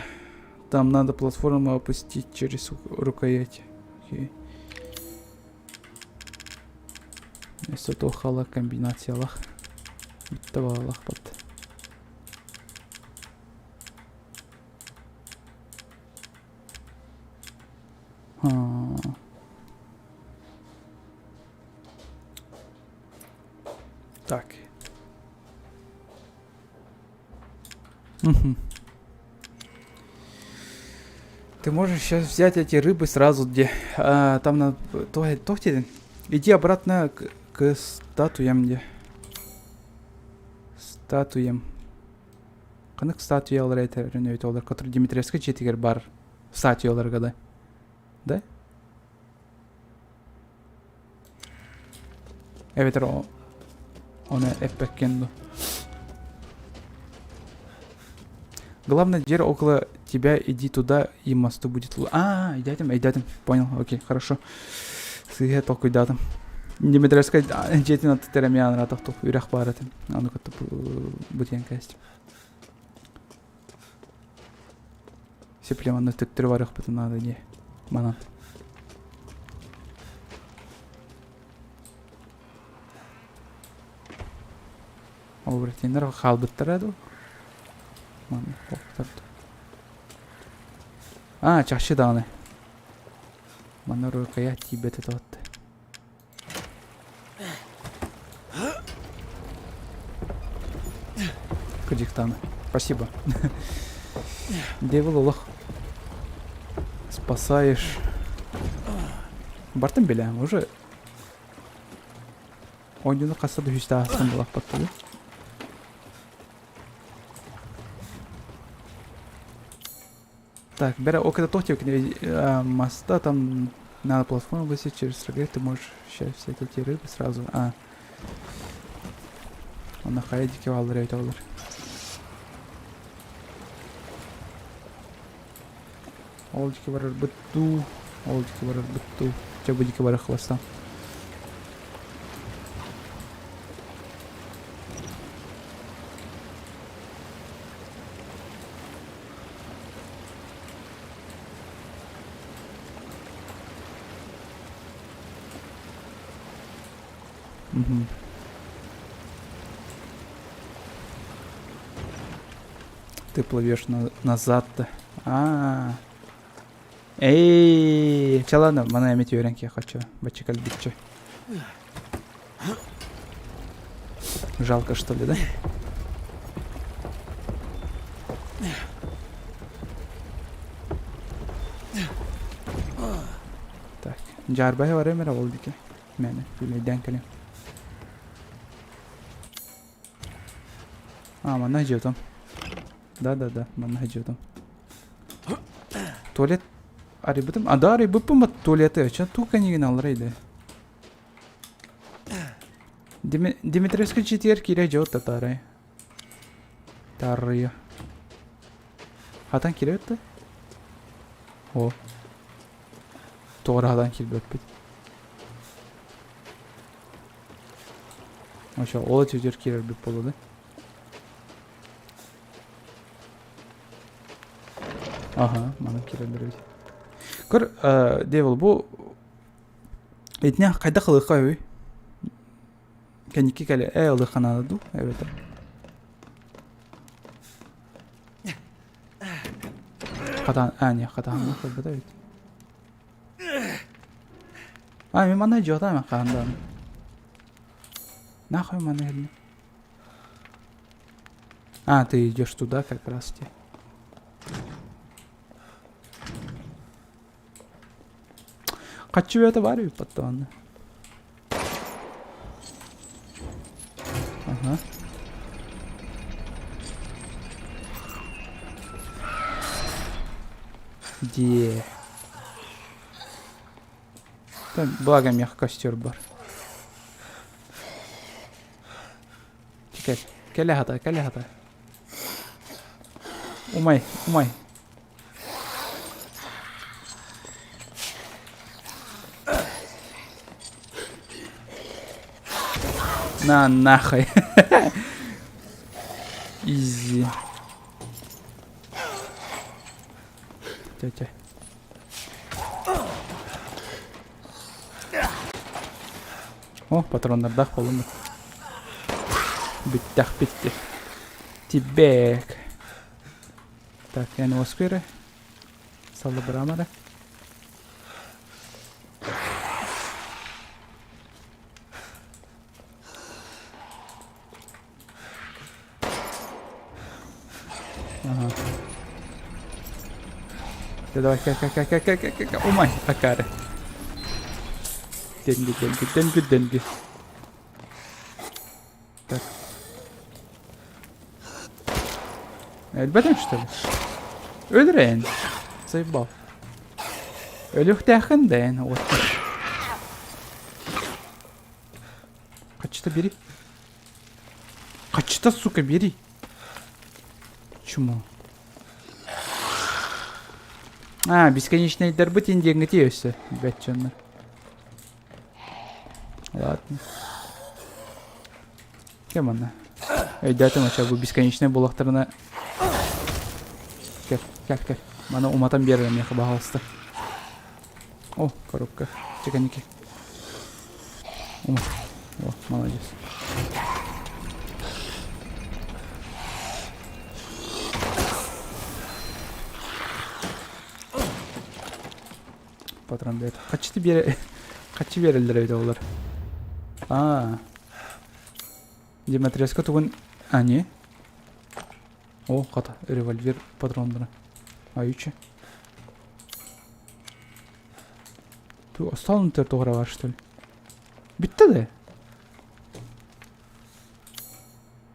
Там надо платформу опустить через рукоять. Окей. Өссө туох комбинациялах. Бүттэ баҕалаахпыт. Так. Угу. Ты можешь сейчас взять эти рыбы сразу, где а, там на то, то Иди обратно к, к статуям где. Статуям. Ханнык статуялар этэрин өйтөлөр, который Дмитриевскай дьиэтигэр бар статуяларга да? Да? Эбэтэр ону эппэккин ду? Главное, дверь около тебя, иди туда, и мосту будет... А, идятим, идятим. Понял, окей, хорошо. Сыһа толкуйдаатым. Дмитриевскай дьиэтин аттытыгар эмиэ анараатах үрэх баар этим. Аны кытта бутиэн кээстим. Сеплеманна төттөрү барыахпытын наада дии. Манан. Оборотеннар хаалбыттара дуу? Манна А, чахчы даҕаны. Манна рукоять тиийбэтэ тоҕотто. Кадихтана. Спасибо. Девил олох. Спасаешь. Бартын билэм уже. Оонньууну хаста да үстэ аастым булаппаттыы. Так, бэрэ окей, туох диэбиккин моста там надо платформу высечь через рога, ты можешь сейчас все эти рыбы сразу. А. Онно хайа диэки бааллар эбит олор. Ол диэки барарбыт дуу, ол диэки барарбыт дуу. Чэ бу диэки барыах хвостан. Мгм. Ты плывешь на назад-то. А. Эй, чэ ладно, маны эмит үөрэн киһи хочу. Бачча кэлбиччэ. Жалко, что ли, да? Так, дьаарбайа барыам эрэ ол диэки. Мээнэ, күлэйдээн кэлиэм. А, манна сдьиэтим. Да-да-да, манна сдьиэтим. Туалет арыйбытым. А, да, арыйбыппын бат туалеты. Чэ, тука нигин алларайды. Дмитриевский четверг киирэ дьиэ татаарай. Таарыйа. Хатан киирэ да? О. Тоҕо хатан киирбэппит. Ошо ол өтүгэр киирэрбит буолуо да? Аха, манан киирэллэр эбит. Көр, Девил, бу итини хайдах ылыахха үһүй? Кэнники кэлэ ээ ылыахха наада дуу эбэтэр? Хатаан, аа, не, хатаан көрбөтө эбит. А, мен манна дьиотаам хаандаан. Нахуй манна кэллим. А, ты идешь туда как раз те. Хочу это варю потом. Ага. Где? Там, благо мех костер бар. Кэл, кэлэ хата, кэлэ хата. Умай, умай. На нахуй. Изи. Тетя. О, патроннардаах буоллум. Бүттэх битти. Тибек. Так, я уоскуйра. Саллабырамара. Ага. Давай, ка ка ка ка ка ка Умай, акары. Деньги, деньги, деньги, деньги. Так. Өлбөтүҥ что ли? Өлөр Заебал. Өлүөхтээххин да эн вот. Хачыта бери. Хачыта, сука, бери. Чему? А, бесконечныйдарбыт индиэҥҥитий өссө, бэт дьоннор. Ладно. Кем она? Өйдөөтүм оча бу бесконечный буоллахтарына Кэл, кэл, кэл. Маны уматан биэрэр миэхэ баһаалыста. О, коробка. Чеканики. Умат. О, молодец. Патрон бэйэтэ. Хаччы биэрэ хаччы биэрэллэр эбит олор. Аа. Димитриевска тугун ани. О, хата, револьвер патроннара. Аютчы. Ту осталын төрт оҕура бар, что ли? Бүтті да?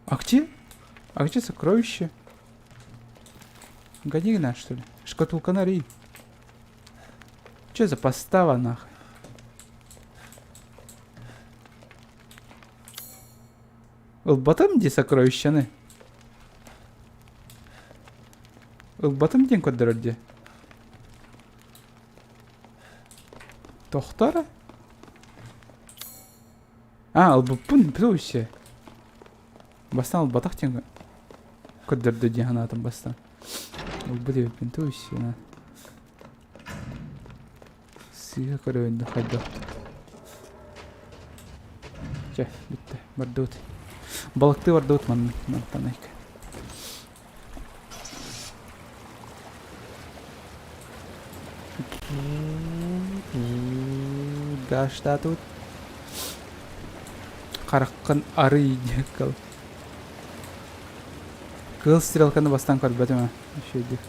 А где? А где сокровище? Година, что ли? Шкатулка на Че за постава нахуй? Ылбатым дии сокровищаны. Ылбатым диэн көрдөрөр дии. Тохтор? А, ылбыппын, все. Бастан ылбатах диэн көрдөрдө дии санаатым бастан. Ылбыт эбиппин, то все. Сыыһа көрөбүн да хайдах. Чэ, бүттэ. Бардыбыт. Балыктыы бардыбыт манна мантан айка. Гаштаатыбыт. Хараххын арый диэн кыл. Кыыл стрелканы бастаан көрбөтүм ээ. Үчүгэйдик.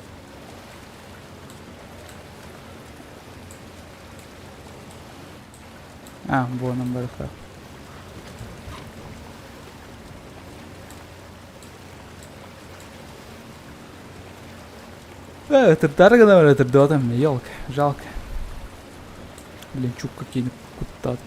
А, буонан барыта. Ытырдары гына бар ытырдыбатым, елка, жалко. Блин, чук какие куттаат.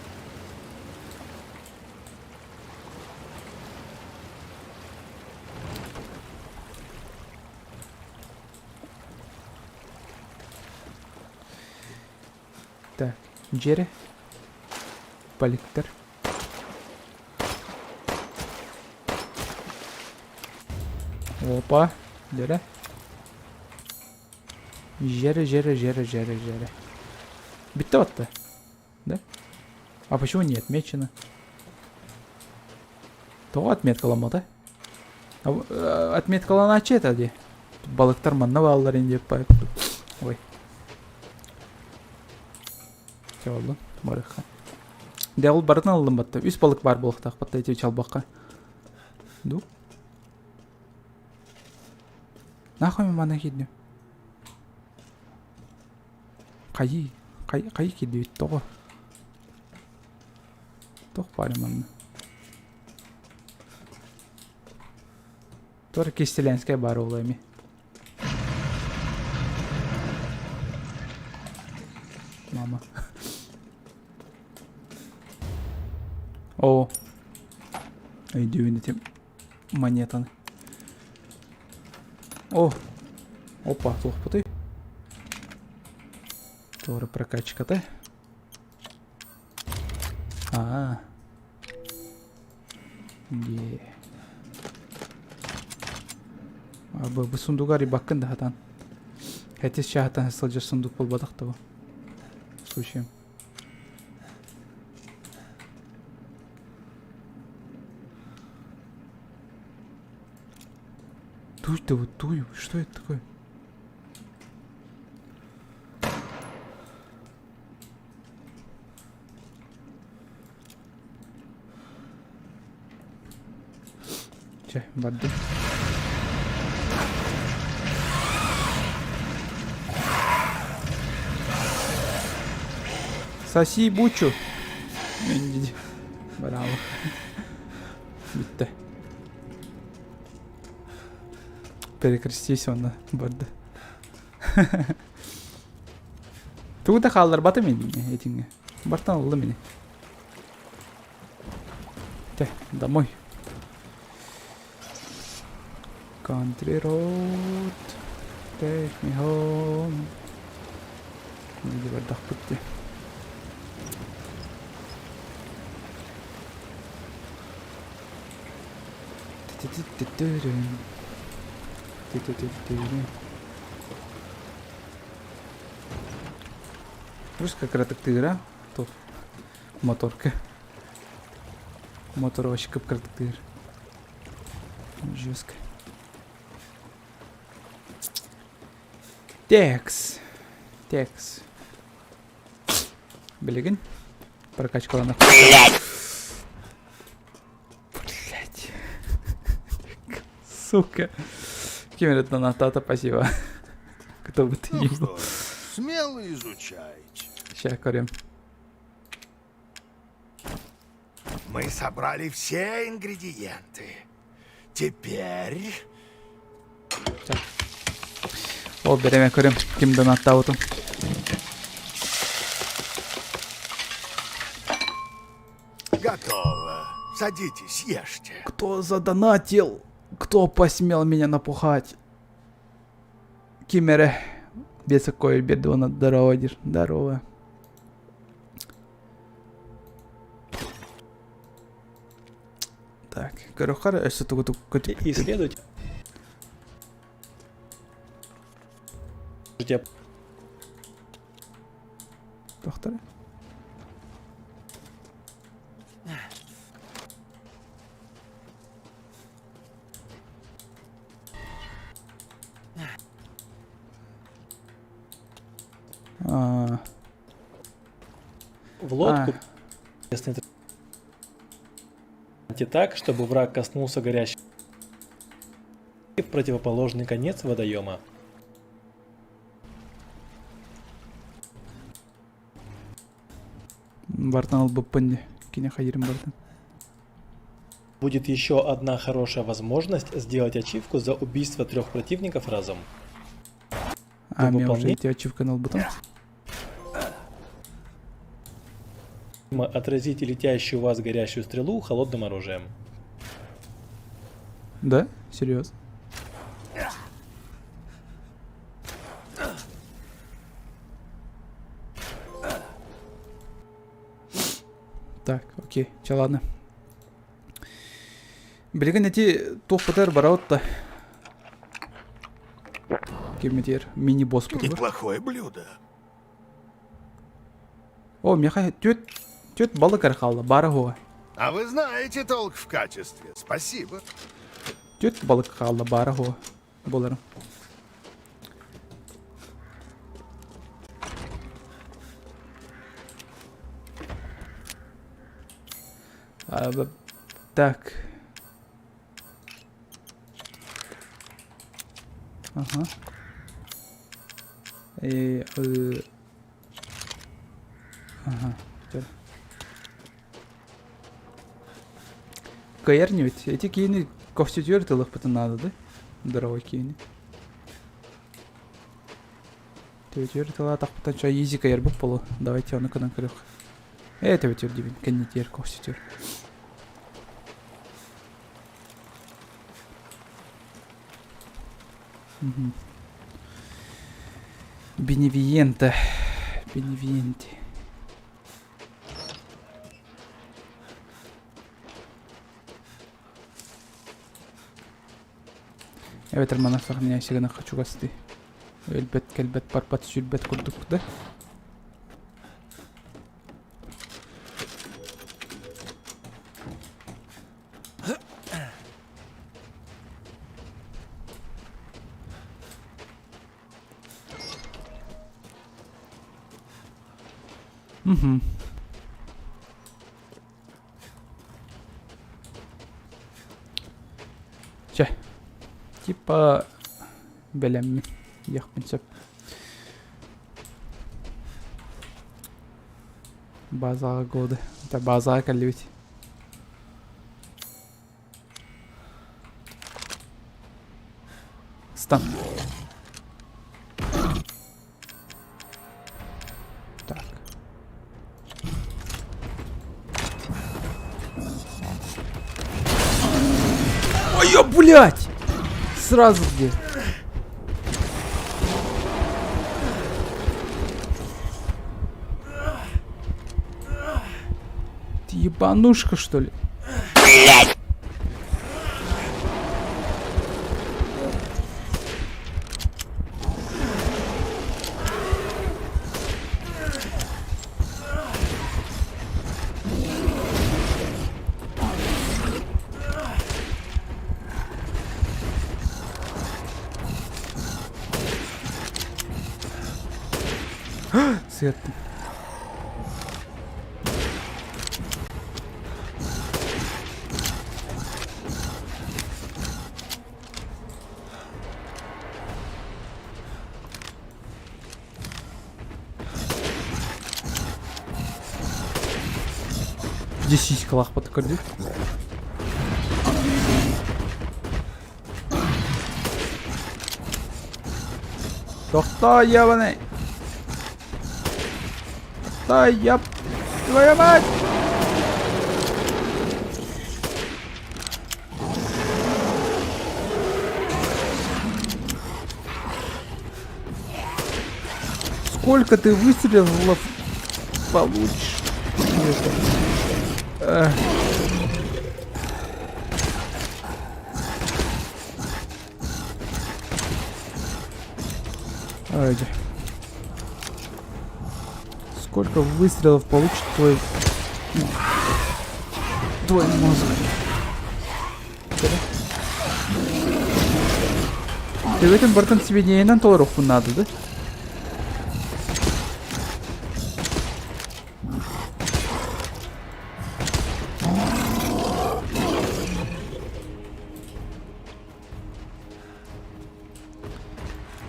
Так, Джерри. Поликтер. Опа, Джерри. Жере, жере, жере, жере, жере. Бүттэ батта. Да? А почему не отмечено? Тоҕо отметкаламмата? Отметкаланааччы этэ дии. Балыктар манна бааллар ин диэп Ой. Чэ буоллун, барыахха. Дэ ол барытын аллым батта. Үс балык баар буолуохтаах батта ити чалбахха. Ду? Нахуй маны киирдим? Хайыы, хай, хайыы киирдибит тоҕо? Туох баар манна? Туора Кистелянская баар буолуо эми. Мама. О. Өйдүүбүн ити монетаны. О! Опа, туохпутуй? Туора прокачката. Аа. Е. Бу, бу сундугар рибаккын да хатан. Хэтис чаһатан сылдьар сундук буолбатах да бу. Случаем. Туй ты вот туй, что это такое? Чэ, бардым. Соси бучу. Браво. Бүттэ. Перекрестись онно барды. Тугу да хаалларбатым итиҥҥэ. Бартан ыллым ини. Тэ, домой. Country road, take me home. Диги бардахпыт дии. Русская кыратыктыыра тут моторка. Мотор вообще кып-кыратыктыыр. Жестко. Текс. Текс. Билигин прокачкаланах. Блять. Сука. Ким это донатата, спасибо. Кто бы ты Ну ни был. что ж, смело изучайте. Сейчас, көрем. Мы собрали все ингредиенты. Теперь... Ол береме көрем ким донаттаабытын. Готово. Садитесь, ешьте. Кто задонатил? Кто посмел меня напугать? Ким эрэ бесокой бедона здорово дир. Здорово. Так, көрөхөр өссө тугу Исследуйте. Доктор. А, В лодку местный так, чтобы враг коснулся горящего в противоположный конец водоема. Бартан ылбыппын дии. Кини хайырым бартан. Будет еще одна хорошая возможность сделать ачивку за убийство трех противников разом. А, мен уже эти ачивканы ылбытым. Отразить летящую в вас горящую стрелу холодным оружием. Да? Серьезно? Так, окей, чэ ладно. Билигин эти туохпутар барабыт да. Киммитигэр мини-босспутугар. Неплохое блюдо. О, миэхэ түөрт түөрт балык эрэ хаалла, баара суоҕа. А вы знаете толк в качестве. Спасибо. Түөрт балык хаалла, баара суоҕа буоларым. Так. Ага. И, ага, Кыайар ньүт. Эти киини костютүөр тылыхпытын наада да? Дорогой киини. Төбөтүөр тыла атахпытан чай изи кыайарбыт болу. Давайте ону кынан көрөх. Э, төбөтүөр дибин, кэннитиэр костютүөр. Беневиенте. Беневиенте. Эбэтэр мана сохраняйся чугасты. Өлбөт, кэлбэт, барбат, сүрбэт курдук да. Угу. Чэ, типа бэлэммин диэхпин сөп. Базаҕа годы. Это базаҕа кэллибит. Стан. Так. Ой, блядь! Сразу где? Ты ебанушка, что ли? Блядь! Сыаттым. Где сиськалаах көрдүк? Тохтоо, ебаный! Да еб твою мать! Сколько ты выстрелов получишь? Эх. Ай, Сколько выстрелов получит твой... Твой мозг? Төбөтүн бартын сибиниэнэн толоруохпун наада да?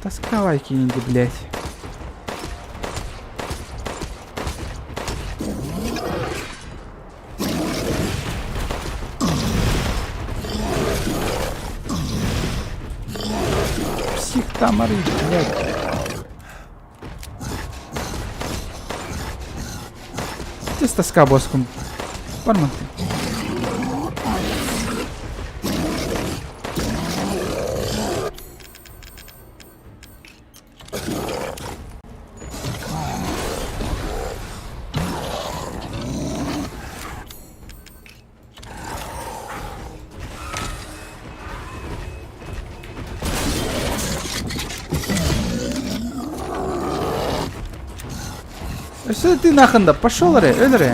Тосковай киньте, блядь. Псих там орит, блядь. Здесь тоска боском. Барман. Өссө ты нахында пошел эрэ, өл эрэ.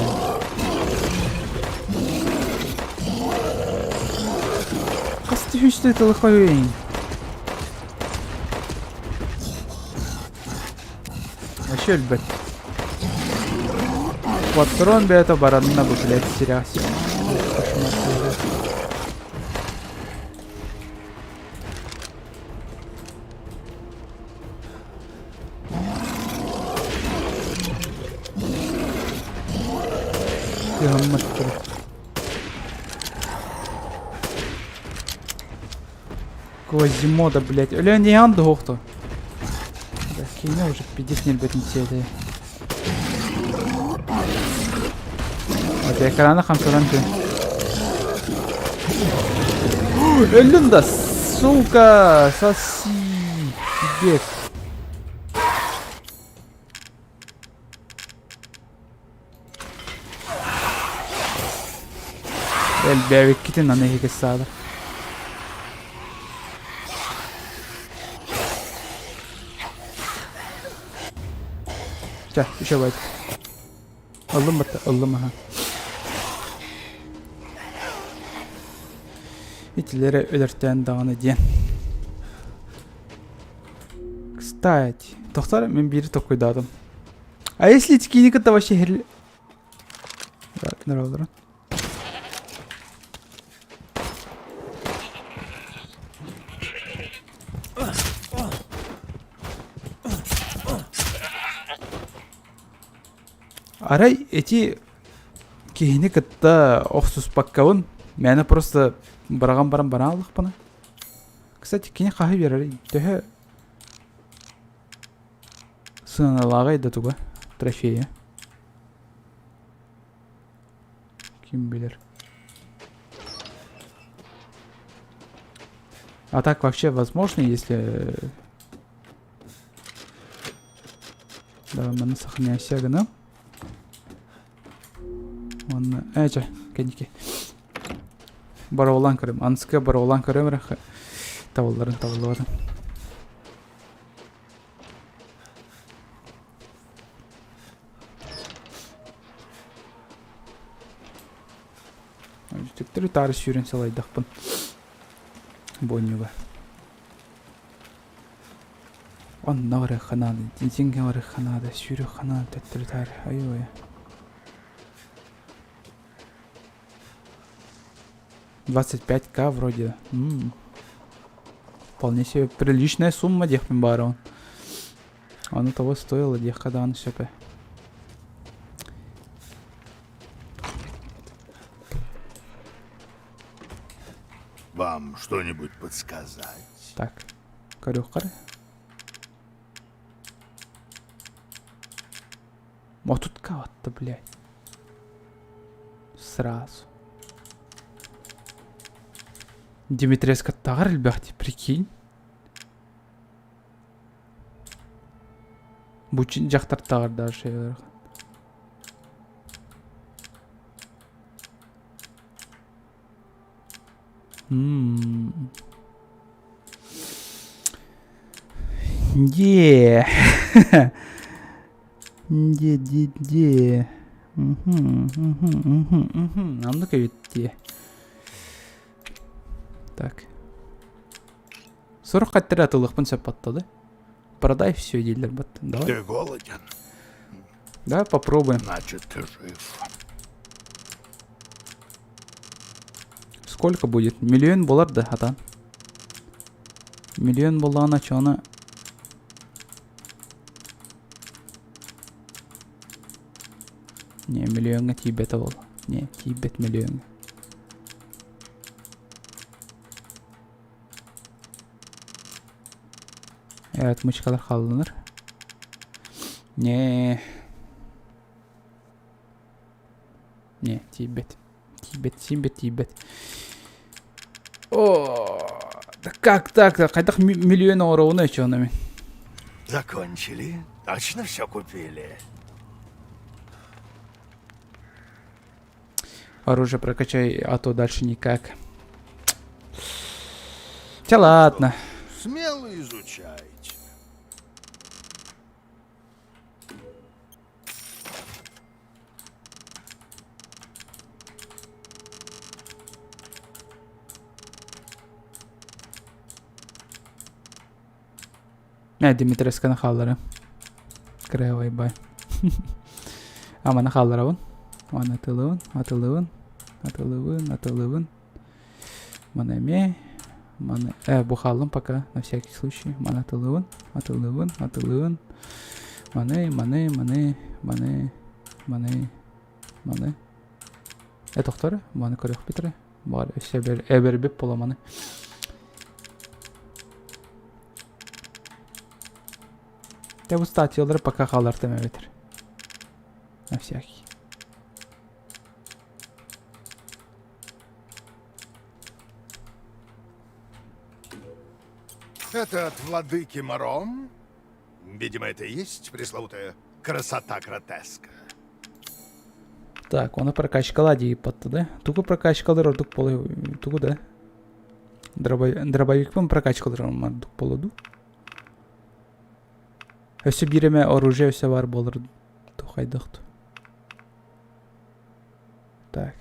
Хас түһүстэ тылы хойуйун. Вообще өлбөт. Патрон бэйэтэ баранна бу, блядь, сирэх Кошмар. Кыһаммат Квазимода, блядь. Өлөөн иһэн дуһуохту. Киинэ уже пиздец нельбэтин сиэтэ. Вот экрана хамсанан түн. Өллүм да, сука, соси, пиздец. Элбээбиккитин аны эһиги саалар. Чэ, үчүгэй. Ыллым батта, ыллым аха. Итилэри өлөртөөн даҕаны диэн. Кстати, тохтор мен биири токуйдаатым. А если тикиини кытта вообще херли... Нөрөлөрүн. Арай эти киһини кытта охсуспаккабын мээнэ просто быраҕан баран баран аллахпына. Кстати, кини хаһы биэрэр төһө сыаналааҕый да туга трофея. Ким билэр. А так вообще возможно, если... Давай маны сохраняйся гына. Онно эче кэнники. Бароолаан көрөм. Анска бароолаан көрөм эрэ табылларын табыллыбатын. Төттөрү таары сүүрэн салайдахпын. Бонньуга. Онно барыахха наада, дьиҥҥэ барыахха наада, сүүрүөххэ наада төттөрү таары. Ай-ой. 25к вроде. М-м. Вполне себе приличная сумма диэхпин баарабын. Оно того стоило диэххэ даҕаны сөп ээ. Вам что-нибудь подсказать? Так, көрүөххэ Отутка атта, блядь. Сразу. Димитреска тағар элбэхти, прикинь. Бу дьахтар тағар даже. М. Де. Де, де, де. Мгм, мгм, мгм, мгм. Оннук эбит дии. Так. Сорох хаттары атылыахпын сөп баттады. Продай все дииллэр баттын. Давай. Ты голоден? Давай попробуем. Значит, ты жив. Сколько будет? Миллион болар да, хатан. Миллион боллаҕына чону Не, миллиоҥҥа тиийбэтэ ол. Не, тиийбэт миллиоҥҥа. Отмычкалар хаалланар. Не. Не, тиийбэт. Тиийбэт, тиийбэт, тиийбэт. О, да как так? Хайдах миллион оҥоробун өчө мин. Закончили? Точно все купили? Оружие прокачай, а то дальше никак. Хотя ладно. Смело изучайте. Мэ Дмитревсканы хааллары. Кыраһабай бай. Аманы хаалларабын. Аны атылыбын, атылыбын, атылыбын, атылыбын. Маны эмиэ, маны... Э, бу хааллым пока, на всякий случай. Маны атылыбын, атылыбын, атылыбын. Маны, маны, маны, маны, маны, маны. Э, тохтор, маны көрүөхпүт эрэ. Баар өссө эбэрбит буола маны. Дьэ бу статьялары пока хаалартым эбэтэр. На всякий. Это от владыки Маром? Видимо, это и есть пресловутая красота гротеска. Так, оны прокачкала дейіп да? Тугу прокачкалар ордук болы тугу да? Дробовикпын прокачкалар ордук болуду. Өссө биир эмэ оружие өссө баар буолар хайдах Так.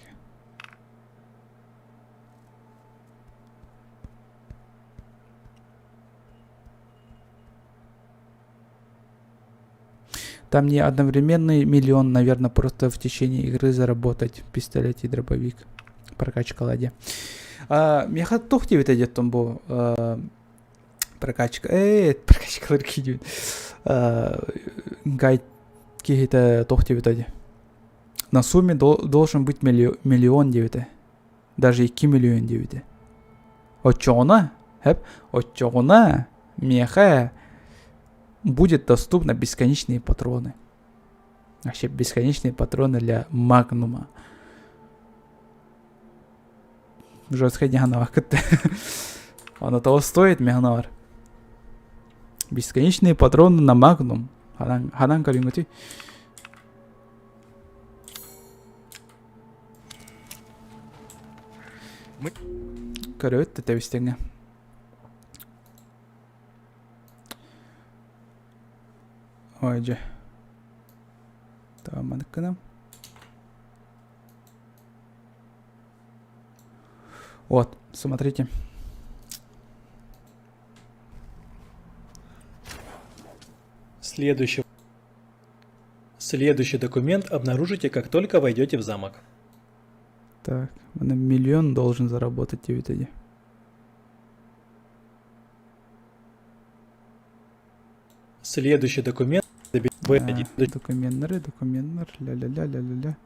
Там не одновременный миллион, наверное, просто в течение игры заработать пистолет и дробовик. Прокачка ладья. Миэхэ туох диэбит диэттэн бу прокачка э прокачкалар киирдибит гайд киһитэ туох диэбит adi на сумме должен быть миллион диэбитэ даже 2 миллион диэбитэ оччоҕуна хэп оччоҕуна миэхэ будет доступно бесконечные патроны вообще бесконечные патроны для магнума Жесткая дьаһанава кытта. Оно того стоит, механавар. Бесконечные патроны на магнум. Ханан, ханан көрүҥүтүй. Көрөбүт тэбистэҥҥэ. Ой, дьэ. Тааманыккынам. Вот, смотрите. Следующий, Следующий документ обнаружите, как только войдете в замок. Так, на миллион должен заработать в Следующий документ Документнары, документнар, ля-ля-ля-ля-ля-ля.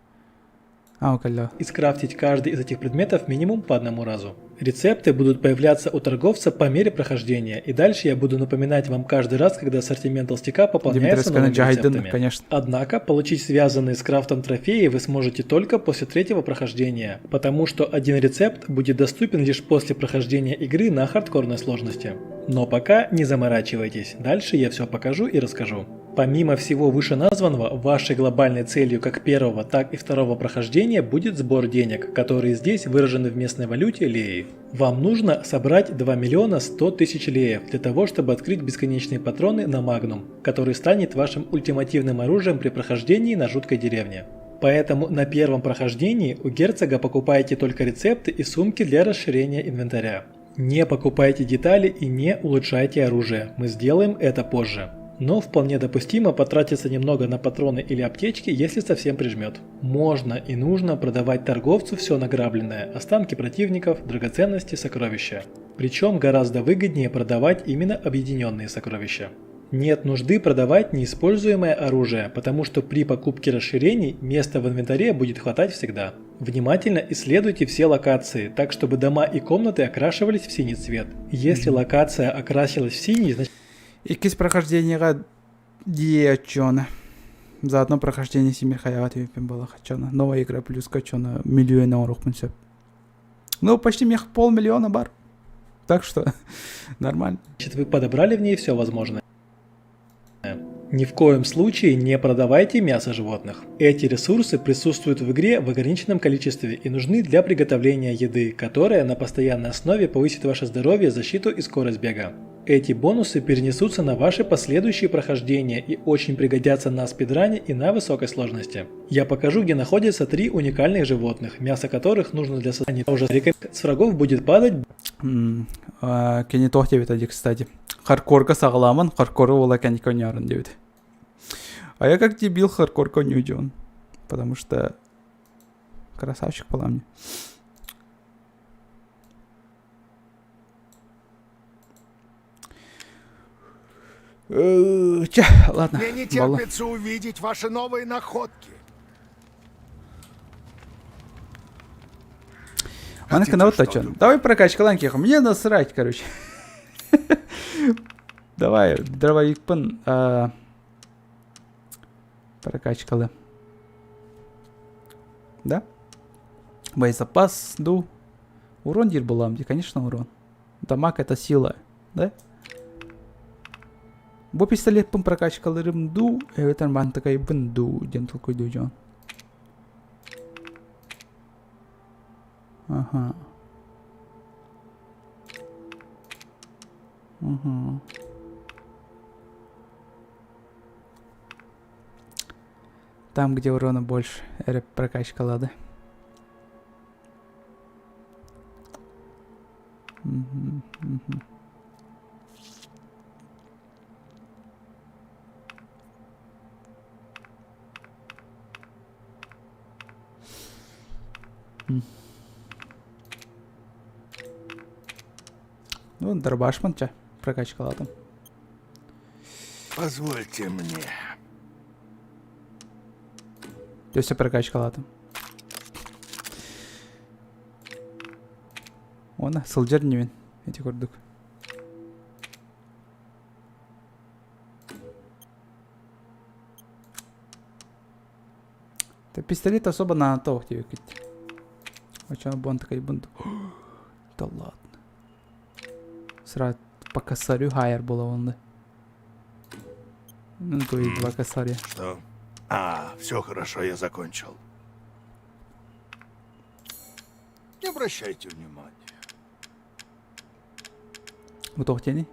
А, И скрафтить каждый из этих предметов минимум по одному разу. Рецепты будут появляться у торговца по мере прохождения, и дальше я буду напоминать вам каждый раз, когда ассортимент толстяка пополняется новыми рецептами. конечно. Однако, получить связанные с крафтом трофеи вы сможете только после третьего прохождения, потому что один рецепт будет доступен лишь после прохождения игры на хардкорной сложности. Но пока не заморачивайтесь, дальше я все покажу и расскажу. Помимо всего вышеназванного, вашей глобальной целью как первого, так и второго прохождения будет сбор денег, которые здесь выражены в местной валюте леи. Вам нужно собрать 2 миллиона 100 тысяч леев для того, чтобы открыть бесконечные патроны на Магнум, который станет вашим ультимативным оружием при прохождении на жуткой деревне. Поэтому на первом прохождении у герцога покупаете только рецепты и сумки для расширения инвентаря. Не покупайте детали и не улучшайте оружие, мы сделаем это позже. Но вполне допустимо потратиться немного на патроны или аптечки, если совсем прижмет. Можно и нужно продавать торговцу все награбленное, останки противников, драгоценности, сокровища. Причем гораздо выгоднее продавать именно объединенные сокровища. Нет нужды продавать неиспользуемое оружие, потому что при покупке расширений места в инвентаре будет хватать всегда. Внимательно исследуйте все локации, так чтобы дома и комнаты окрашивались в синий цвет. Если локация окрасилась в синий, значит Иккис прохождениеҕа дии оччоно. Заодно прохождение Семир Хаяват была хачана. Новая игра плюс качана миллион оҥоруохпун сөп. Ну, почти мех полмиллиона бар. Так что нормально. вы подобрали в ней все возможное. Ни в коем случае не продавайте мясо животных. Эти ресурсы присутствуют в игре в ограниченном количестве и нужны для приготовления еды, которая на постоянной основе повысит ваше здоровье, защиту и скорость бега. Эти бонусы перенесутся на ваши последующие прохождения и очень пригодятся на спидране и на высокой сложности. Я покажу, где находятся три уникальных животных, мясо которых нужно для создания уже с врагов будет падать. Кини туох диэбит кстати. Хардкорга саҕалааман, хардкору уола кэнники оонньоорун диэбит. А я как дебил хардкорка оонньуу Потому что красавчик была мне. Чэ, ладно. Мне не терпится увидеть ваши новые находки. Маны кынабыт точон. Давай прокачкалаан киэхэ. Мне насрать, короче. Давай, дробовикпын прокачкалы. Да? Боезапас, ду. Урон диир буолаам дии, конечно урон. Дамаг это сила, да? Бу пистолеппин прокачкалырым дуу, эбэтэр мантыкайбын дуу диэн толкуйдуу дьон. Ага. Угу. Там, где урона больше, эрэ прокачкалады. Угу, угу. Ну, дробашман чэ, прокачкалаатым. Позвольте мне. Өссө прокачкалаатым. Уонна сылдьар инибин ити курдук. Пистолет особо на то диэбиккит. Очон буон такайбын Да ладно. Сразу по косарю хайер было он. Ну, то есть два косаря. Что? А, все хорошо, я закончил. Не обращайте внимания. Бу тени?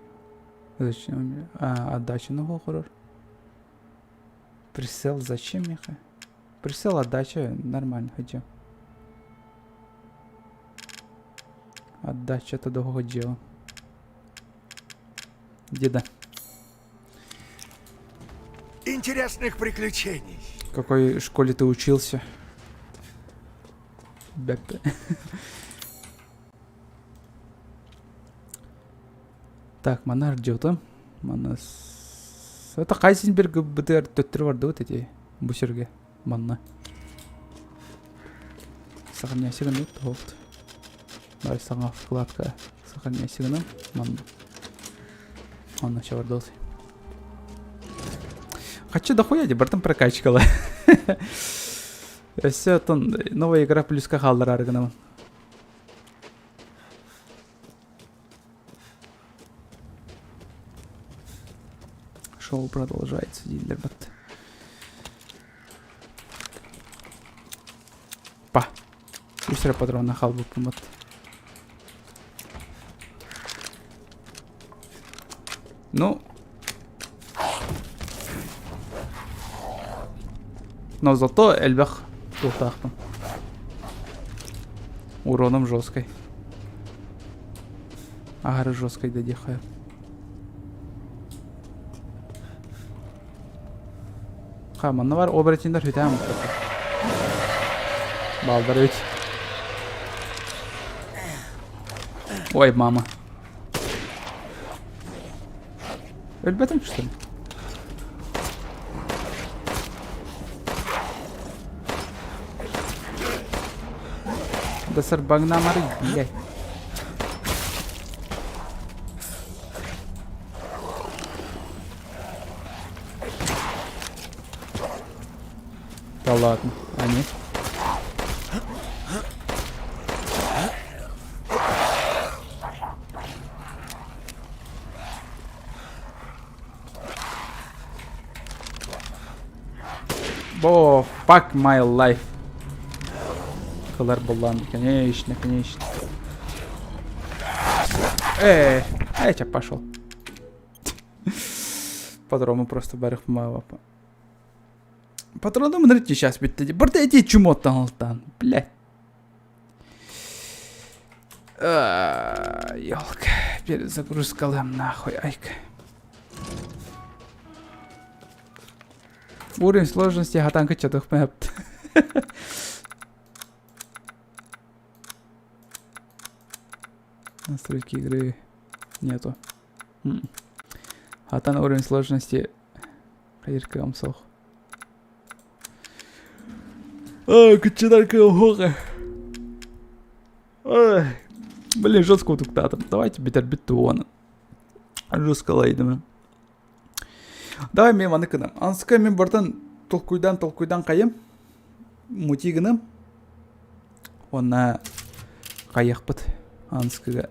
Зачем? А, отдача хоррор. Прицел зачем меха? Прицел отдача нормально хотя. Отдача это другого дела. Деда. Интересных приключений. В какой школе ты учился? Беппе. Так, манна ждет. Манна... Это Хайзенберг БТР төттөрү бардыбыт эти бу сиргэ манна. Сохраняйся гына тоҕут. Давай саҥа вкладка сохраняйся гына манна. Онно все бардыбыт. Хочу дохуя де бартын прокачкала. Өссө оттон новая игра плюска хаалларар гынабын. Шоу продолжается, дииллэр бат. Па. Үс эрэ патрона хаалбыппын бат. Ну. Но зато элбэх туохтаахпын. Уроном жесткой. Аһары жесткой да диэххэ. Ха, манна бар оборотеннар хүтээн Балдар ведь. Ой, мама. Өлбөтүм что ли? Да сарбагнамары, блядь. Да ладно, а нет. Oh, fuck my life. Кылар буллан, конечно, конечно. Э, э, я пошел. Патроны просто барых мало. Патроны мынырти сейчас битти. Барда эти чумоттан алтан. Блядь. Елка, перезагрузкалыам нахуй, айка. Уровень сложности хатан кыччатыхпын Настройки игры нету. Хатан уровень сложности хайыр суох. Кыччатар кыам Блин, жестко утуктаатым. Давайте бүтэрбит туона. Жесткалайдым. Давай мен маны гынам. Анска мен бартан толкуйдан толкуйдан хайым. Мути гыным. Онна хайыахпыт Анскыга.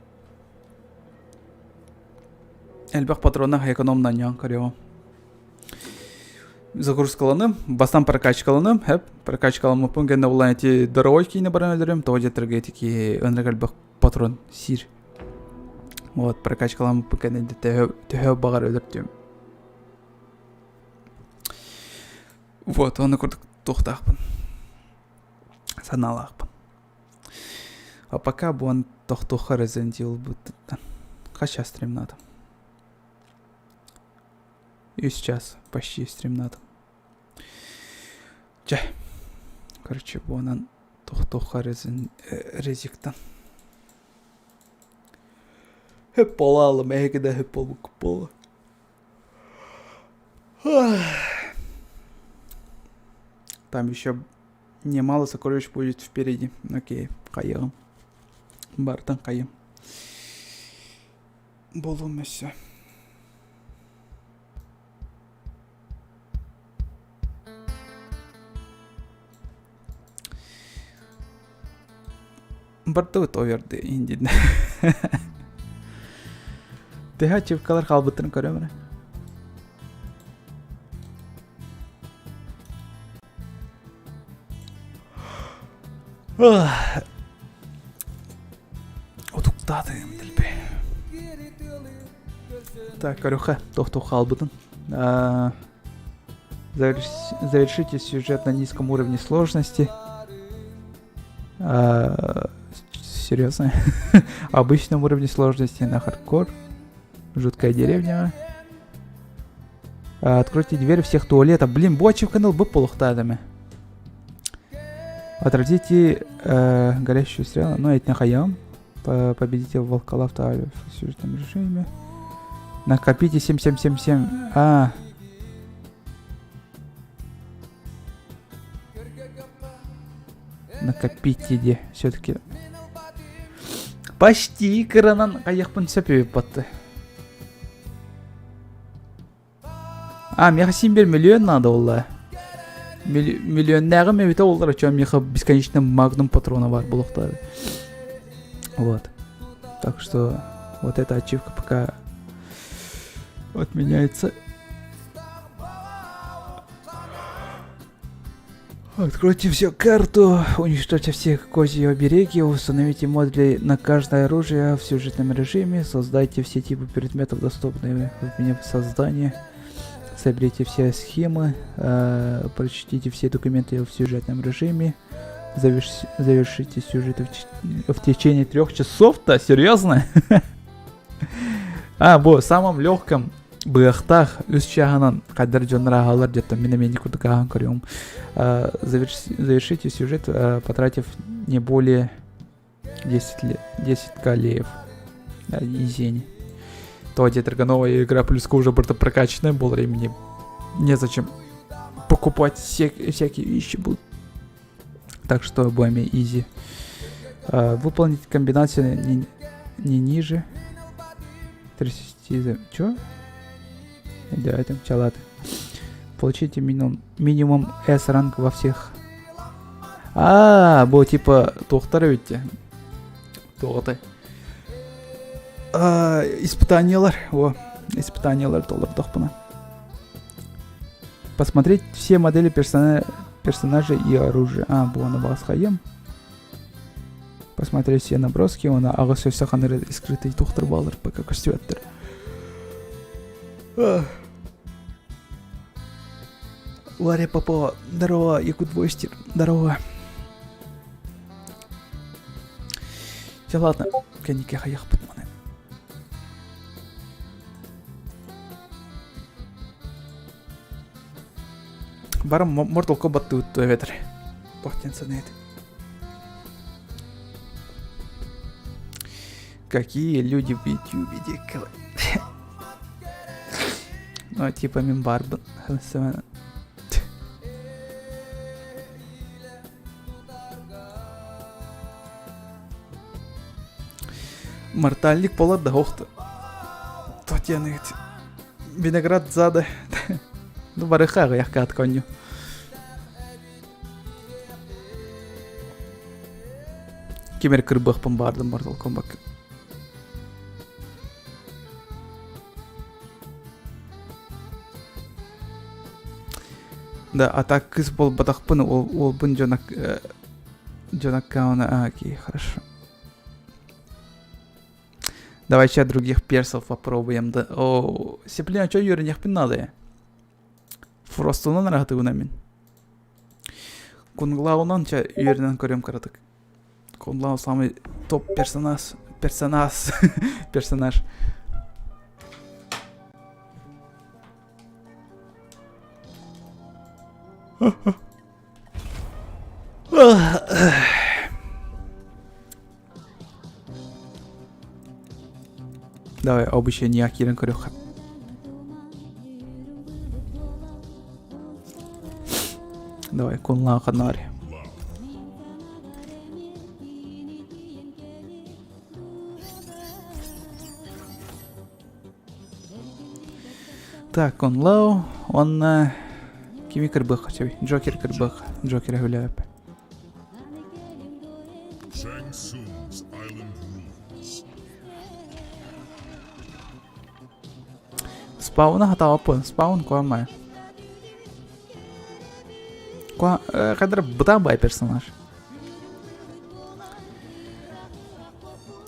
Элбэх патронах экономнан ян көрөҕүм. Загрузкаланым, бастан прокачкаланым, хэп, прокачкаламмыппын кэннэ булан эти дорогой киинэ баран өлөрүм, тоҕо дьэтэргэ ити ынырык элбэх патрон сиир. Вот, прокачкаламмыппын кэннэ төһө, төһө баҕар өлөртүм. Вот, оны курдук туохтаахпын. Санаалаахпын. А пока буон тохтуохха Resident Evil быттыттан. Хас стримнатым. И сейчас почти стримнатым. Чэ. Короче, буонан тохтуохха резиктан. Хөп буолаалым, эһиги да хөп буолбуккут буолуо. Там еще немало сокровищ будет впереди. Окей, хайыам. Бартан хайым. Буолуом өссө. Бардыбыт оверды индин. Төһө ачивкалар хаалбыттарын көрөм эрэ. Утуктаатым дэлби. Так, көрүөххэ, туох-туох хаалбытын. Завершите сюжет на низком уровне сложности. Серьезно? Обычном уровне сложности на хардкор. Жуткая деревня. Откройте дверь всех туалетов. Блин, бу ачивканы ылбыт буолуохтаатым. Отразите э, горящую стрелу. Ну, это хайам. Победите волколав в сюжетном режиме. Накопите 7777. А. Накопите де все-таки. Почти кыранан хайыахпын сөп батты. А, миэхэ син биир миллион надо буолла. Миллионнааҕым эбитэ буоллар, оччоҕо миэхэ бесконечно магнум патрона баар буолуохтаах. Вот. Так что вот эта ачивка пока отменяется. Откройте всю карту, уничтожьте все козьи обереги, установите модули на каждое оружие в сюжетном режиме, создайте все типы предметов, доступные в меню создания, соберите все схемы, э, прочтите все документы в сюжетном режиме, заверш, завершите сюжет в, в течение трех часов-то? Серьезно? А, бу самом легком быахтаах үс чааһынан хайдар дьоннор ааһаллар диэттэн мин эмиэ курдук ааһан көрүөм. Завершите сюжет, потратив не более 10, 10 калеев. Изени. То диэтэргэ новая игра плюс уже барыта прокачанная буолар и мне незачем покупать всякие вещи будут. Так что будем изи. Выполнить комбинацию не, не ниже 30... Чё? Да, это чалаты. Получите минимум, минимум S ранг во всех. А, бу типа туохтар эбит Туоҕатай. Испытаниялар. О, испытаниялар толордохпуна. Посмотреть все модели персона... персонажей и оружия. А, бу аны басқайым. Посмотреть все наброски, оны аҕыс өссө ханыр скрытый тухтар балар пока көстүбэттэр. Варя Попова, здорово, Якут Войстер, здорово. Чэ ладно, кэнники хайахпыт маны. Баран Mortal Kombat тыбыт эбэтэр. Туох диэн санаат. Какие люди в Ютубе дикали. Ну, типа мин барбын. Мортальник полар да охты. Татьяна виноград зада. Ну, барыха аҕыйах каат конню. Ким эрэ кырбыахпын баардым Mortal Kombat. Да, а так кыс буолбатахпын, уолбун дьон дьон аккауна, окей, хорошо. Давай сейчас других персов попробуем. Да. О, Сеплина, что үөрэниэхпин надо? Фростунан араһатыгына мин. Кунглаунан ча үөрэнэн көрөм кыратык. Кунглау самый топ персонаж, персонаж, персонаж. Давай обучение киирэн көрүөххэ. Давай кунлаа ханари. Так, Кун Лао, он кими кырбых сөбүй? Джокер кырбых, Джокер хүлээп. Спауна хатааппын, спаун куамай. Куа, кадр бытан бай персонаж.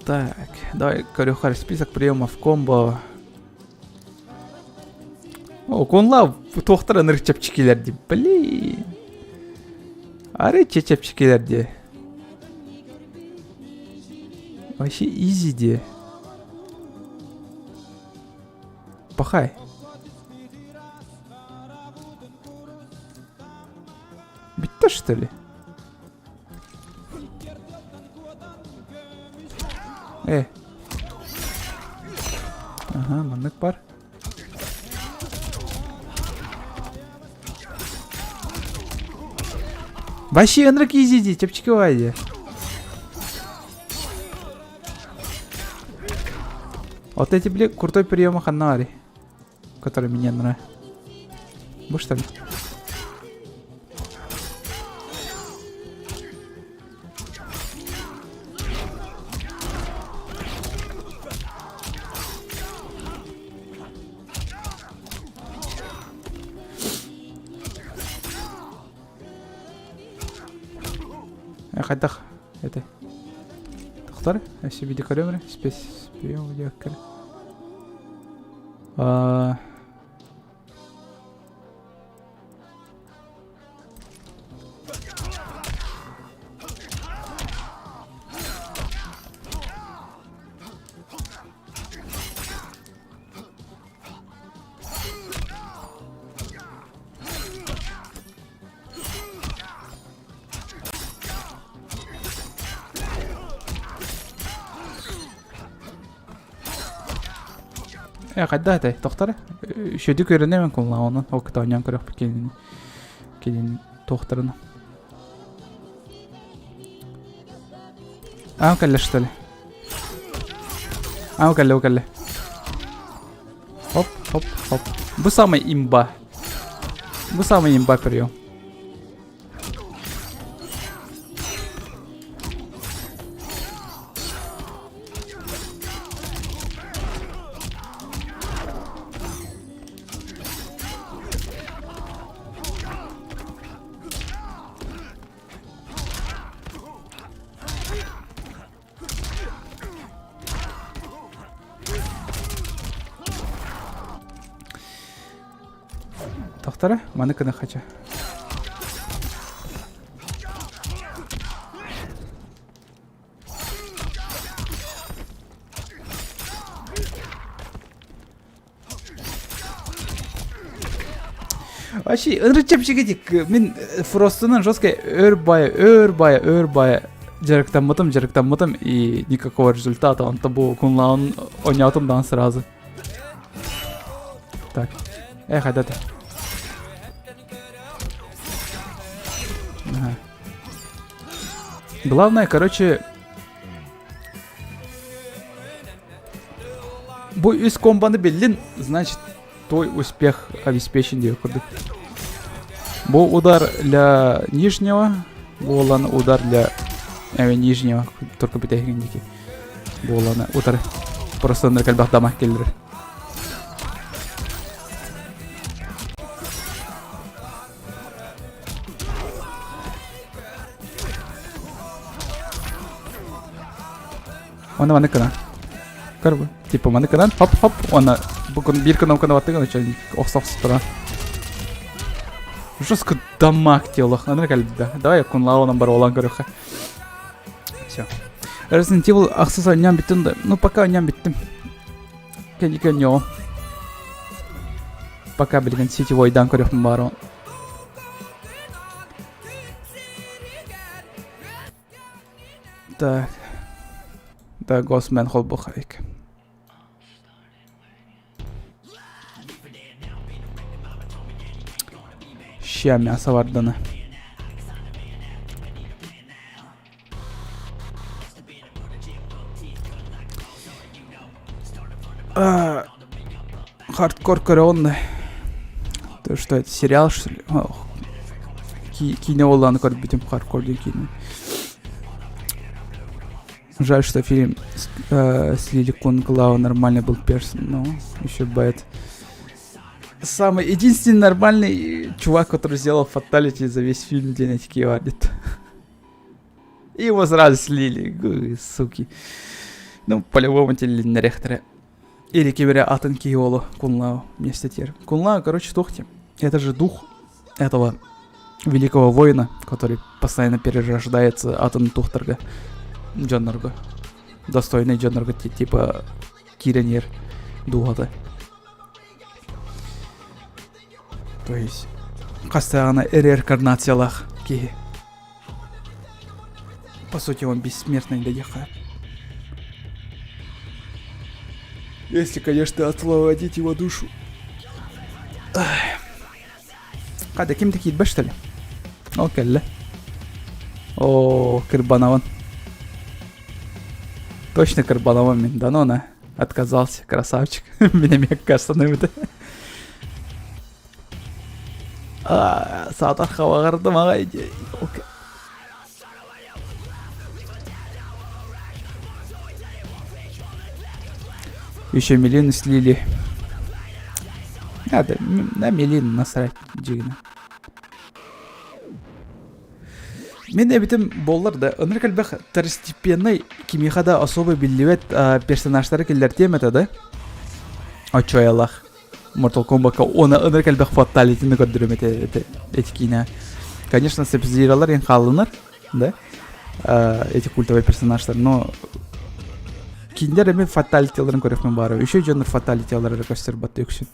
Так, давай, көрүөххэ список приемов комбо. О, Кунлау туохтар ынырык чэпчэкилэр дии. Блин. Арычча чэпчэкилэр дии. Вообще изи дии. Пахай. Бүттэ что ли? Э. Ага, маннык бар. Вообще ынырык изи дии, чэпчэки баҕайы дии. Вот эти, бля, крутой приемы ханари, который мне нравится. Бу что ли? Хайдах это тохтор өссө видео көрөмөр спец прием видео Э, хайда этэй, тохтор. Үчүгэйдик үөрэнэ кулла онон ол кытта оонньоон көрүөхпүт кинини кинини туохтарын. Аа кэллэ что ли? Аа кэллэ, кэллэ. Хоп, хоп, хоп. Бу самый имба. Бу самый имба прием. Тохтора, маны кына хача. Вообще, ынырык чэпчэкитик. Мин Фростунан жестко өр бая, өр бая, өр бая дьарыктаммытым, дьарыктаммытым и никакого результата. Онто бу кунлаун ойноотум даҕан сразу. Так. Эх, это. Ага. Главное, короче, бу үс комбаны биллин, значит, твой успех обеспечен диye курдук. Бу удар для нижнего, буолан удар для нижнего, только бүтэһигин диэки. Буоланы утары. Просто ынырык элбэх дамаг келлер. Оны маны кынан. Көр типа маны кынан, хоп-хоп, оны бүгін бір кнопканы баттыгын өчен охсох тура. Жестко дамаг телох. Аны кэлбитэ. Давай кунлаонан бар олан көрөхө. Все. Resident Evil ахсыс ойнан бүттүм да. Ну, пока ойнан бүттүм. Кэнники ойнуоҕум. Пока билигин сетевойдан көрүөхпүн баар. Так. Да, Госмен холбухайк. Ща мясо вардана. Хардкор көрөҕүн То что это, сериал, что ли? Ох. Киинэ буоллаҕына көрбүтүм хардкор диэн киинэ. Жаль, что фильм слили Кунг Лао нормальный был персон, но еще бывает. Самый единственный нормальный чувак, который сделал фаталити за весь фильм, где такие варит. И его сразу слили, суки. Ну, по-любому телевидение Или кибере атын киолу Кунлао вместе тер. Кунлао, короче, тухти. Это же дух этого великого воина, который постоянно перерождается атын тухтарга. Дьоннорго. Достойный дьоннорго типа киренер дууһата. То есть хастаҕына реинкарнациялаах киһи. По сути, он бессмертный дядяха. Если, конечно, освободить его душу. Хада, ким такие что ли? Ол кэллэ. О, кырбанабын. Точно кырбанабын мин. Да ну на. Отказался, красавчик. Меня мягко остановит. Саатар хабаҕардым аҕай дии. Еще Милину слили. Надо, на Милину насрать, дьигинэ. Мин эбитим буоллар да, ынырык элбэх второстепенный кимиэхэ да особо биллибэт персонажтары киллэртиэм этэ да. Оччоялах. Mortal Kombat'ка уонна ынырык элбэх фаталитины көрдөрүм этэ эти киинэ. Конечно, Sub-Zero'лар эн хааллынар, да, эти культовые персонажтар, но кинилэр эмиэ фаталитиларын көрүөхпүн баара. Үчүгэй дьоннор фаталитилары эрэ көстөр батта үксүн.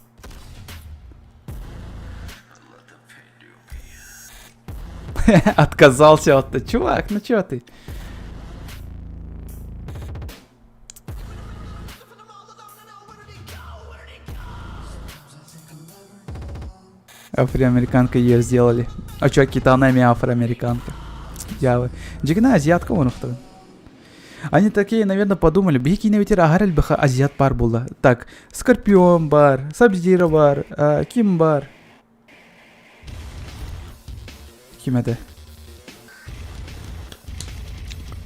Отказался от Чувак, ну чё ты? Афроамериканка ее сделали. А чё, китанами афроамериканка? Дьявол. Дьигина азиатка оҥоруохтарын. Они такие, наверное, подумали, биһи киинэбитигэр аһар элбэх азиат баар буолла. Так, Скорпион баар, Сабзира баар, ким баар? Ким этэ?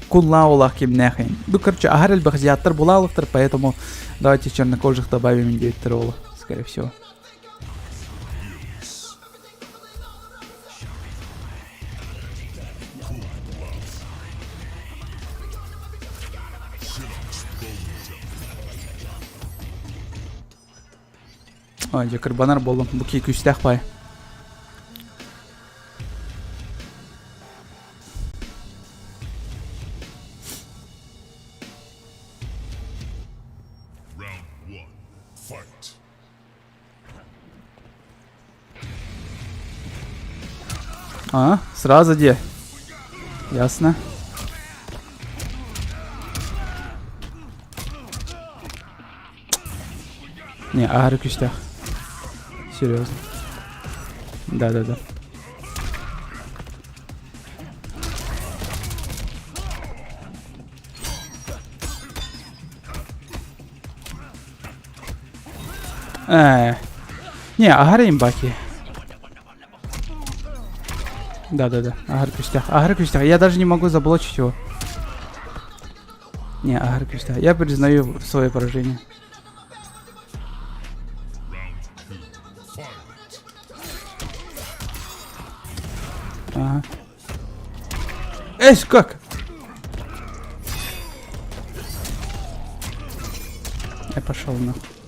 Кунлаулах кимнээхин. Ну, короче, аһар элбэх азиаттар булаалыктар, поэтому давайте чернокожих добавим диэттэр ола, скорее всего. Ой, дьэ кырбанар буоллум. Бу кии күүстээх баай. А, сразу где? Ясно. Не, аһары күүстээх. Серьезно. Да-да-да. Э, не, аһары имбаки. Да-да-да, аһары күүстээх. Аһары күүстээх. Я даже не могу заблочить его. Не, аһары күүстээх. Я признаю свое поражение. Ага. Эс, как? Я пошел нахуй.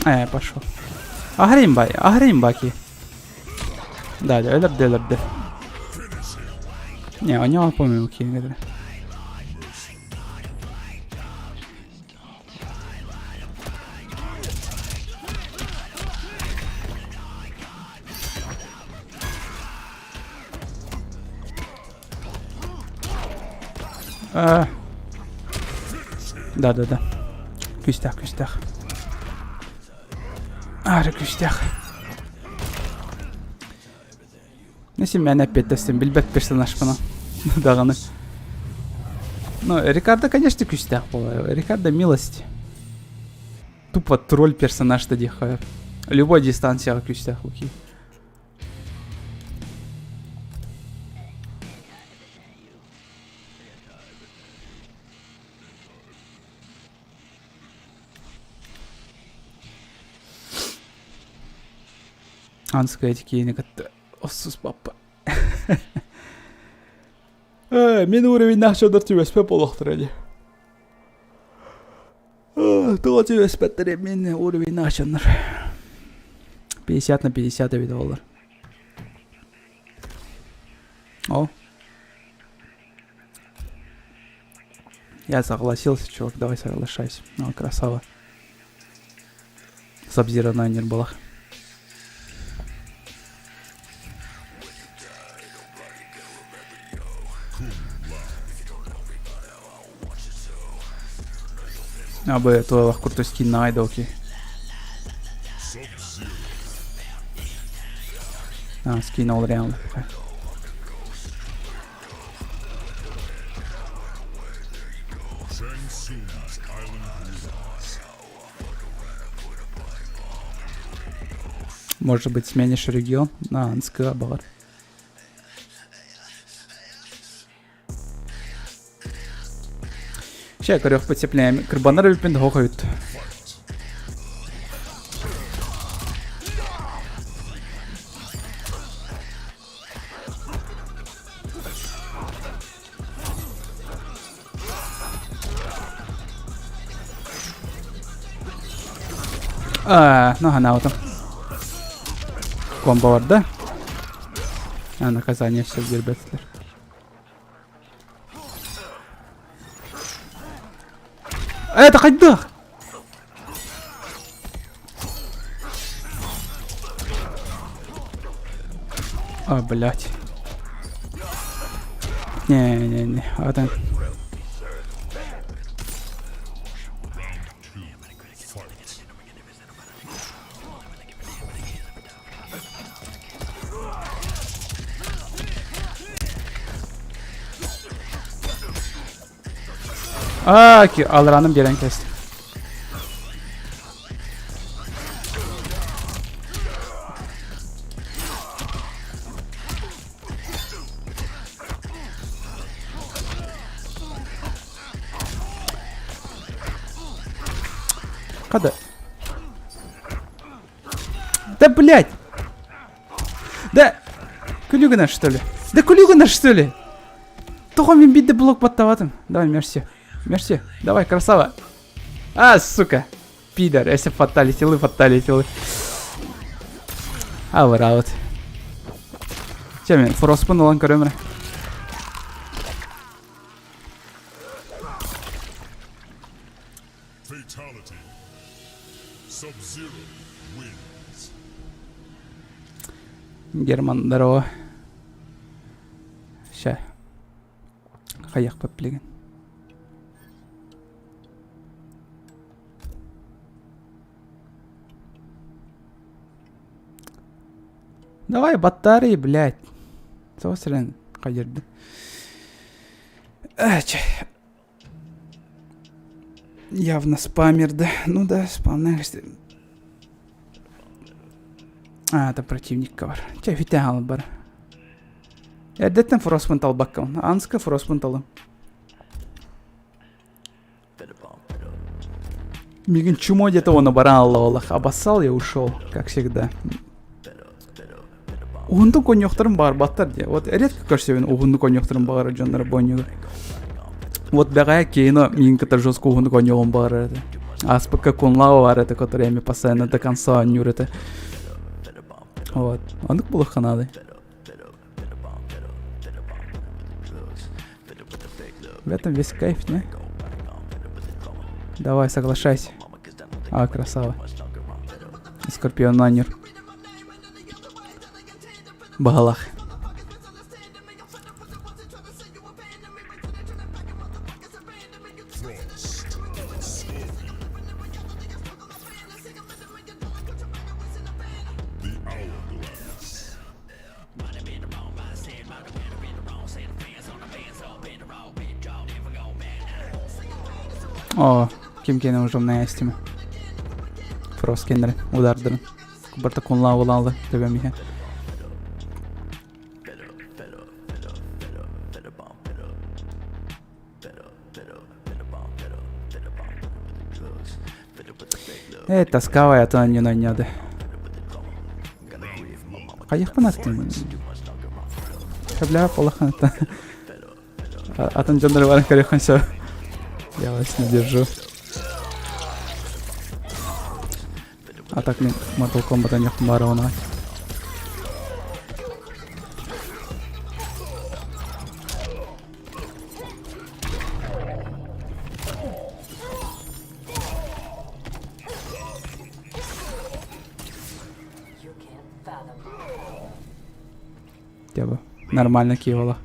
Э, пошел. Аһарыйым бай, аһарыйым баки. Да, да, өлөрдө, өлөрдө. Не, у него, по-моему, киин А. Да, да, да. Күүстээх, күүстээх. Аары күүстээх. Несин мен эппиэттэстим, билбэт персонажпына. Даҕаны. Ну, Рикардо, конечно, күүстээх буолар. Рикардо милость. Тупо тролль персонаж диэххэ. Любой дистанцияҕа күүстээх луки. Анская киини кытта оссус папа. Мин уровеннаах дьоннор түбэспэт буолуохтара дии. Тоҕо түбэспэттэр мин уровеннаах дьоннор. 50 на 50 эбит буолар. О. Я согласился, чувак, давай соглашайся. О, красава. Сабзира Найнер была. Абы туолах курдук скиннаҕай да окей. А, скин ол реально. Может быть, сменишь регион на Анская бар. Ща көрөх потеплее. Кырбанар өлпүн хохойут. А, ну ханаутым. Комбо бар да? А, наказание все биэрбэтилэр. Это хайдах? А, блядь. Не-не-не, атын. Аа, алраным биэрэн кэстим. Хада. Да блять! Да! Күлүгүнэ что ли? Да күлүгүнэ что ли? Тоҕо мин биирдэ блок баттаабатым. Давай, мерси. Мерси. Давай, красава. А, сука. Пидор, если фаталити, фаталити. Абыраабыт. Чэ мен фроспун ылан көрөм эрэ. Герман, здорово. Ща. Хайахпат билигин. Давай батареи, блядь. Тоҕо сирэн хайырды. Явно спамер, да. Ну да, спамная. А, это противник бар. Чэ, бүтэн хаалан бар. Эрдэттэн фроспун талбакка. Анска фроспун талым. Мигин чмо где-то он баран олох. Обоссал я ушел, как всегда. Уһуннук коньохторун баарбаттар дии. Вот редко көрсөбүн уһуннук коньохторун баҕара дьоннор бонньугу. Вот бэҕэһээ Кейно миигин кытта жестко уһуннук онньуоҕун баҕарар этэ. Ааспыкка Кунлао бар этэ, который эми постоянно до конца оонньуур этэ. Вот. Оннук буолуохха наада. В этом весь кайф, не? Давай, соглашайся. А, красава. Скорпион Нанер. Баҕалаах. Оо, ким киэнэ ужомная истиме. Фрост кеннерин удардырын. Барта кунлаа улаалы төбөм иһэ. Ээ, тоскавай, атын анньын анньады. Хайыхпын аттын? Бля, полахан это. Атын дьоннор баран көрүөххүн сөп. Я вас не держу. А так мен Mortal Kombat'ан яқын бары оны. Дьэ нормально киевала.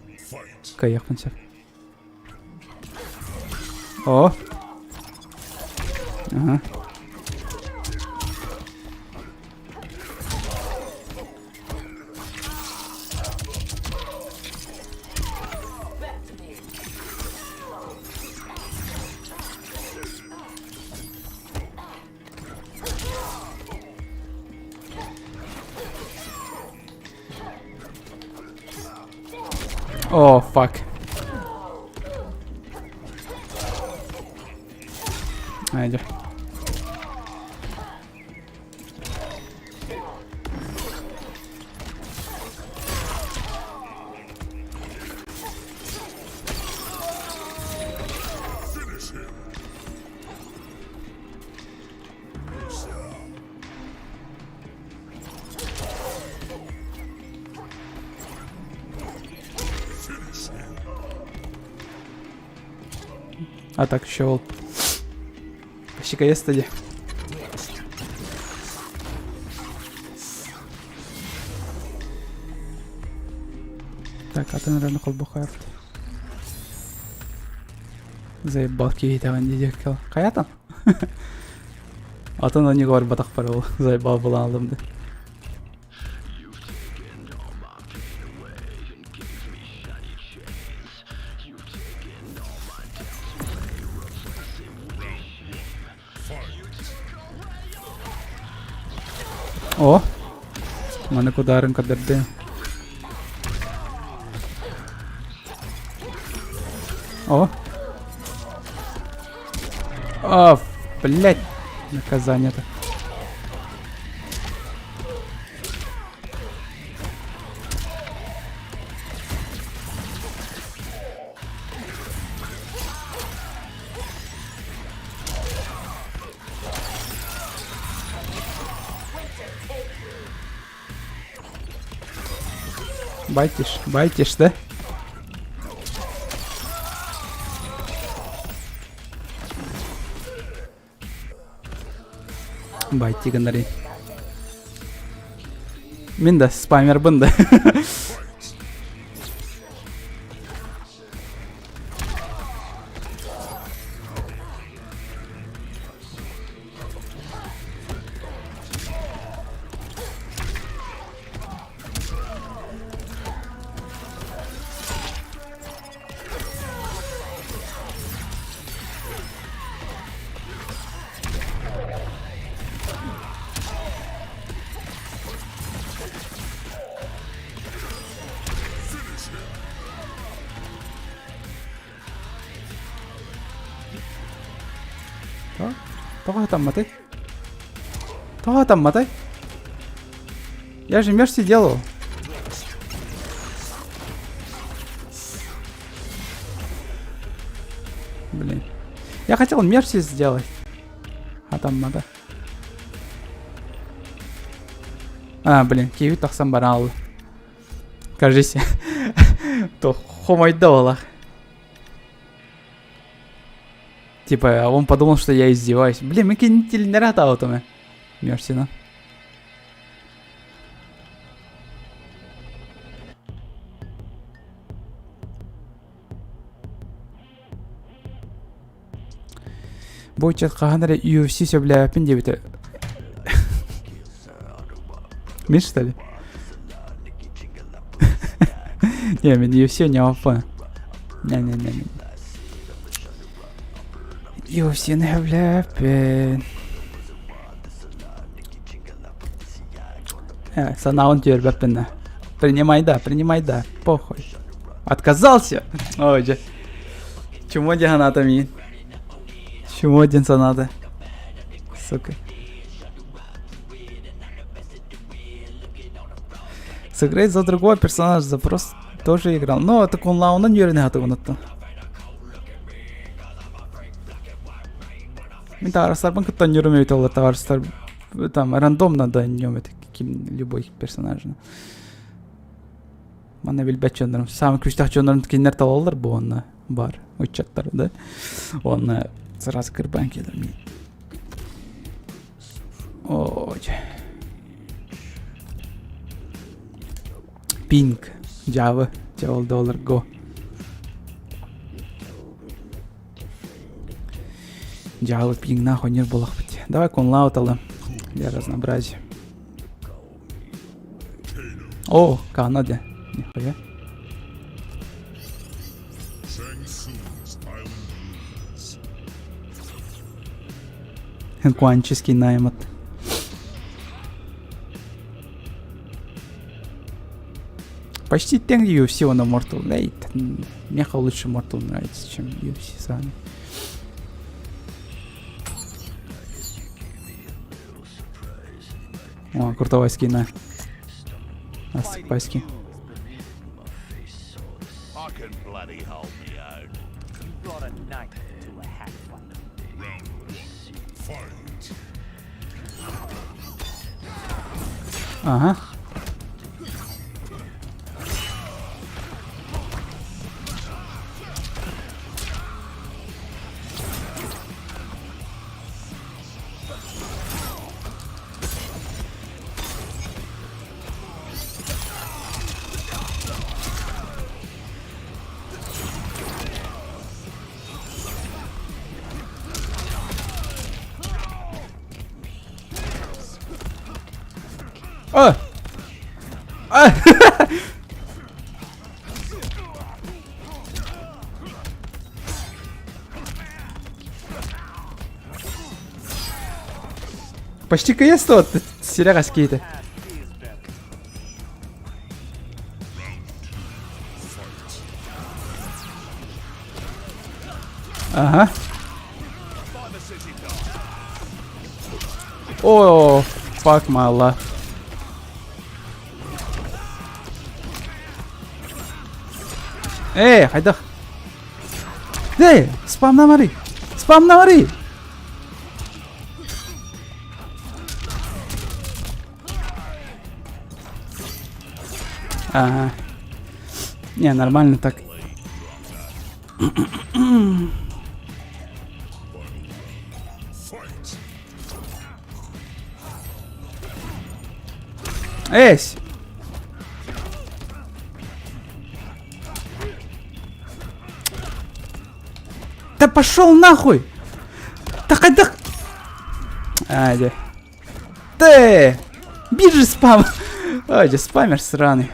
Кыайыахпын сөп. О! Ага. О, fuck. Айда. А так еще ол. Почти дии. Так, атын эрэ холбохойбут. Заебал киһитэҕин диэки Хайа Атын они барбатахпар ол заебал буолан алым да. О! Маны кударын кадырды. О! А, блядь, наказание-то. Байтишь, байтишь, да? Байти гыннарый. Мин да спамербын да. Тоҕо хатамматай? Тоҕо хатамматай? Я же мерси делал. Блин. Я хотел мерси сделать. А там надо. А, блин, киви тахсан барал. Кажись, то хомойдолах. Типа, он подумал, что я издеваюсь. Блин, мы кинетилинера таутами. Мерсина. Бу ыччат хаһан эрэ UFC сөбүлээбэппин диэбитэ. Мин что ли? Не, мин UFC не опа. Не-не-не. UFC не сөбүлээбэппин. Э, санаабын түөрбэппин да. Принимай да, принимай да, похуй. Отказался? Ой, дьэ. Чему диэн санаата миин? Чему диэн санаата? Сука. Сыграть за другого персонажа запрос тоже играл. Но так он лаунан үөрэнэ хатыгынаттан. Мин табаарыстарбын кытта оонньуурум эбит ол табаарыстар там рандомно да днем это ким любой персонажын. Манна билбэт дьоннорум саамай күүстээх дьоннорум кинилэр талаллар бу онно бар ыччаттар да уонна сразу кырбаан кэлэр Ой. Пинг, Java, Java доллар го. Java пинг нахуй не буолахпыт. Давай Кун Лао для разнообразия. О, Канада. Нихуя. Куанческий наймат. Почти тең UFC на Mortal. Да, меха лучше Mortal нравится, чем UFC сами. О, крутого скина. Аспаски. Ага. А! А! Почти КС то Серега скейты. Ага. О, fuck my life. Эй, хайдах. Эй, спамнамари. Спамнамари. Ага. Не, нормально так. Эсь! Да пошел нахуй! Да хайдах... А, дьэ. Ты! Биржи спам! Ой, дьэ, спамер сраный.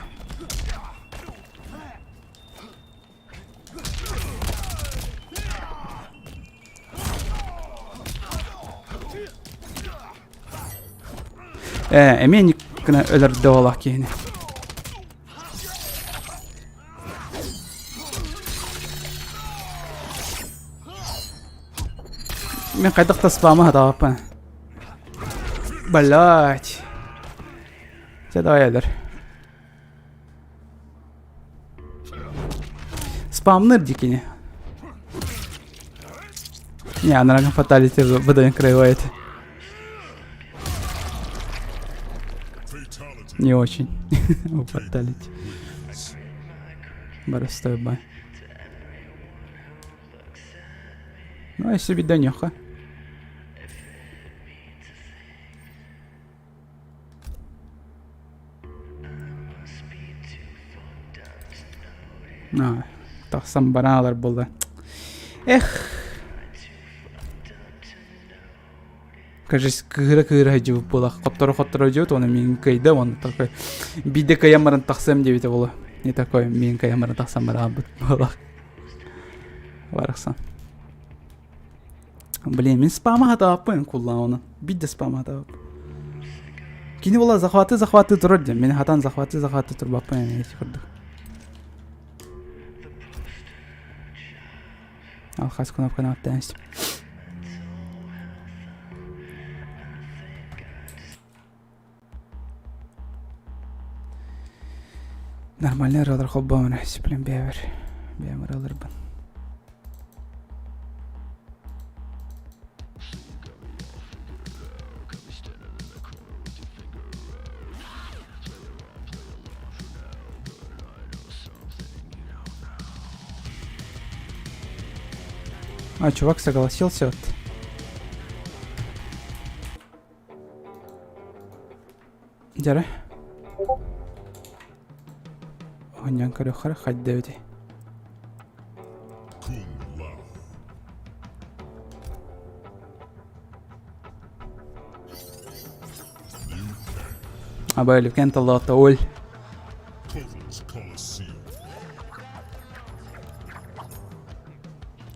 Э, эмиэ гына өлөрдө олох киһини. Мин хайдах да спама хатаабаппын. Блять. Дьэ давай өлөр. Спамныр дикини. Не, она фаталити выдаем краевает. Не очень. Фаталити. Барыстой бай. Ну, а себе данеха. Тахсан бараалар буолла. Эх. Кажись, кыыра-кыыра сылдьыбыт буолах. Хотторо-хотторо дьиэбит, уонна миигин кыайда, уонна такой биирдэ кыайан баран тахсыам диэбитэ буолуо. Не такой, миигин кыайан баран тахсан бараабыт буолах. Барахсан. Блин, мин спама хатааппын куллаана. Биирдэ спама хатаап. Кини була захваты захваты турар диэн. Мин хатан захваты захваты турбаппын эмиэ ити курдук. Алхас кнопканы аттаан Нормальный ырыалар холбоомуна сиплин бэйэбэр бэйэм ырыаларбын. А, чувак согласился вот. Дьэрэ. Оонньоон көрүөххэ хайда эбитий. Абай Люкен таллаата оль.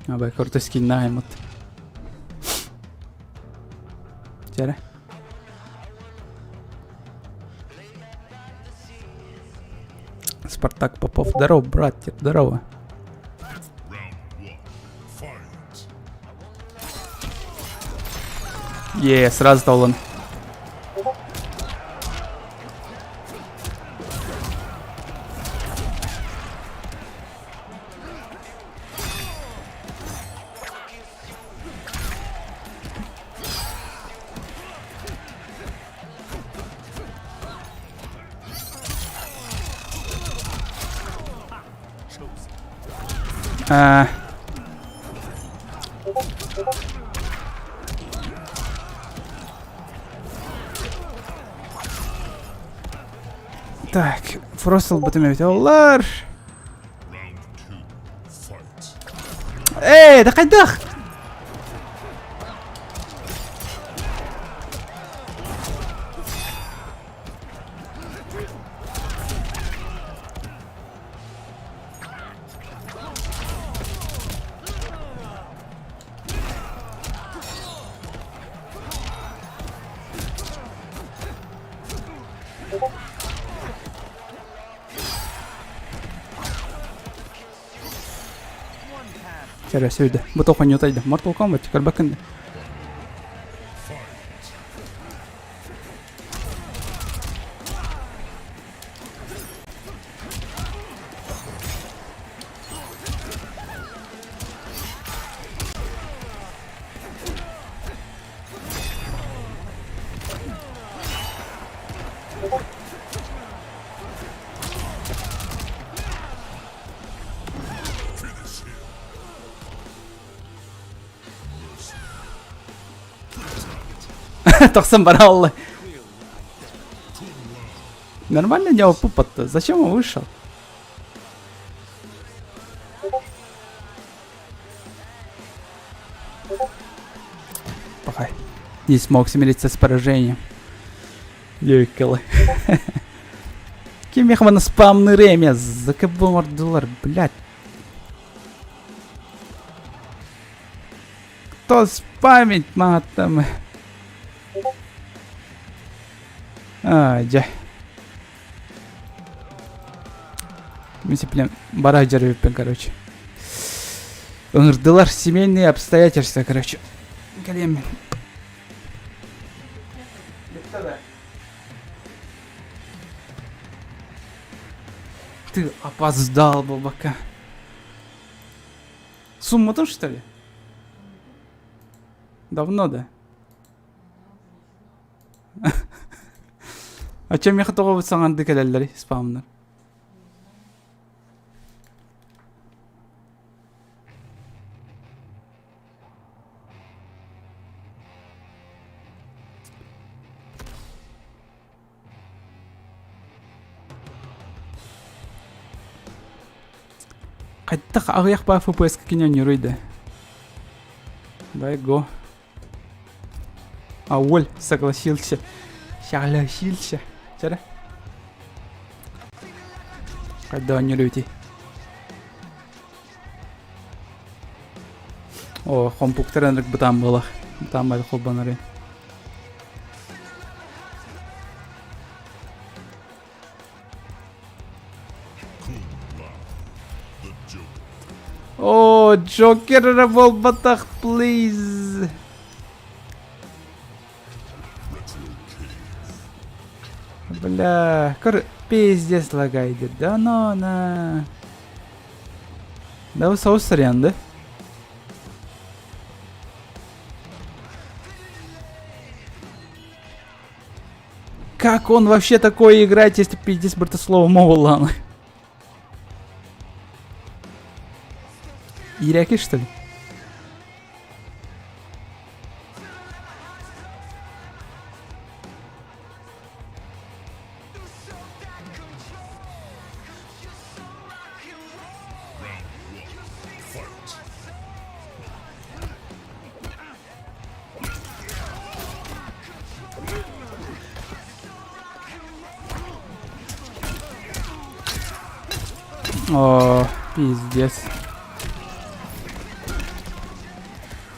Абай крутой скиннаах Дьэрэ. Спартак Попов. Здорово, братья, здорово. Е, сразу толон. А... Так, Фростл бытым эбит оллар. Эй, да хайдах? Чэрэ сүрдэ. Бу тохонньутайда. Mortal Kombat көрбөккүн да. Тахсан бараллы. Нормально не пупа-то. Зачем он вышел? Пока. Не смог смириться с поражением. Ёкалы. Ким мехмана спамны ремя закабомардылар, блядь. Кто спамить матом? А, дьэ. Мин бара дьарыйыппын, короче. Ыҥырдылар семейные обстоятельства, короче. Кэлиэм. Ты опоздал, бабака. Суммутун, что ли? Давно, да? А чем миэхэ тоҕо саҥарды кэлэллэрий спамнар? Хайдах аҕыйах баа FPS-ка кини оонньууруй да? Давай го. Ауль согласился. Согласился. Чара. Хайда оонньууруй О, компуктер ынырык бытаан буолар. Бытаан бары холбонорун. О, Джокер эрэ буолбатах, please. Бля, көр, пиздец лагайды. Да ну на. Да вы соус сорян, Как он вообще такое играет, если пиздец слово Моулан? Иряки, что ли? О, пиздец.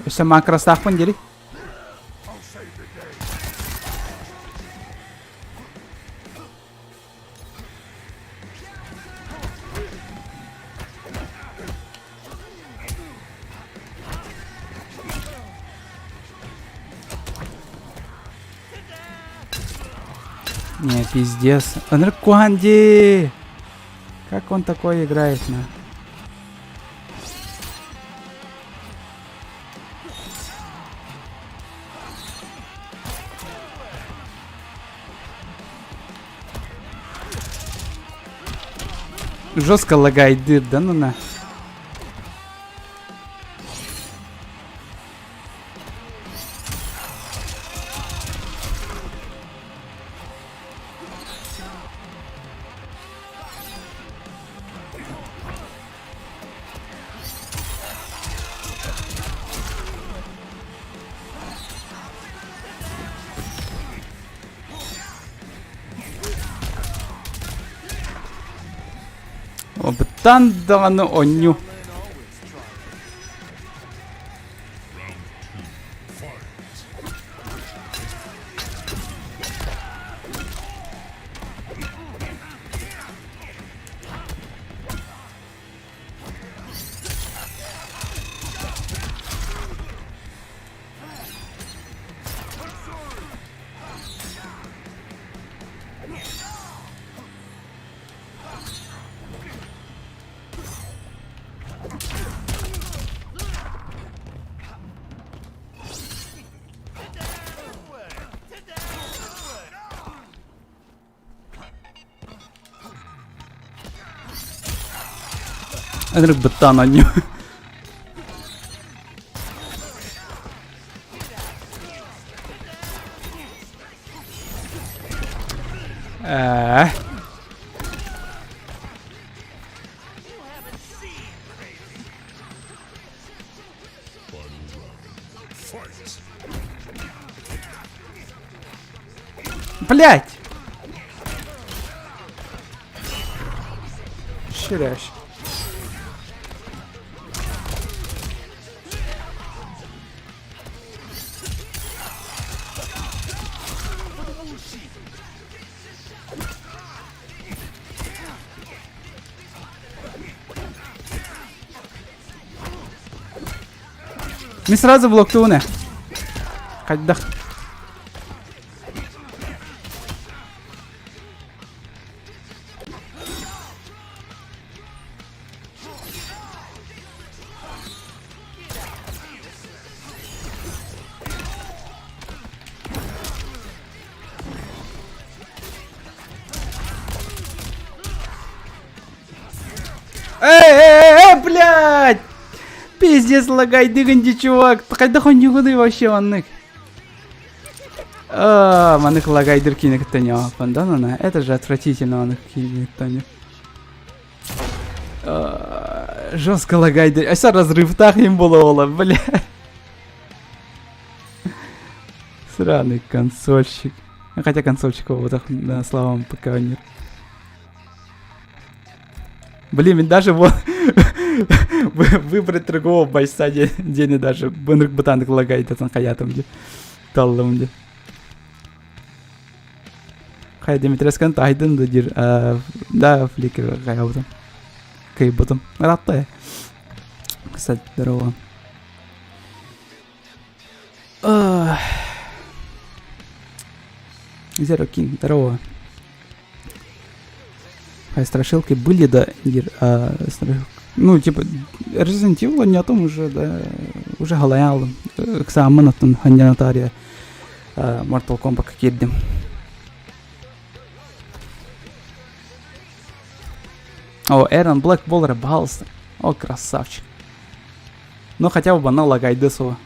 Өссө макростаахпын дири. Не, пиздец. Ынырык Куанди! Как он такой играет, на? Жестко лагает дыр, да ну на. Бытан даҕаны онньу. Ынырык быттаан онньу. Блять! Щерящ. Мин сразу блоктууна. Хайдах. Эй, эй, эй, блядь! Пиздец, лагай, дыгынди, чувак. Хайдах онньугуный вообще маннык? А, маннык лагайдыр киинэ кытта да, ну Это же отвратительно, маннык киинэ кытта Жестко лагайдыр. Ася разрывтах им было, бля. Сраный консольщик. Хотя консольщиков вот так, да, слава пока нет. Блин, мен даже вот выбрать другого бойца дени даже бынырык бытаандык лагайдатан хаятым ди. Таллым ди. Хай Дмитрескан тайдын да дир. Да, фликер хаябытым. Кыйбытым. Ратта. Кстати, здорово. Zero King, здорово. А страшилки были, да, Дир, а, ну, типа, Resident Evil не о том уже, да, уже галаялым. Экзамен атын ханьянатария Mortal Kombat кирдим. О, Эрон Блэк Боллер, пожалуйста. О, красавчик. Ну, хотя бы она лагайдысова.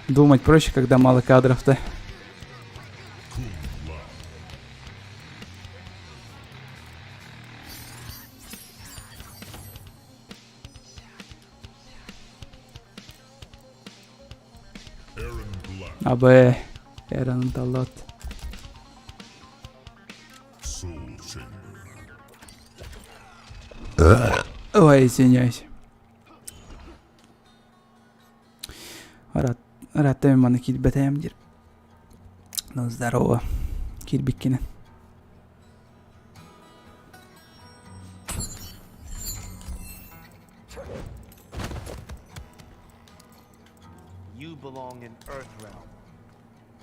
Думать проще, когда мало кадров-то. Абэ, Эрон Талот. Ой, извиняюсь. Рад маны киирбэтэм диир. Ну, здорово. Киирбиккинэн. You belong in Earthrealm.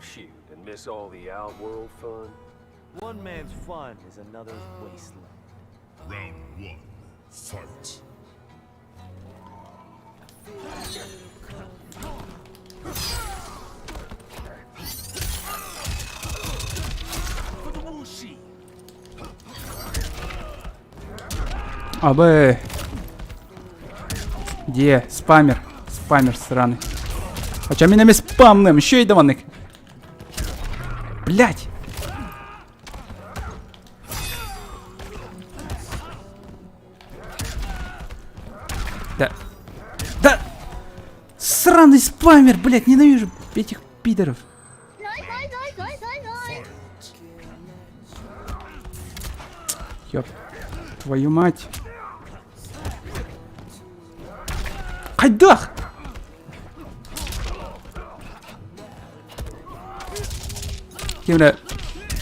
Shoot, and miss all the outworld fun? One man's fun is another's wasteland. Round one, fight. Абы. Где? Спамер. Спамер сраный. Хотя меня спамным. Еще и даваннык. Блять. Да. Да! Сраный спамер, блять, ненавижу этих пидоров. Ёп, твою мать. Хайдах! Кимре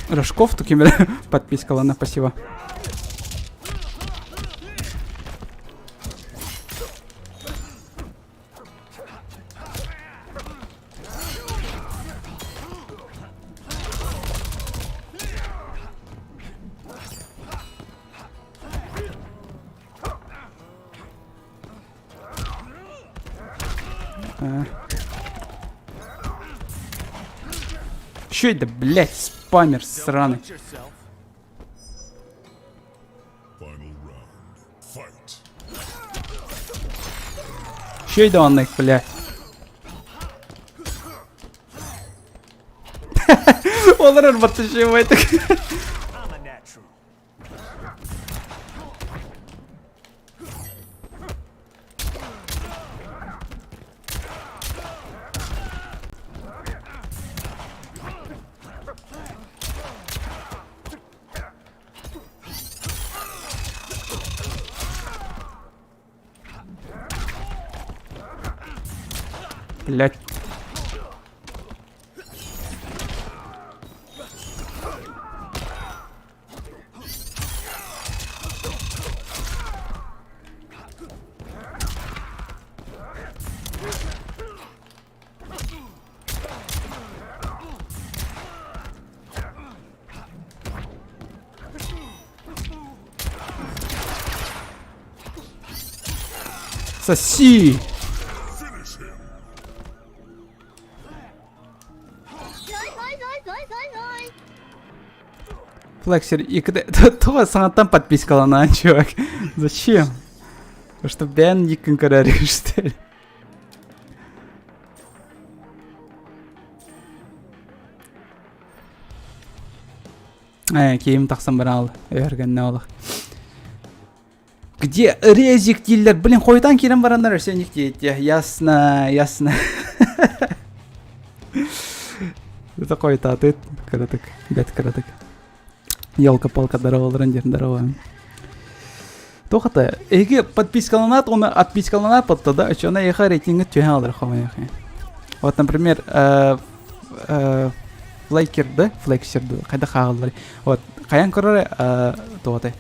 Рожков, то кимре подписка, ладно, спасибо. Че это, блядь, спамер сраный? Че это он их, блядь? Олорор баттышывай так. Блять. Соси! Флексер, и когда... Тоҕо саҥаттан подпискаланаан, чувак? Зачем? Что бэйэн никкин көрөр, что ли? Э, киим тахсан бараал, өһөргөннө олох. Где резик дииллэр? Блин, хойутаан киирэн бараннар өссө ник диэти. Ясно, ясно. Это хойутаатыт, кыратык, бэт кыратык. Елка-палка здороваларын диэн здорово. Туох это? Эһиги подпискаланаат уонна отпискаланаат батта да, оччоҕуна эйиэхэ рейтиҥҥэ түһэн алар хомойох. Вот, например, Флейкер да, Флексер да, хайдах ааҕаллар. Вот, хайан көрөр туох этэй?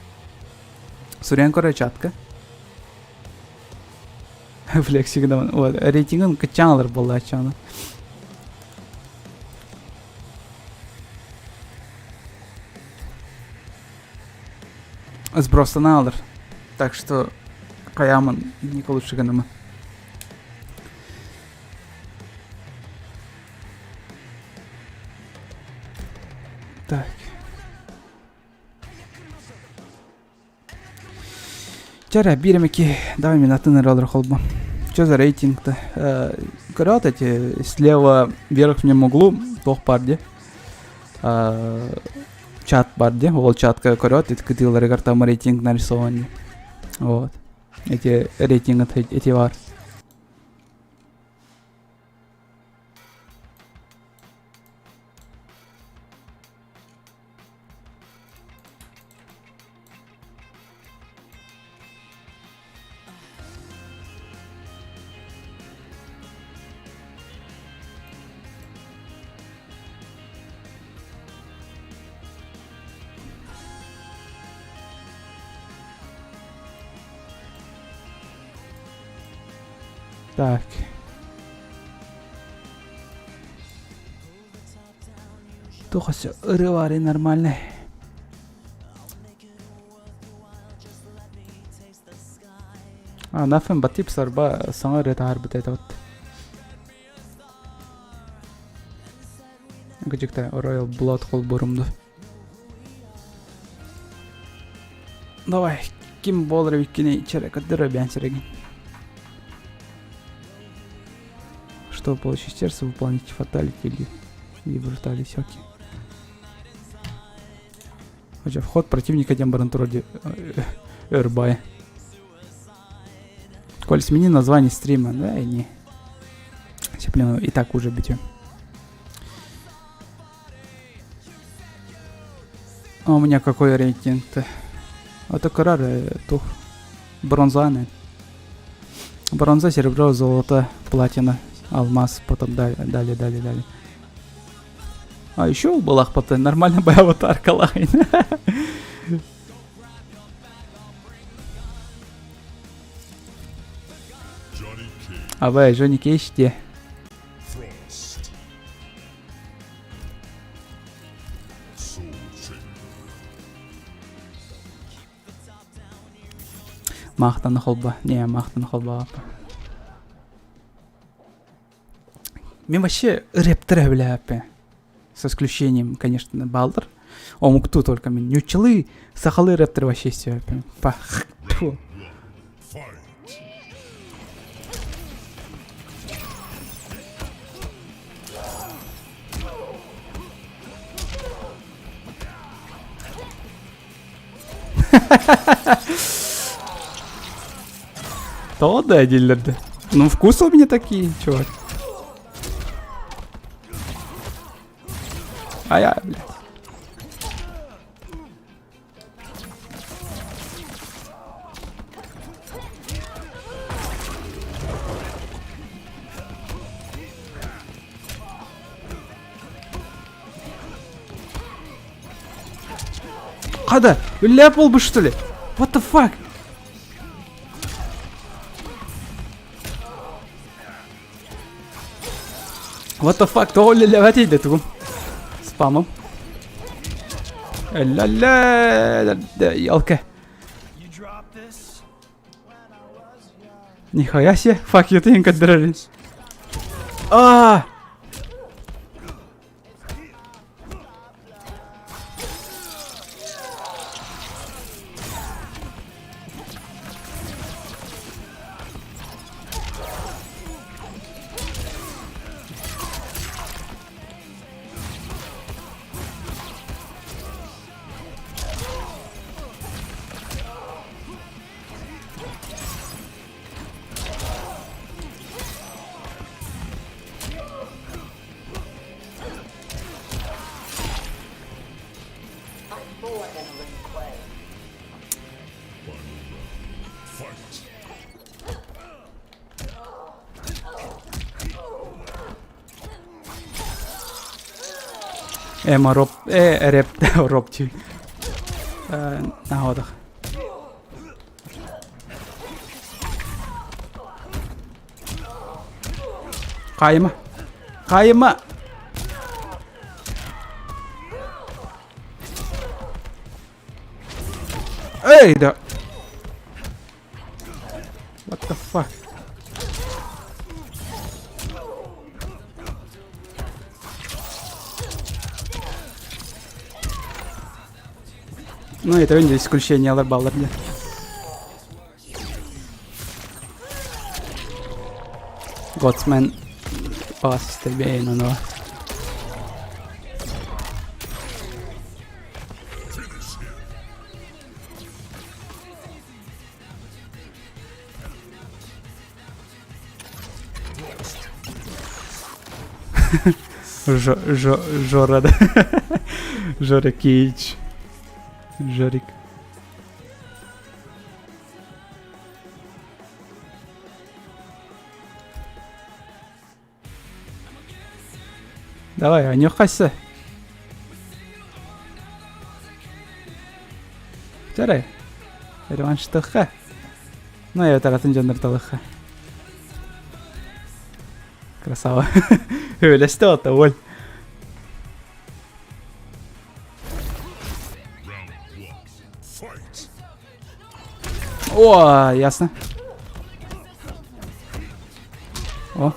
Суруйан көрөр чатка. Флексигынан, вот, рейтингин кыччаан алар буоллааччы Сбросана алар. Так что хайаамын инник лучше гынама. Так. Чара, биир эмэки, давай мен атын эрэ холбо. Что за рейтинг-то? Көрөөт эти слева в верхнем углу туох баар дии. Чат баар дии. Ол чатка көрөөт эти кытыыларыгар там рейтинг нарисован. Вот. Эти рейтинг эти бар. Так. Туох өссө ырыа баарый нормальный? А, Nothing but Tips арба саҥа ырыа таһаарбыта это вот. Гыдьыкта Royal Blood холборумду. Давай, ким буолар эбиккиний чэрэ көрдөрө бэйэн сирэгин. Чтобы получить сердце, выполните фаталити или и бруталити, окей. Хотя вход противника диэн баран турар өр бай. Коль, смени название стрима, да, и не. Блин, и так уже битю. А у меня какой рейтинг-то? Это карары тух. Бронзаны. Бронза, серебро, золото, платина, алмаз, потом далее, далее, далее, далее. А еще была потом нормально бы аватарка лайн. Абай, Джонни Кейдж де. Маахтаны холба. Не, маахтаны холба. Мен вообще рэптер билээппин. С исключением, конечно, Балдыр. Омуктуу только мен. Ньючалы, сахалыы рэптер вообще истибэппин. Пах. Тьфу. Тоҕо да дииллэр Ну, вкус у меня такие, чувак. А я, блядь. Хада, үллэп буолбут что ли? What the fuck? What the fuck, тоҕо үлэлээбэтий да тугум? Спамым. Ля-ля, ялка. Нихуя себе, fuck you, ты көрдөрөрүн. Аа! Эма роб э реп роб дии. Находах. Хайма. Хайма. Эй, да. What the fuck? Ну, это исключение баллар дии. Godsman бас истэрбэйин ону. Жора, да. Жора Кейдж. Жорик. Давай, анюхайся. Чарай. Реванштыхха. Ну, я таратын дьоннор талыхха. Красава. Өлөстө ото, оль. О, ясно. О.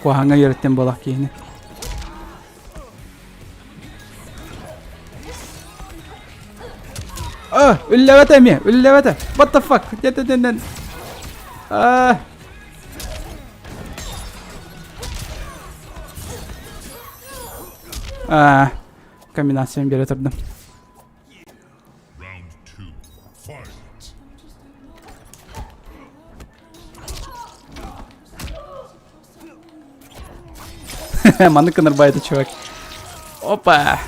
Куһаҥҥа үөрэттэн буолах киһини. А, үллэбэтэ эмиэ, үллэбэтэ. What the fuck? Дэн А. А, комбинацияны бере турдум. Маннык гынар чувак. Опа!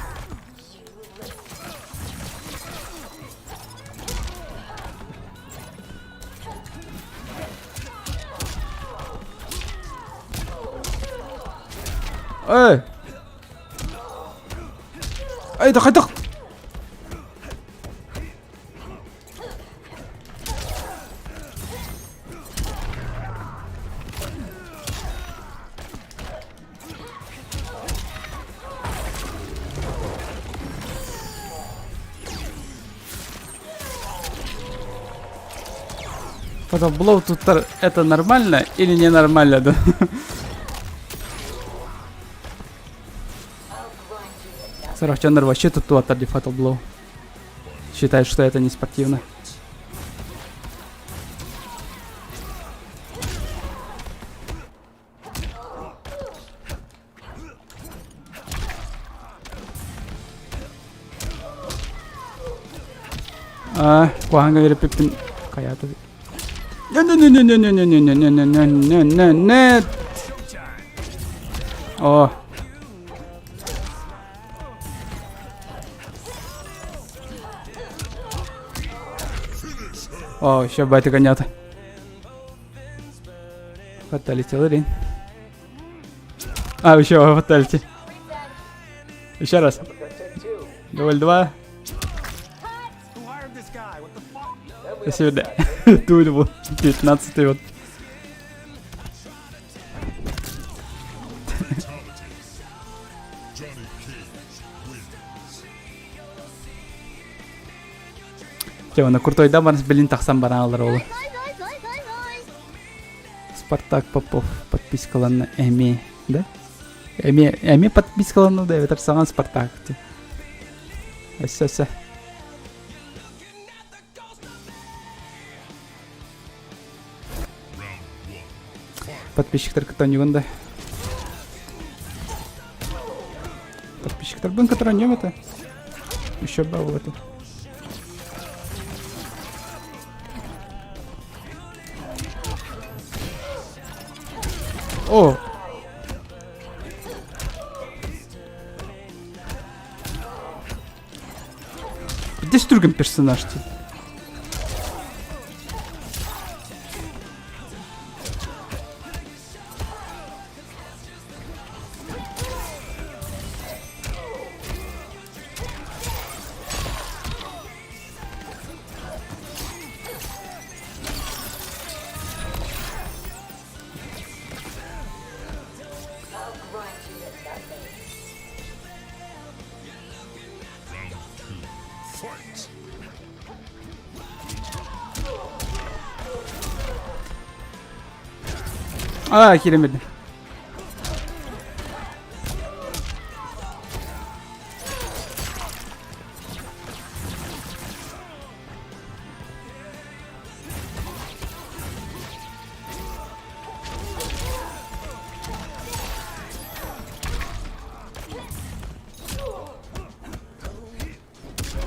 Эй! Эй, да хайдах! Потом блоу тут это нормально или ненормально, да? Сорох Чандр вообще тут от Fatal Blow. Считает, что это не спортивно. А, куһаҥҥа үөрэппиппин хайаата Не-не-не-не-не-не-не-не-не-не-не-не. О. О, еще байтыга нята. Фаталити Ларин. А, еще фаталити. Еще раз. Доволь два. Спасибо, да. Тур был 19 вот. Чэ, уонна куртойда барыс билин тахсан бараалар ол. Спартак Попов подпискаланна эми, да? Эми, эми подпискаланна да, эбэтэр саҥа Спартак. Өссө, өссө. Подписчиктар кытта оонньугун да. Подписчиктарбын кытары оонньуом это. Еще бал это. О! Здесь другим персонаж ти. Аа, киирэммит.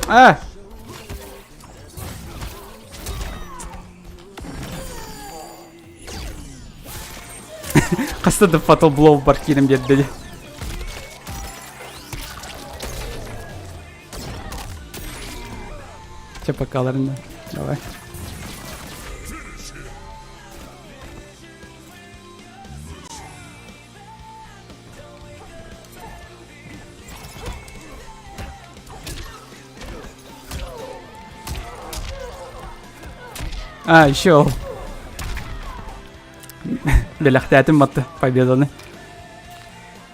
А! Хаста да Fatal Blow бар киирэн биэрдэ дии. Чэ, пока, Давай. А, еще. Бэлэхтээтим батты победаны.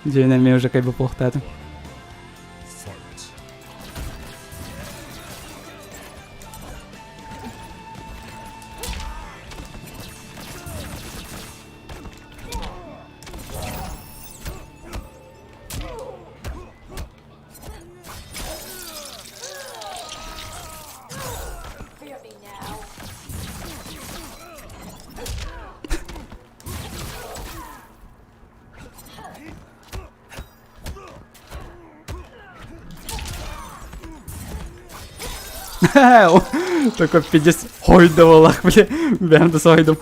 Дьиэнэн мен уже кайбы плохтаатым. Такой пиздец. Хойдовалах, бля. Бэм да сойдум.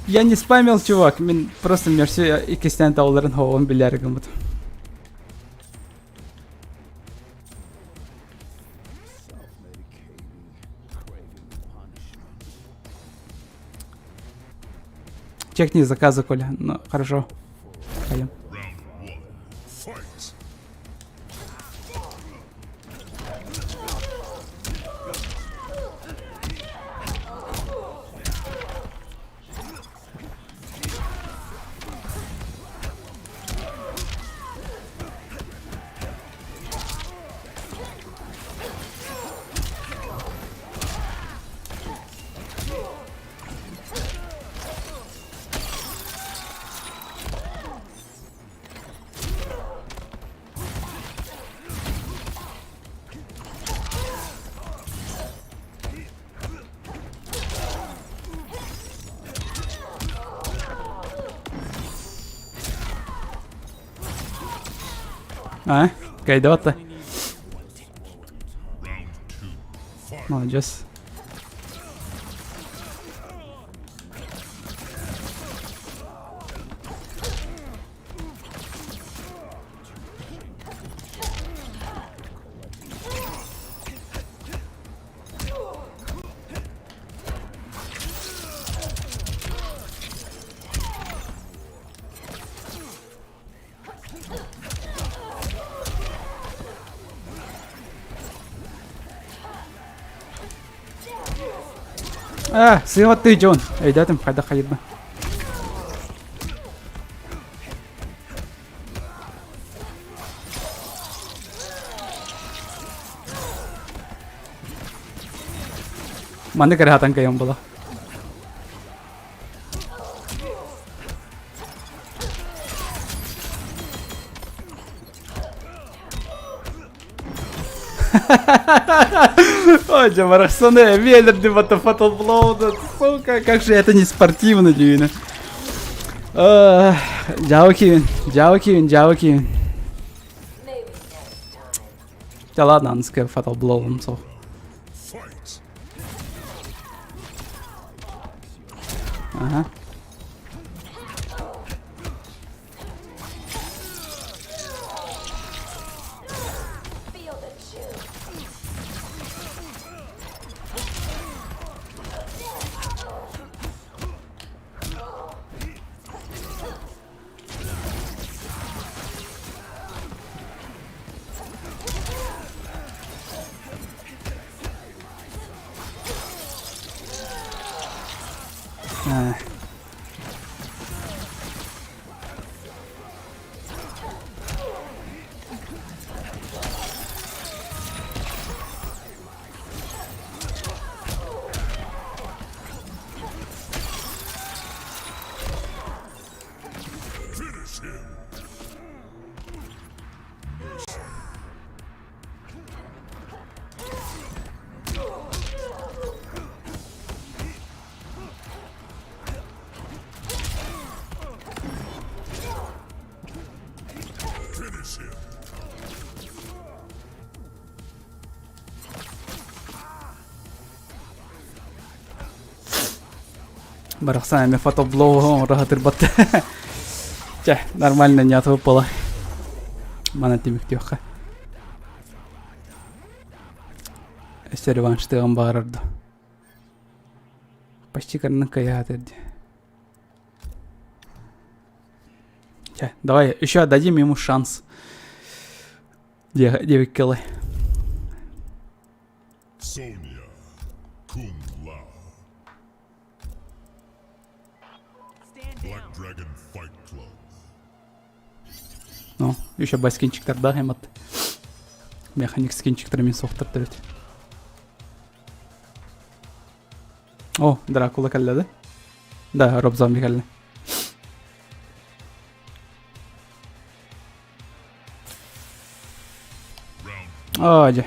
Я не спамил, чувак. Мин просто мерси иккистээн тауларын хоҕун билэр гыммыт. Чекни заказы, Коля. Ну, хорошо. Пойдем. А, кайдота. Молодец. А, сыһыаттыы дьон. Өйдөөтүм, хайдах хайырба. Маннык эрэ хатан кайан була. Ой, Джамарахсаны, Велерди, what the fatal blow, сука, как же это не спортивно, дүйүнэ. Жао киин, жао киин, жао киин. Да ладно, анская fatal blow сол. Ага. Барахсан эми фотоблогу оҥоро сатырбат. Чэ, нормально няту буола. Мана түмүктүөххэ. Өссө реванштыган баарарда. Почти карнын кайаатыр Чэ, давай еще дадим ему шанс. Диэбиккэ Sonia Kung Lao. Black Dragon Fight Club. Ну, еще баскинчиктардаах эмат. Механик скинчиктар мин суохтар төрүт. О, Дракула кэллэ да? Да, Роб Зомби кэллэ. Оо, дьэ.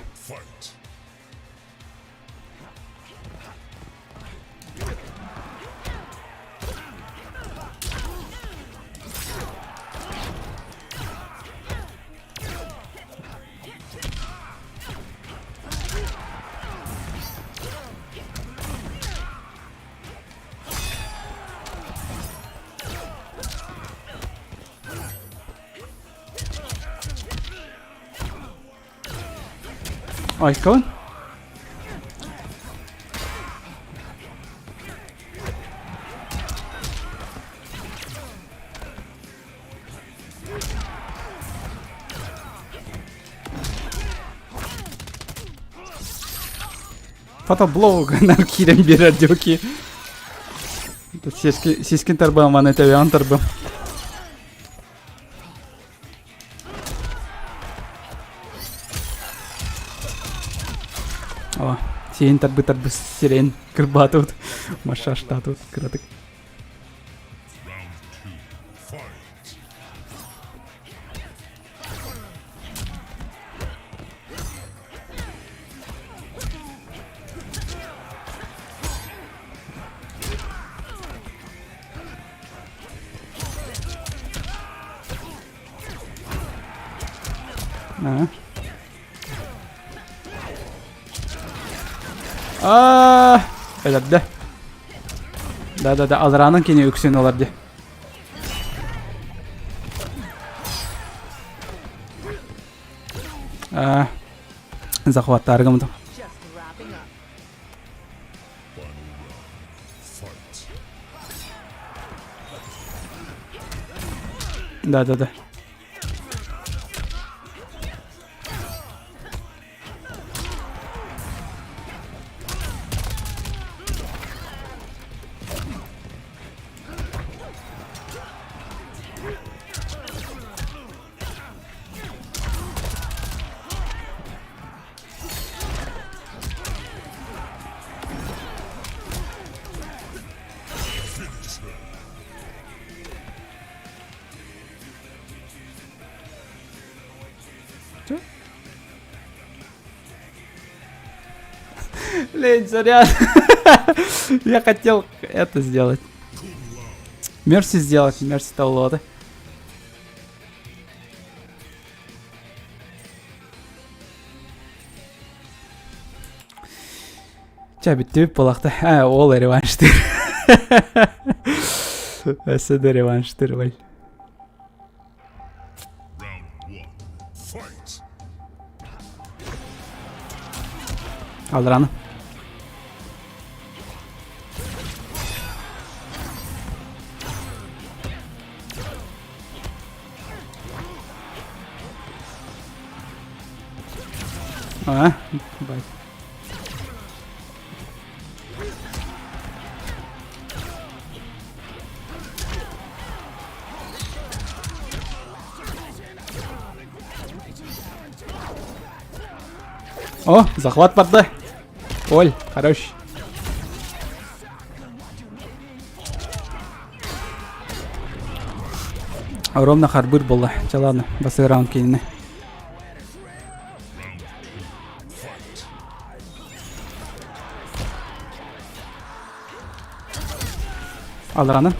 Айкон. Фотоблог нар киирэн биэрэр диоки. Сискин тарбам, маны тэбэҕин тарбам. О, сиэн тарбы тарбы сирен кырбаатыбыт. Массажтаатыбыт кыратык. Аа, өлөрдө. Да-да-да, алраанын кини үксүн олар дии. Аа, захваттаарга мутум. Да-да-да. Блин, сорян. Я хотел это сделать. Мерси сделать, Мерси того Чэ, бүттүбүт буолахта. А, ол реванштыр. Өссө да реванштыр, бай. Алраны. А, бай. О, захват барда. Оль, хорош. Ровно харбыр буолла. Чэ ладно, бастакы раунд кинини. Алраны.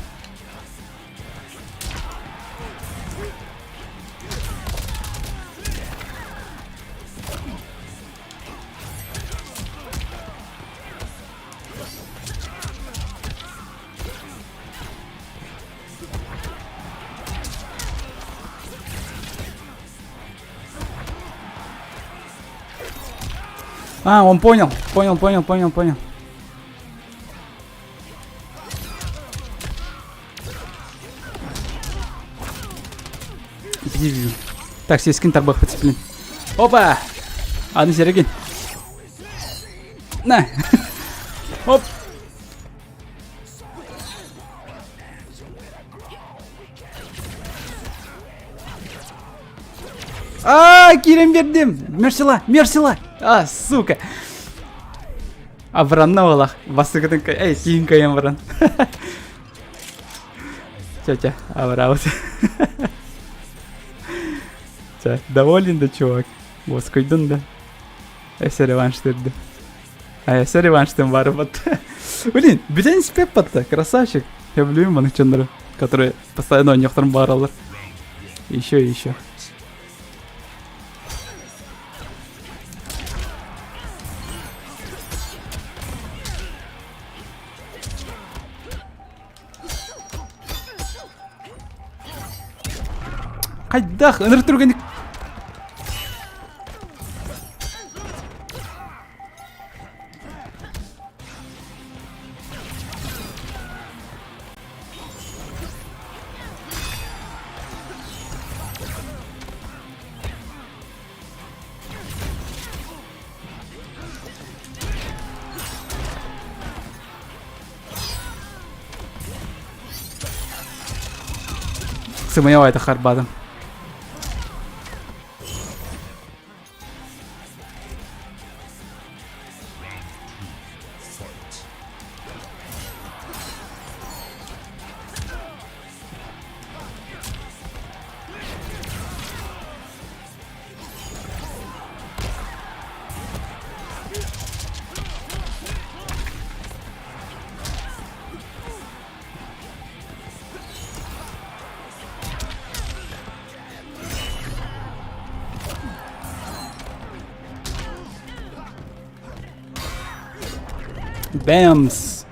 А, он понял, понял, понял, понял, понял. Так, сескин тарбах подцеплен. Опа! Аны Серегин. На! Оп! А, киирэн биэрдим! Мерсила! Мерсила! А, сука! Абыранна буолах. Бастакытын эй, киин кыайан баран. Чэ-чэ, абыраабыт. Чэ, доволен да, чувак? Уоскуйдун да? Өссө реванштырды. А өссө реванштын бары батта. Блин, бүтэн испеп батта, красавчик. Я люблю маннык дьоннору, которые постоянно оонньуохтарын баараллар. Еще и еще. Хайдах, ынырык түргэнник Сымыйа это харбадым. Бэмс!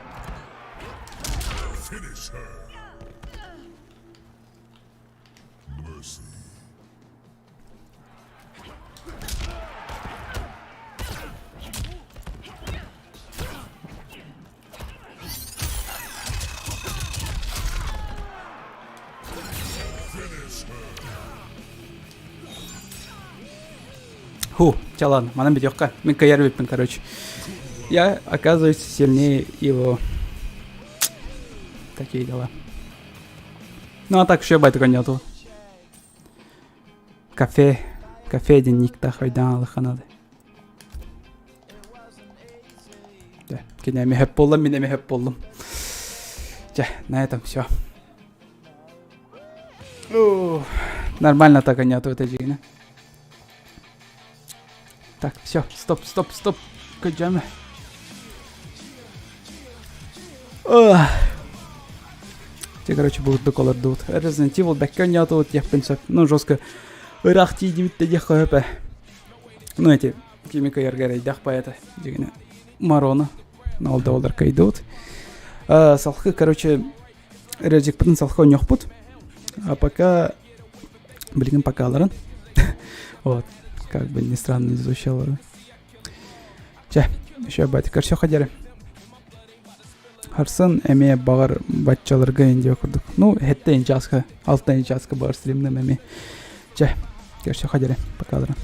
Ху, чэ ладно, манан бүтүөххэ. Мин кыайар эбиппин, короче. Я оказываюсь сильнее его. Такие дела. Ну а так еще байтыка нету. Кафе. Кафе диэн никтах өйдөөн алыхха надо. Дьэ, кини эмиэ хөп буолла, мин эмиэ хөп буоллум. Дьэ, на этом все. Нормально так нету этой дьиҥэ. Так, все, стоп, стоп, стоп. Көдьөмө. Те, короче, бурдук олордубут. Resident Evil бэккэ оонньоотубут диэхпин сөп. Ну, жестко ыраах тиийдибит да диэххэ сөп ээ. Ну, эти кими кыайарга эрэйдээх поэта дьигинэ Марона. Ол да олар кыайдыбыт. Салхы, короче, Резикпытын салхы оонньуохпут. А пока билигин покаларын. Вот. Как бы ни странно не звучало. Чэ, еще батикар все ходили. Харсын эмиэ баҕар баччаларга индия курдук. Ну, хэттэ инчаска, алта инчаска баар стримнем эмиэ. Чэ, көрсө хадere, покалара.